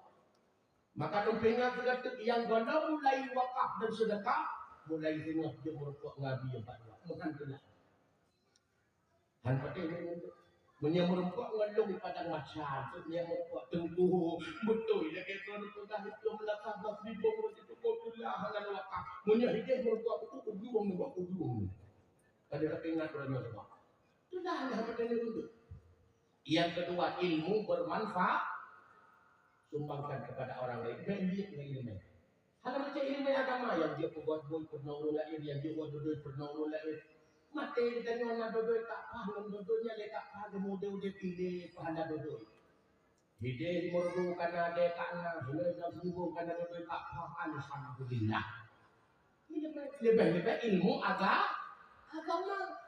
Maka lôn peuingat geutanyoe, nyang goh na mulai wakaf dan sedekah, mulai singoh jeuet meurumpok ngabi nyang pat dua. Meuhan teulah. Han patéh nyoe. Meunyoe meurumpok ngon lôn di padang mahsyar, seunyang meurumpok teungku, beutôi lagée droeneuh peugah, lôn lakah bak sibong lôn siteupeu teulah ngon wakaf. Meunyoe hideh meurumpok, beutôi ujong nibak ujong. Ka teuingat droeneuh sabab teulah han patéh nyoe. Yang kedua, ilmu bermanfaat. Sumbangkan kepada orang lain. Bèk liek ngon ileumèe. Hana macam ileumèe agama nyang jeuet peubuet bui peurunoe ureueng laén, nyang jeuet dodoi peurunoe ureueng laén. Maté geutanyoe na dodoi tak paih ngon dodoi nyan lé tak paih, geumudé udép ilée peuhana dodoi. Hideh limong ribu kana deh tak na, hinoe enam ribu kana dodoi tak paih, alhamdulillah. Leubeh-leubeh ilmu aga-, agama.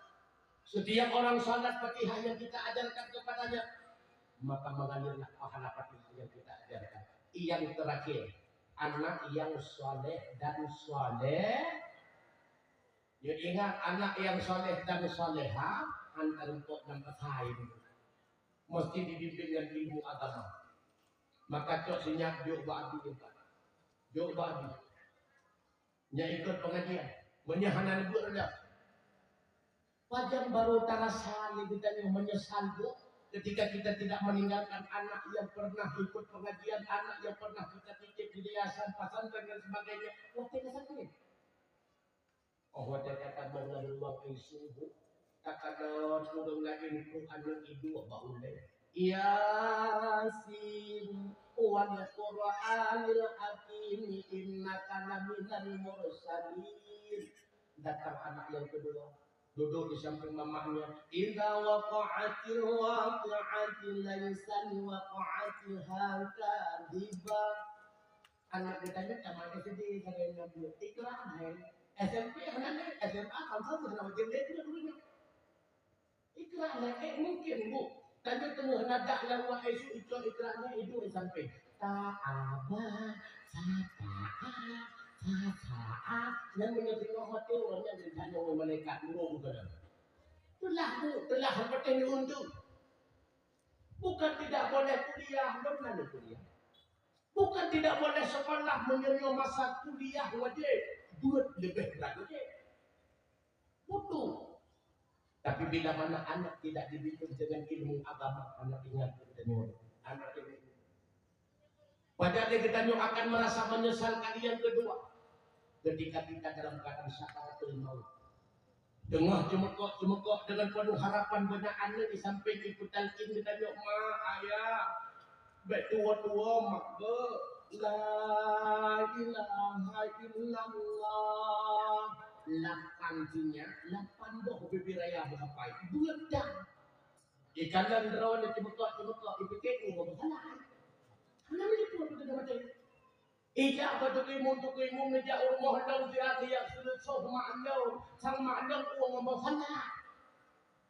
Setiap orang salat Fatihah yang kita ajarkan kepadanya, maka mengalirlah pahala Fatihah yang kita ajarkan. Yang terakhir, anak yang soleh dan soleh. Nyoe ingat, anak yang soleh dan solehah, antar untuk dan pesaing. Mesti dibimbing dengan ilmu agama. Maka cok sinyat jok bak abi, jok bak abi. Nyan ikot pengajian. Meunyoe hana neubeuet reda. Pajan barô tarasa lé geutanyoe meunyeusal, Bu, ketika kita tidak meninggalkan anak yang pernah ikut pengajian, anak yang pernah kita titip di yayasan, pesantren dan sebagainya, watèe ka sakét. Oh, watèe ka tabong lam ruang I C U, Bu, takalon ureueng laén keu aneuk iduek bak ulèe. Yasin, wal Qur'anil Hakim, innaka laminal mursalin. Datang anak yang kedua, duduk di samping mamahnya. Idza waqa'atil waqi'atu laisa liwaqa'atiha kadzibah. Anak geutanyoe tamat S D sagai ngon Iqra hai. S M P hana lé, S M A kan sama sama wajib lé tu dulu. Iqra hai, eh, mungkin, Bu. Tanyoe teungoh nadak lam wak isu icok Iqra hai, iduek sampai. Ta'aba, sata'a, sasa'a. Nyan meunyoe singoh maté ureueng nyan geutanyoe malaikat nurung keunan. Teulah, Bu, teulah, patéh nyoe untuk. Bukan tidak boleh kuliah, lôn na lôn kuliah. Bukan tidak boleh sekolah, meunyoe nyoe masa kuliah wajéb, buet leubeh brat wajéb. Butuh. Tapi bila mana anak tidak dibimbing dengan ilmu agama, anak ingat kita nyoe, anak ini. Padahal kita nyoe akan merasa menyesal kali yang kedua ketika kita dalam keadaan sakaratul maut. Teungoh cumukok-cumukok dengan penuh harapan, beuna aneuk di samping iku talkin geutanyoe, "Ma, ayah, bèk tuwo-tuwo mak beuh. La ilaha illallah." Lapan sinyak, lapan boh bibir ayah meukapai. Beuet dah. Ikalon droe lé cimeukok-cimeukok, ipike ureueng boh salah. Hana meunyoe pun beutôi maté. Ijak bak Teungku Imum, Teungku Imum neujak u rumoh lôn siat, jak seuleusoe mak lôn, sang mak lôn ureueng boh salah.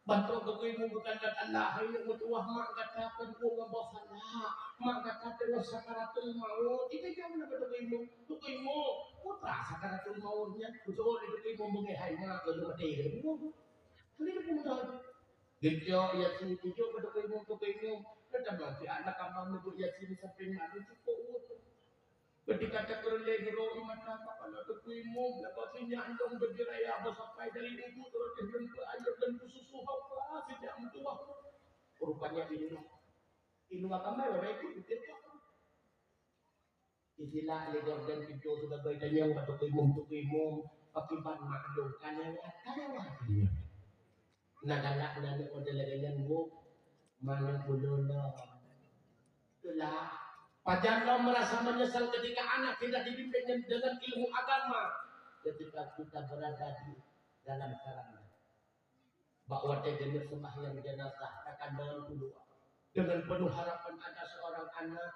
Ban trok Teungku Imum geukalon, "Allah, hai aneuk meutuwah, mak gata pih ureueng boh salah. Mak gata teungoh sakaratul maut." Ijak na bak Teungku Imum, "Teungku Imum, peue sakaratul maut nyan?" Beutôi lé Teungku Imum beungéh, "Hai mak, lôn maté." Hana meunyoe pun. Geucok Yasin, geucok bak Teungku Imum, Teungku Imum. Teutamong siat na kama meunyoe Yasin sampéng malam cukôp ueh. Ketika takeureuléng ro i mata, kapala Teungku Imum, laba sinyak lôn beudiraya beusapai dari ubeut rot lôn peuayeue dan beususu haba sinyak meutuwah. Rupanya iluwa. Iluwa kamar, baik itu. Istilah lé Gordon Pinto sibagai tanyong bak Teungku Imum, Teungku Imum, pakiban maklum, ka lewat, ka lewat. Na galak na aneuk model lagèe nyan, Bu? Mana ulôn lom? Itulah. Pajan lom merasa menyesal ketika anak tidak dibimbing dengan ilmu agama ketika kita berada di dalam sarangnya. Bak watèe geuneuk sembahyang jenazah, takalon u luwa. Dengan penuh harapan ada seorang anak,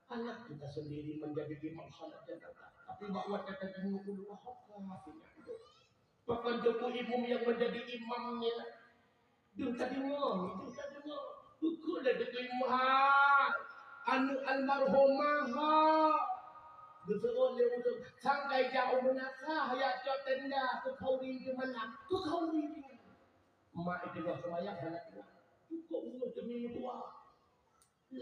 anak kita sendiri menjadi imam salat jenazah. Tapi bak watèe tadeungoe u luwa, hana. Bahkan Teungku Imum yang menjadi imamnya. Deuh tadeungoe, deuh tadeungoe. Bukon lé Teungku Imum, hai aneuk almarhumah, ha. Geuseuôt lé ulôn, sangkai jak u meunasah, jak cok tenda, keu khauri di malam, keu khauri di malam. Mak itu dah sembahyang, hana tinggai. Cukôp ureueng demi dua.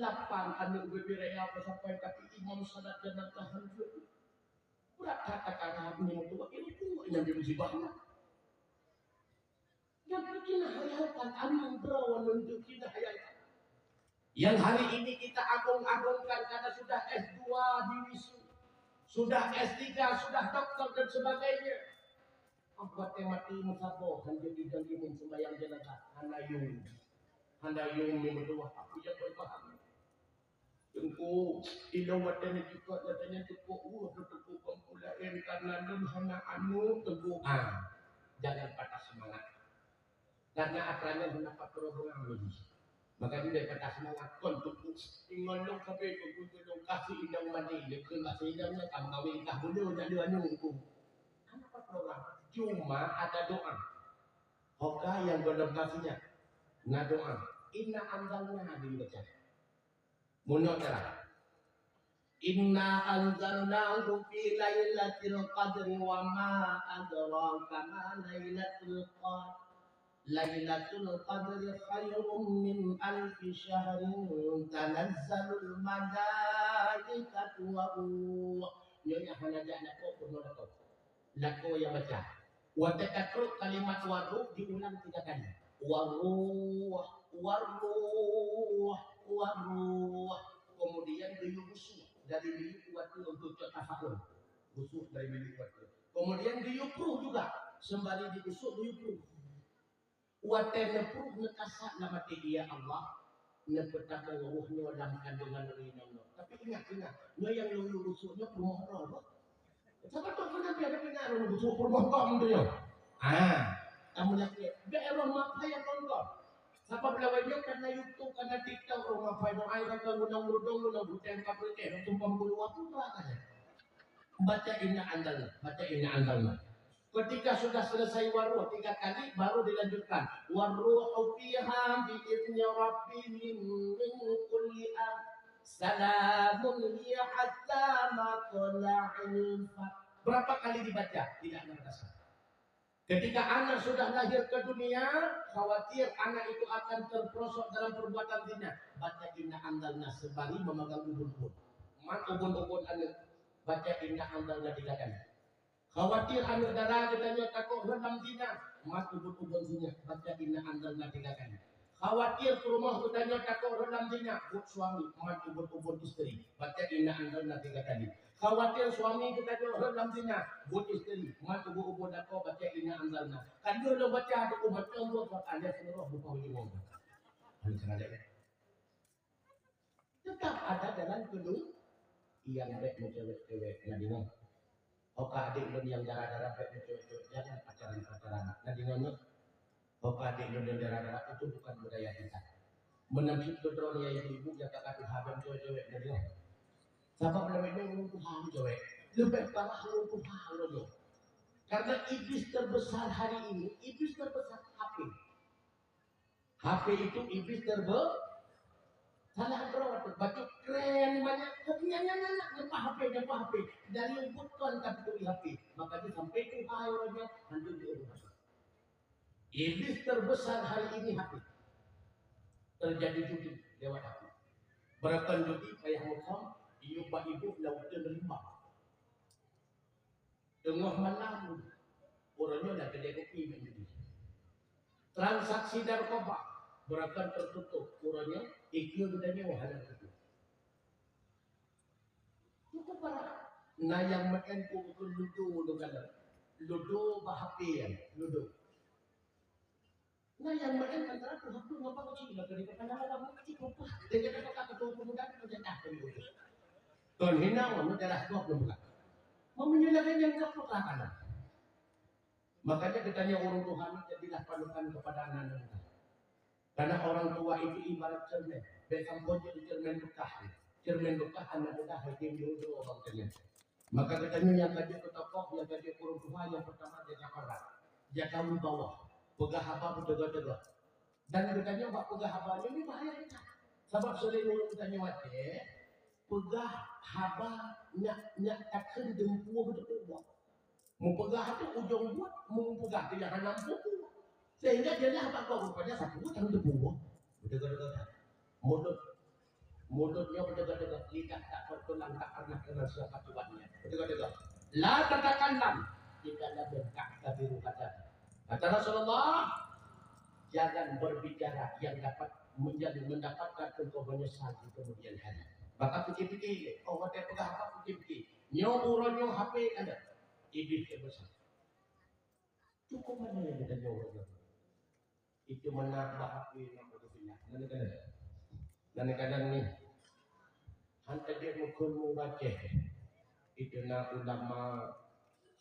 Lapan aneuk beubi raya sampai tapi imam salat jenazah hanjeuet. Brat that takalon nyoe tuha, ilmu nyang di musibah nyan. Nyang keukinah hayalkan aneuk droe nyoe keukinah hayalkan. Yang hari ini kita agung-agungkan karena sudah S dua di wisu, sudah S tiga, sudah doktor dan sebagainya. Watèe maté meusaboh hanjeuet idong imum sembahyang jenazah, hana yum. Hana yum ni meutuwah, aku jak beupaham. Teungku, ilôn watèe nyoe cukôp, watèe nyoe cukôp, uh, teuteupeu peumpulaen karena lôn hana aneuk, Teungku. Ah, jangan patah semangat. Karena atra nyoe hana pat program lagi. Maka jih bèk patah semangat kon Teungku. Ingat lôn sabe Teungku, lôn kasih inong mani, lôn kasih inong nyan ka meukawen kah bunoe jak lôn aneuk Teungku. Hana pat program. Cuma ada doa. Hoka nyang gohlom kasih nyan. Na doa. Inna anzalna dibaca. Bunoe cara. Inna anzalnahu fi lailatul qadri wa ma adraka ma lailatul qadr. Lailatul qadri khairum min alfi syahrin, tanazzalul malaikatu war ruh. Nyoe nyang hana jak lakoe pun lakoe. Lakoe nyang baca. Watèe tatrok kalimat war ruh diulang tiga kali. War ruh, war ruh, war ruh. Kemudian geuyue busu dari bilik watèe untuk cok tafaul. Busu dari bilik watèe. Kemudian geuyue pruh juga. Sembari dibusu geuyue pruh. Watèe neupruh neukasat lam até, "Ya Allah, neupeutamong ruh nyoe lam kandungan ureueng inong nyoe." Tapi ingat, ingat, nyoe nyang lôn busu nyoe peurumoh droe. Sapa tahu pernah ada pengaruh busu peurumoh kong tu nyoe. Ah, kamu nak lihat. Biar roh mapai nyang nonton. Sapa pelawai nyoe karena YouTube, karena TikTok, roh mapai nyoe ai rasa gunong rudong, gunong buteng pakai, tumpang bulu apa tu aja. Baca inna anzalna, baca inna anzalna. Ketika sudah selesai war ruh tiga kali, baru dilanjutkan, "War ruhu fiha bi idzni rabbihim min kulli amr. Salamun hiya hatta matla'il fajr." Berapa kali dibaca? Tidak ada batasan. Ketika anak sudah lahir ke dunia, khawatir anak itu akan terperosok dalam perbuatan zina, baca inna anzalna sembari memegang ubun-ubun. Mat ubun-ubun aneuk, baca inna anzalna tiga kali. Khawatir aneuk dara geutanyoe takot rhot lam zina, mat ubun-ubun zina, baca inna anzalna tiga kali. Khawatir peurumoh geutanyoe takot rhot lam zina, buet suami, mat ubun-ubun isteri, baca inna anzalna tiga kali. Khawatir suami geutanyoe rhot lam zina, buet isteri, mat ubun-ubun lakoe, baca inna anzalna. Kan lheueh lôn baca tu, umat Allah, buat alias roh buka ujong. Tetap ada jalan keluar. Nyang bèk meucewek-cewek, na deungö. Oka adék lôn nyang dara-dara bèk meucewek-cewek, jangan pacaran-pacaran, na deungö nyoe. Oka adék lôn nyang dara-dara, itu bukan budaya kita. Meunan cit keudroe ya ibu-ibu nyang ka tuha dan cewek-cewek dan nyoe. Sabab lawét nyoe ureueng tuha cewek. Leubeh parah ureueng tuha uroe nyoe. Karena iblis terbesar hari ini, iblis terbesar H P. H P itu iblis terbe-, salah droe tu. Bacut kren banyak, tapi nyan, nyan, nyan, nyan, nyan, H P, nyan H P. Dari ubit kon tapi turi H P. Maka dia sampai tuha uroe nyoe, hantu dia ubit. Iblis terbesar hari ini H P. Terjadi judi lewat H P. Berakan judi payah mukam, ibu bak ibu lautan rimba. Tengah malam, uroe nyoe dah kedai kopi main judi. Transaksi narkoba, berakan tertutup, uroe nyoe ikeu geutanyoe hana tertutup. Cukup parah. Na nyang meu'en ku ukeue ludo ngon galak. Ludo bak H P nyan, ludo. Na nyang meu'en antara tu H P ngon bak keuci lah keuneuk kana lam keuci pupah. Dia kata kata ketua pemuda tu jadah pun ludo. Kon hina ngon darah kok pun bukan. Meunyoe lagèe nyan ka putah kana. Makanya geutanyoe ureueng tuha jadilah panutan kepada anak-anak kita. Karena orang tua itu ibarat cermin. Bèk sampoe jeuet cermin beukah. Cermin beukah aneuk muda hai tem jodoh bang tanya. Maka geutanyoe nyang ka jeuet keu tokoh, nyang ka jeuet keu ureueng tuha, nyang pertama jaga akhlak, jaga wibawa, peugah haba beuteuga-teuga. Dan geutanyoe bak peugah haba nyoe bahaya that. Sabab seuling ureueng geutanyoe watèe peugah haba nyak, nyak takheun dumpeue beuteupeue. Mupeugah tu ujong buet, mupeugah tu nyang hana mupeugah. Sehingga jeulaih bak gob rupanya sapeue nyang teupeugah. Beuteuga-teuga that. Mulut, mulut nyoe beuteuga-teuga, lidah tak bertulang, tak pernah kenal siapa tuannya. Beuteuga-teuga. La tatakallam illa lam ta'tabiru hadan. Kata Rasulullah, jangan berbicara yang dapat menjadi, mendapatkan engkau menyesal di kemudian hari. Maka pikir-pikir, oh, watèe peugah apa, pikir-pikir. Nyoe uroe nyoe H P ada. Iblis terbesar. Cukup mana yang kita jawab? Itu mana bahas ni, nak betul tidak? Mana kena? Mana kena ni? Hantar dia mukul mu Aceh. Itu na ulama,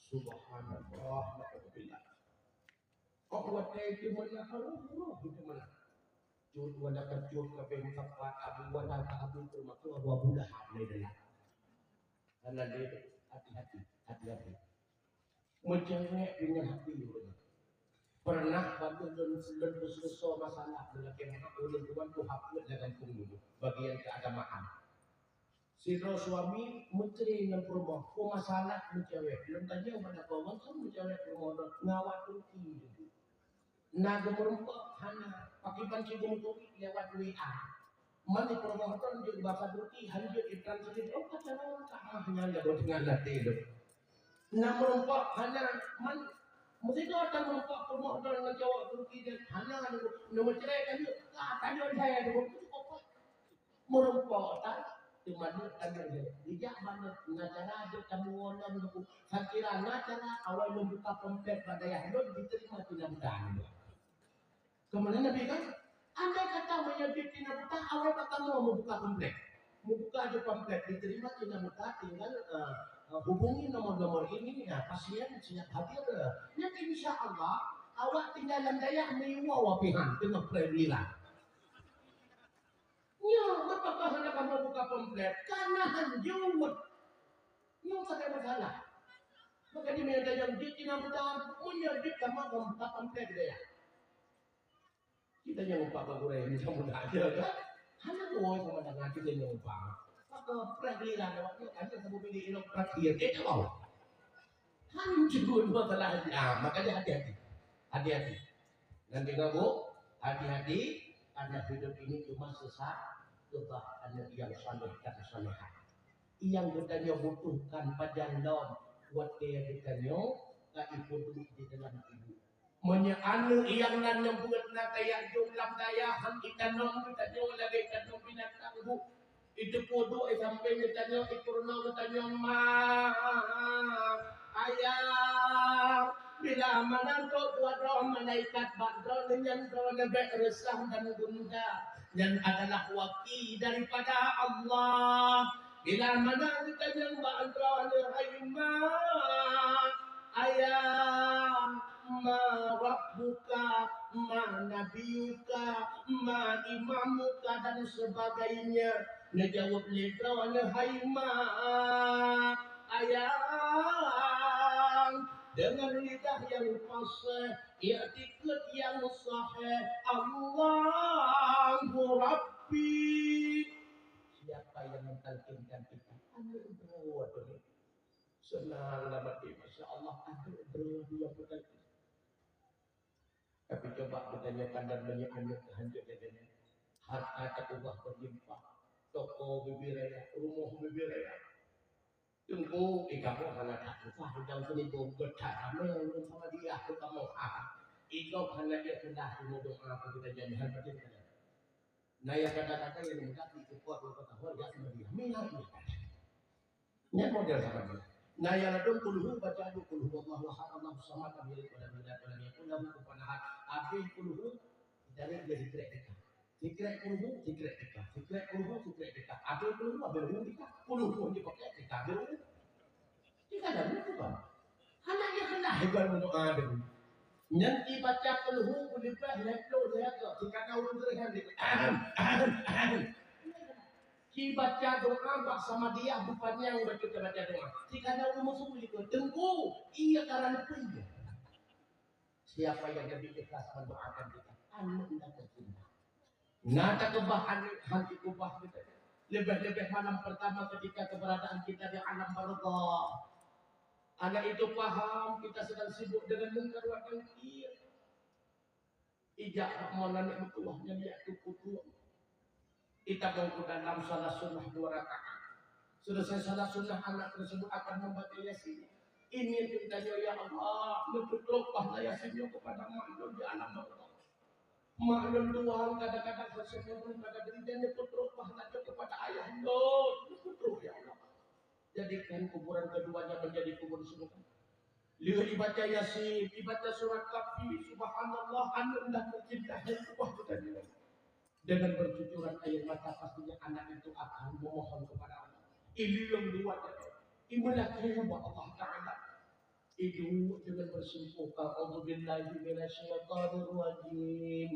subhanallah, naudzubillah. Kok watèe itu mana? Roh, roh itu mana? Cut wala ka cut ka ben ka pat abu wala ka abu tu maka abu abu dah hak lai dah. Karena dia hati-hati, hati-hati. Meucewek dengan hati orang. Pernah bantu lôn, lôn beuseusoe masalah meulakèe mak ulôn tuan tu hapus dalam pengulu bagian keagamaan. Sidroe suami meucre ngon peurumoh, peue masalah meucewek. Lôn tanyong bak lakoe, "Meucewek peurumoh droe?" "Ngon awak Turki." Na geumeurumpok hana, pakriban cit geumeutuwi lewat W A. Man di peurumoh droe jeuet basa Turki, han jeuet ditranslate, oh, ka cara ka ah nyan lagoe teungoh latèe lôn. Na meurumpok hana, man meusigoe tan meurumpok peurumoh droe ngon cowok Turki dan hana lôn, na meucre ka jeuet, ka tanyoe lhèe lôn. Meurumpok tan, teuma neuk tanyoe lhèe. Geujak baneuk, na cara jeuet tamuwoe lom lôn. Sakira na cara awai lôn buka pamflet bak dayah lôn, diterima tina buta lôn. Kemudian Nabi kan, andai kata meunyoe jeuet tina buta, awai bak kamoe meubuka pamflet. Meubuka jeuet pamflet, diterima tina buta, tinggal, eh, eh, hubungi nomor-nomor ini, ya, pasien siap hadir. Nyan insya Allah, awak tinggai lam dayah meuwoe wapihan, teungoh pré giliran. Nyoe, meupeugah hana kamoe buka pamflet, kana han jeuet. Nyoe sagai masalah. Maka di meunyoe tajak jeuet tina buta, meunyoe jeuet kamoe buka pamflet dayah. Kita nyang upah bak gurèe, macam budak aja, kan? Hana tuwoe sama dengan kita nyang upah. Maka preh giliran awak nyoe, kan, sabu bilik ilok terakhir, eh, kalau. Hancur masalah hati. Ah, makanya hati-hati. Hati-hati. Dan dengar, Bu, hati-hati, karena hidup ini cuma sesaat, coba anak yang saleh dan salehah. Yang geutanyoe butuhkan pajan lom, watèe geutanyoe ka ipeuduek di dalam ibu. Meunyoe aneuk nyang nan nyang buet na tajak jok lam dayah han itanong geutanyoe lagèe tanong binatang, Bu. Iteupeue duek i sampéng geutanyoe, ipeurunoe geutanyoe, "Ma, Ayah, bila mana trok dua droe malaikat bak droeneuh nyan droeneuh bèk reusah dan gundah. Nyan adalah wahyu daripada Allah." Bila mana geutanyoe bak droeneuh, "Hai ma, Ayah, ma rabbuka?" ma nabiyuka, ma imamuka dan sebagainya. Neujaweueb lé droeneuh, "Hai ma, ayang," dengan lidah yang fasih, i'tikad yang sahih, "Allahu Rabbi." Siapa yang mentalkinkan kita? Aneuk droe teuh. Seunang lam até, masya Allah, aneuk droe nyang meutalkin. Tapi coba geutanyoe pandang meunyoe aneuk hanjeuet lagèe nyan. Harta takeubah berlimpah, toko bubé raya, rumoh bubé raya. Teungku, eh, kamoe hana that upah, udang seumibu, geutanyoe ramé ureueng Samadiyah keu kamoe. Ah, ikôt hana jeuet keudah meudoa keu geutanyoe, hana patéh geutanyoe. Na nyang kata-kata nyang mudah di support keu kata hol, ya Samadiyah. Mina, mina. Nyan model Samadiyah. Na nyang ladôm kulhu, baca dua kulhu, Allahu ahad, Allahu samad, lam yalid walam yulad, walam yakul lahu kufuwan ahad. Habéh kulhu, dari dia sikrek tika. Sikrek kulhu, sikrek tika. Sikrek kulhu, sikrek tika. Habéh kulhu, habéh kulhu tika. Kulhu pun dipakai tika, habéh kulhu. Tika dah betul kan? Hana ikhlas ibarat meudoa teuh. Nyan ibaca kulhu, kulibah, lhèe ploh, lhèe ka. Tika dah ureueng teuh kan dia. Ahem, ahem, ahem. Ibaca doa bak Samadiyah bupanyang bacut baca doa. Tika dah ureueng meusubuh itu. Teungku, iya karena pun. Siapa yang lebih ikhlas mendoakan kita? Aneuk dan tercinta. Na takeubah aneuk han takeubah kita. Lebih-lebih malam pertama ketika keberadaan kita di alam barzakh. Anak itu paham kita sedang sibuk dengan mungkar wa nakir. Ijak mon aneuk meutuwah nyan yak teupeu. Itamong keu dalam salat sunnah dua rakaat. Selesai salat sunnah, anak tersebut akan membaca Yasin. Ini teuntanya, ya Allah, neupeutrok pahala Yasin nyoe kepada mak lôn di alam barzakh. Mak lôn tuan kadang-kadang bersembunyi pada diri dan neupeutrok pahala nyoe kepada ayah lôn. Neupeutrok, ya Allah. Jadikan kuburan keduanya menjadi kuburan surga. Lheueh ibaca Yasin, ibaca surat Kahfi, subhanallah, aneuk dah tercinta yang kuat kita. Dengan bercucuran air mata, pastinya anak itu akan memohon kepada Allah. Ililong dua jatuh. Imeulakée bak Allah Ta'ala. Iduek dengan bersimpuh, "A'udzubillahi minasyaitonirrajim.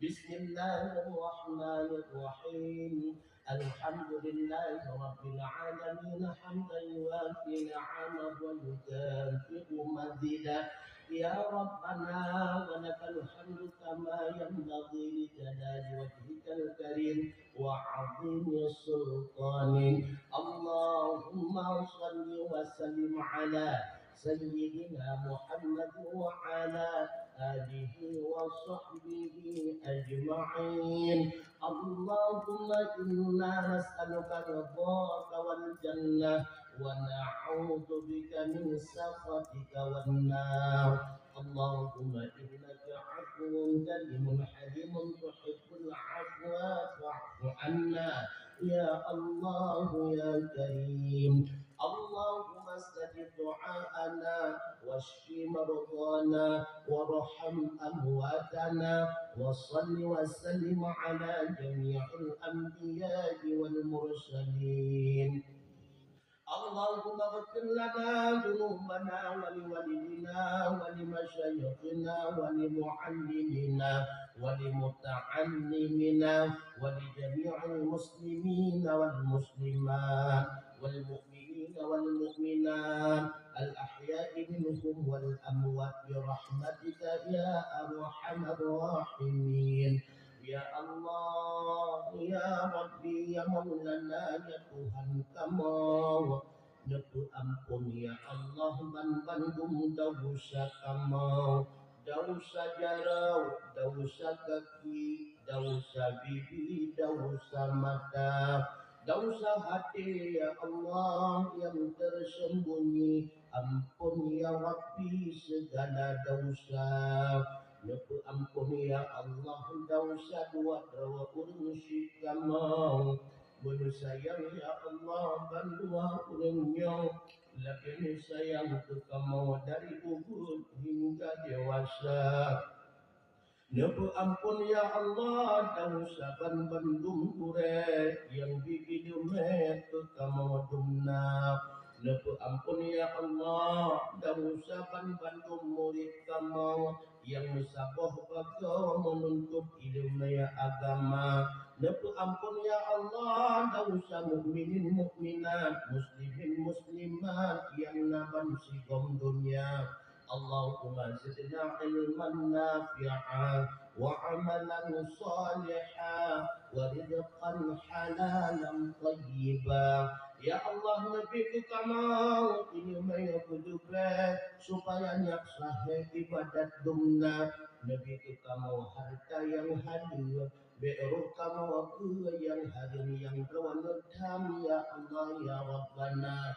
Bismillahirrahmanirrahim. Alhamdulillahi rabbil alamin, hamdan yuwafi ni'amahu wa yukafi'u mazidah. Ya Rabbana, wa lakal hamdu kama yanbaghi li jalali wajhikal karim wa 'azimi sultanik. Allahumma shalli wa sallim ala Sayyidina Muhammad wa ala alihi wa sahbihi ajma'in. Allahumma inna nas'aluka ridhaka wal jannah wa na'udzu bika min sakhatika wan nar. Allahumma innaka 'afuwun karimun halimun tuhibbul 'afwa fa'fu 'anna. Ya Allah, ya Karim. Allahumma stajib du'aana, wasyfi mardhana, warham amwatana, wa shalli wa sallim ala jami'il anbiya'i wal mursalin. Allahumma ighfir lana dzunubana wa liwalidina wa limasyayikhina wa limuallimina wa limuta'allimina wa lijami'il muslimina wal muslimat wal mu'minina wal mu'minat al ahya'i minhum wal amwat bi rahmatika ya arhamar rahimin. Ya Allah, ya Rabbi, ya Maulana, ya Tuhan kamoe, neupeuampon ya Allah ban bandum desya kamoe, desya jaroe, desya gaki, desya bibi, desya mata, desya até ya Allah nyang tersembunyi. Ampon ya Rabbi segala desya. Neupeuampon ya Allah desya dua droe ureueng syik kamoe. Meunyoe sayang ya Allah ban dua ureueng nyoe, lagée neusayang keu kamoe dari ubeut hingga dewasa. Neupeuampon ya Allah desya ban bandum gurée nyang bibi leumeh keu kamoe dumna. Neupeuampon, ya Allah, desya ban bandum murid kamoe nyang meusaboh bagoe meununtut ileumèe agama. Neupeuampon, ya Allah, desya mukminin mukminat, muslimin muslimat nyang na ban sigom donya. Allahumma zidna ilman nafi'a wa amalan saliha wa rizqan halalan thayyiba. Ya Allah, neubi keu kamoe ileumèe nyang beutôi, supaya nyak sahé ibadat dumna. Neubi keu kamoe hareuta nyang haleue, bèk roh kamoe keu nyang hareuem nyang droeneuh tham, ya Allah, ya Rabbana.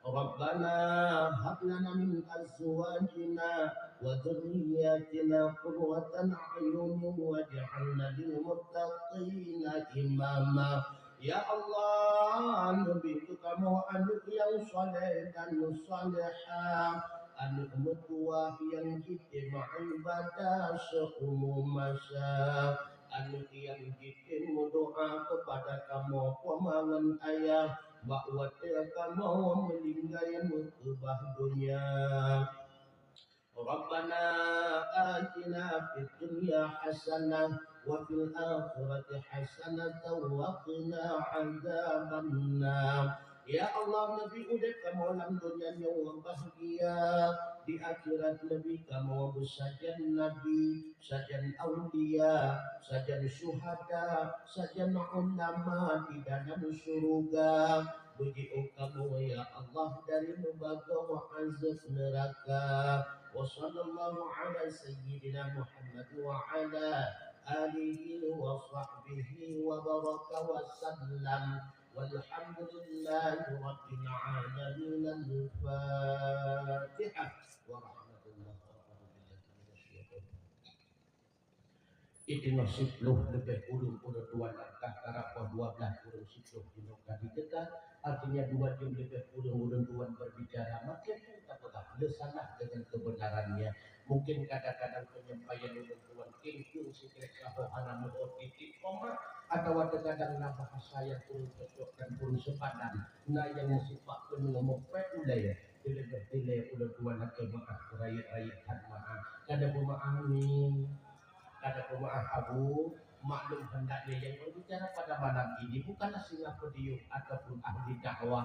Rabbana hab lana min azwajina wa dzurriyyatina qurrata a'yunin waj'alna lil muttaqina imama. Ya Allah, neubi keu kamoe aneuk nyang saleh dan salehah, aneuk meutuwah nyang jitem ibadah seumu masa, aneuk nyang jitem meudoa keupada kamoe poma ngon ayah bak watèe kamoe meuninggai meukeubah donya. Rabbana atina fid dunya hasanah wa fil akhirati hasanatan wa qina adzabannar. Ya Allah, neubi udép kamoe lam donya nyoe bahgia, di akhirat neubi kamoe beusajan nabi, sajan aulia, sajan syuhada, sajan ulama di dalam syuruga. Beujiôh kamoe, ya Allah, dari meubagoe azab neuraka. Wa sallallahu ala sayyidina Muhammad wa ala alihi wa sahbihi wa baraka wa sallam. Walhamdulillahi rabbil alamin. Al-Fatihah. Wa rahmatullahi wa barakatuh. Di teungoh siploh leubeh kureueng ureueng tuan, angkah karab poh dua blaih kureueng siploh jinoe ka jiteuka, artinya dua jeuem leubeh kureueng ureueng tuan berbicara, maka nyan tapeugah le salah dengan kebenarannya. Mungkin kadang-kadang penyampaian ureueng tuan kengkeng sikrék saboh hana meu'ôt titik koma, atawa terkadang na bahasa nyang kureueng cocok dan kureueng sepadan, na nyang meusipat keuneuk meupék ulèe. Dilèe-dilèe ulôn tuan lakèe meu'ah, rayeuk-rayeuk that meu'ah. Kada peumeu'ah ni, kada peumeu'ah Abu, maklum hendaknya yang berbicara pada malam ini bukanlah singa podium ataupun ahli dakwah,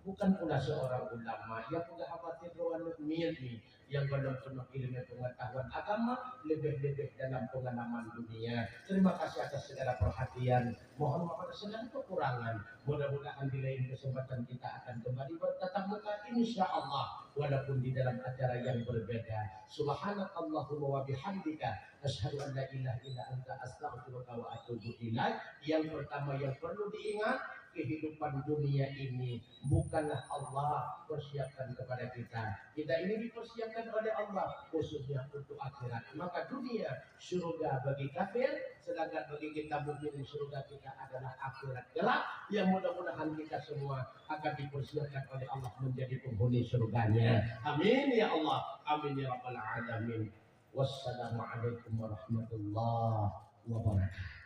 bukan pula seorang ulama yang peugah haba sidroe aneuk miet ni, yang gohlom peunoh ileumèe peungatahuan agama, leubeh-leubeh dalam peungalaman dunia. Terima kasih atas segala perhatian. Mohon maaf atas segala kekurangan. Mudah-mudahan di lain kesempatan kita akan kembali bertatap muka, insya Allah, walaupun di dalam acara yang berbeda. Subhanakallahumma wa bihamdika, asyhadu an la ilaha illa anta, astaghfiruka wa atubu ilaik. Yang pertama yang perlu diingat, kehidupan dunia ini bukanlah Allah persiapkan kepada kita. Kita ini dipersiapkan oleh Allah khususnya untuk akhirat. Maka dunia syurga bagi kafir, sedangkan bagi kita mukmin syurga kita adalah akhirat kelak, yang mudah-mudahan kita semua akan dipersiapkan oleh Allah menjadi penghuni syurganya. Amin ya Allah, amin ya rabbal alamin. Wassalamualaikum warahmatullahi wabarakatuh.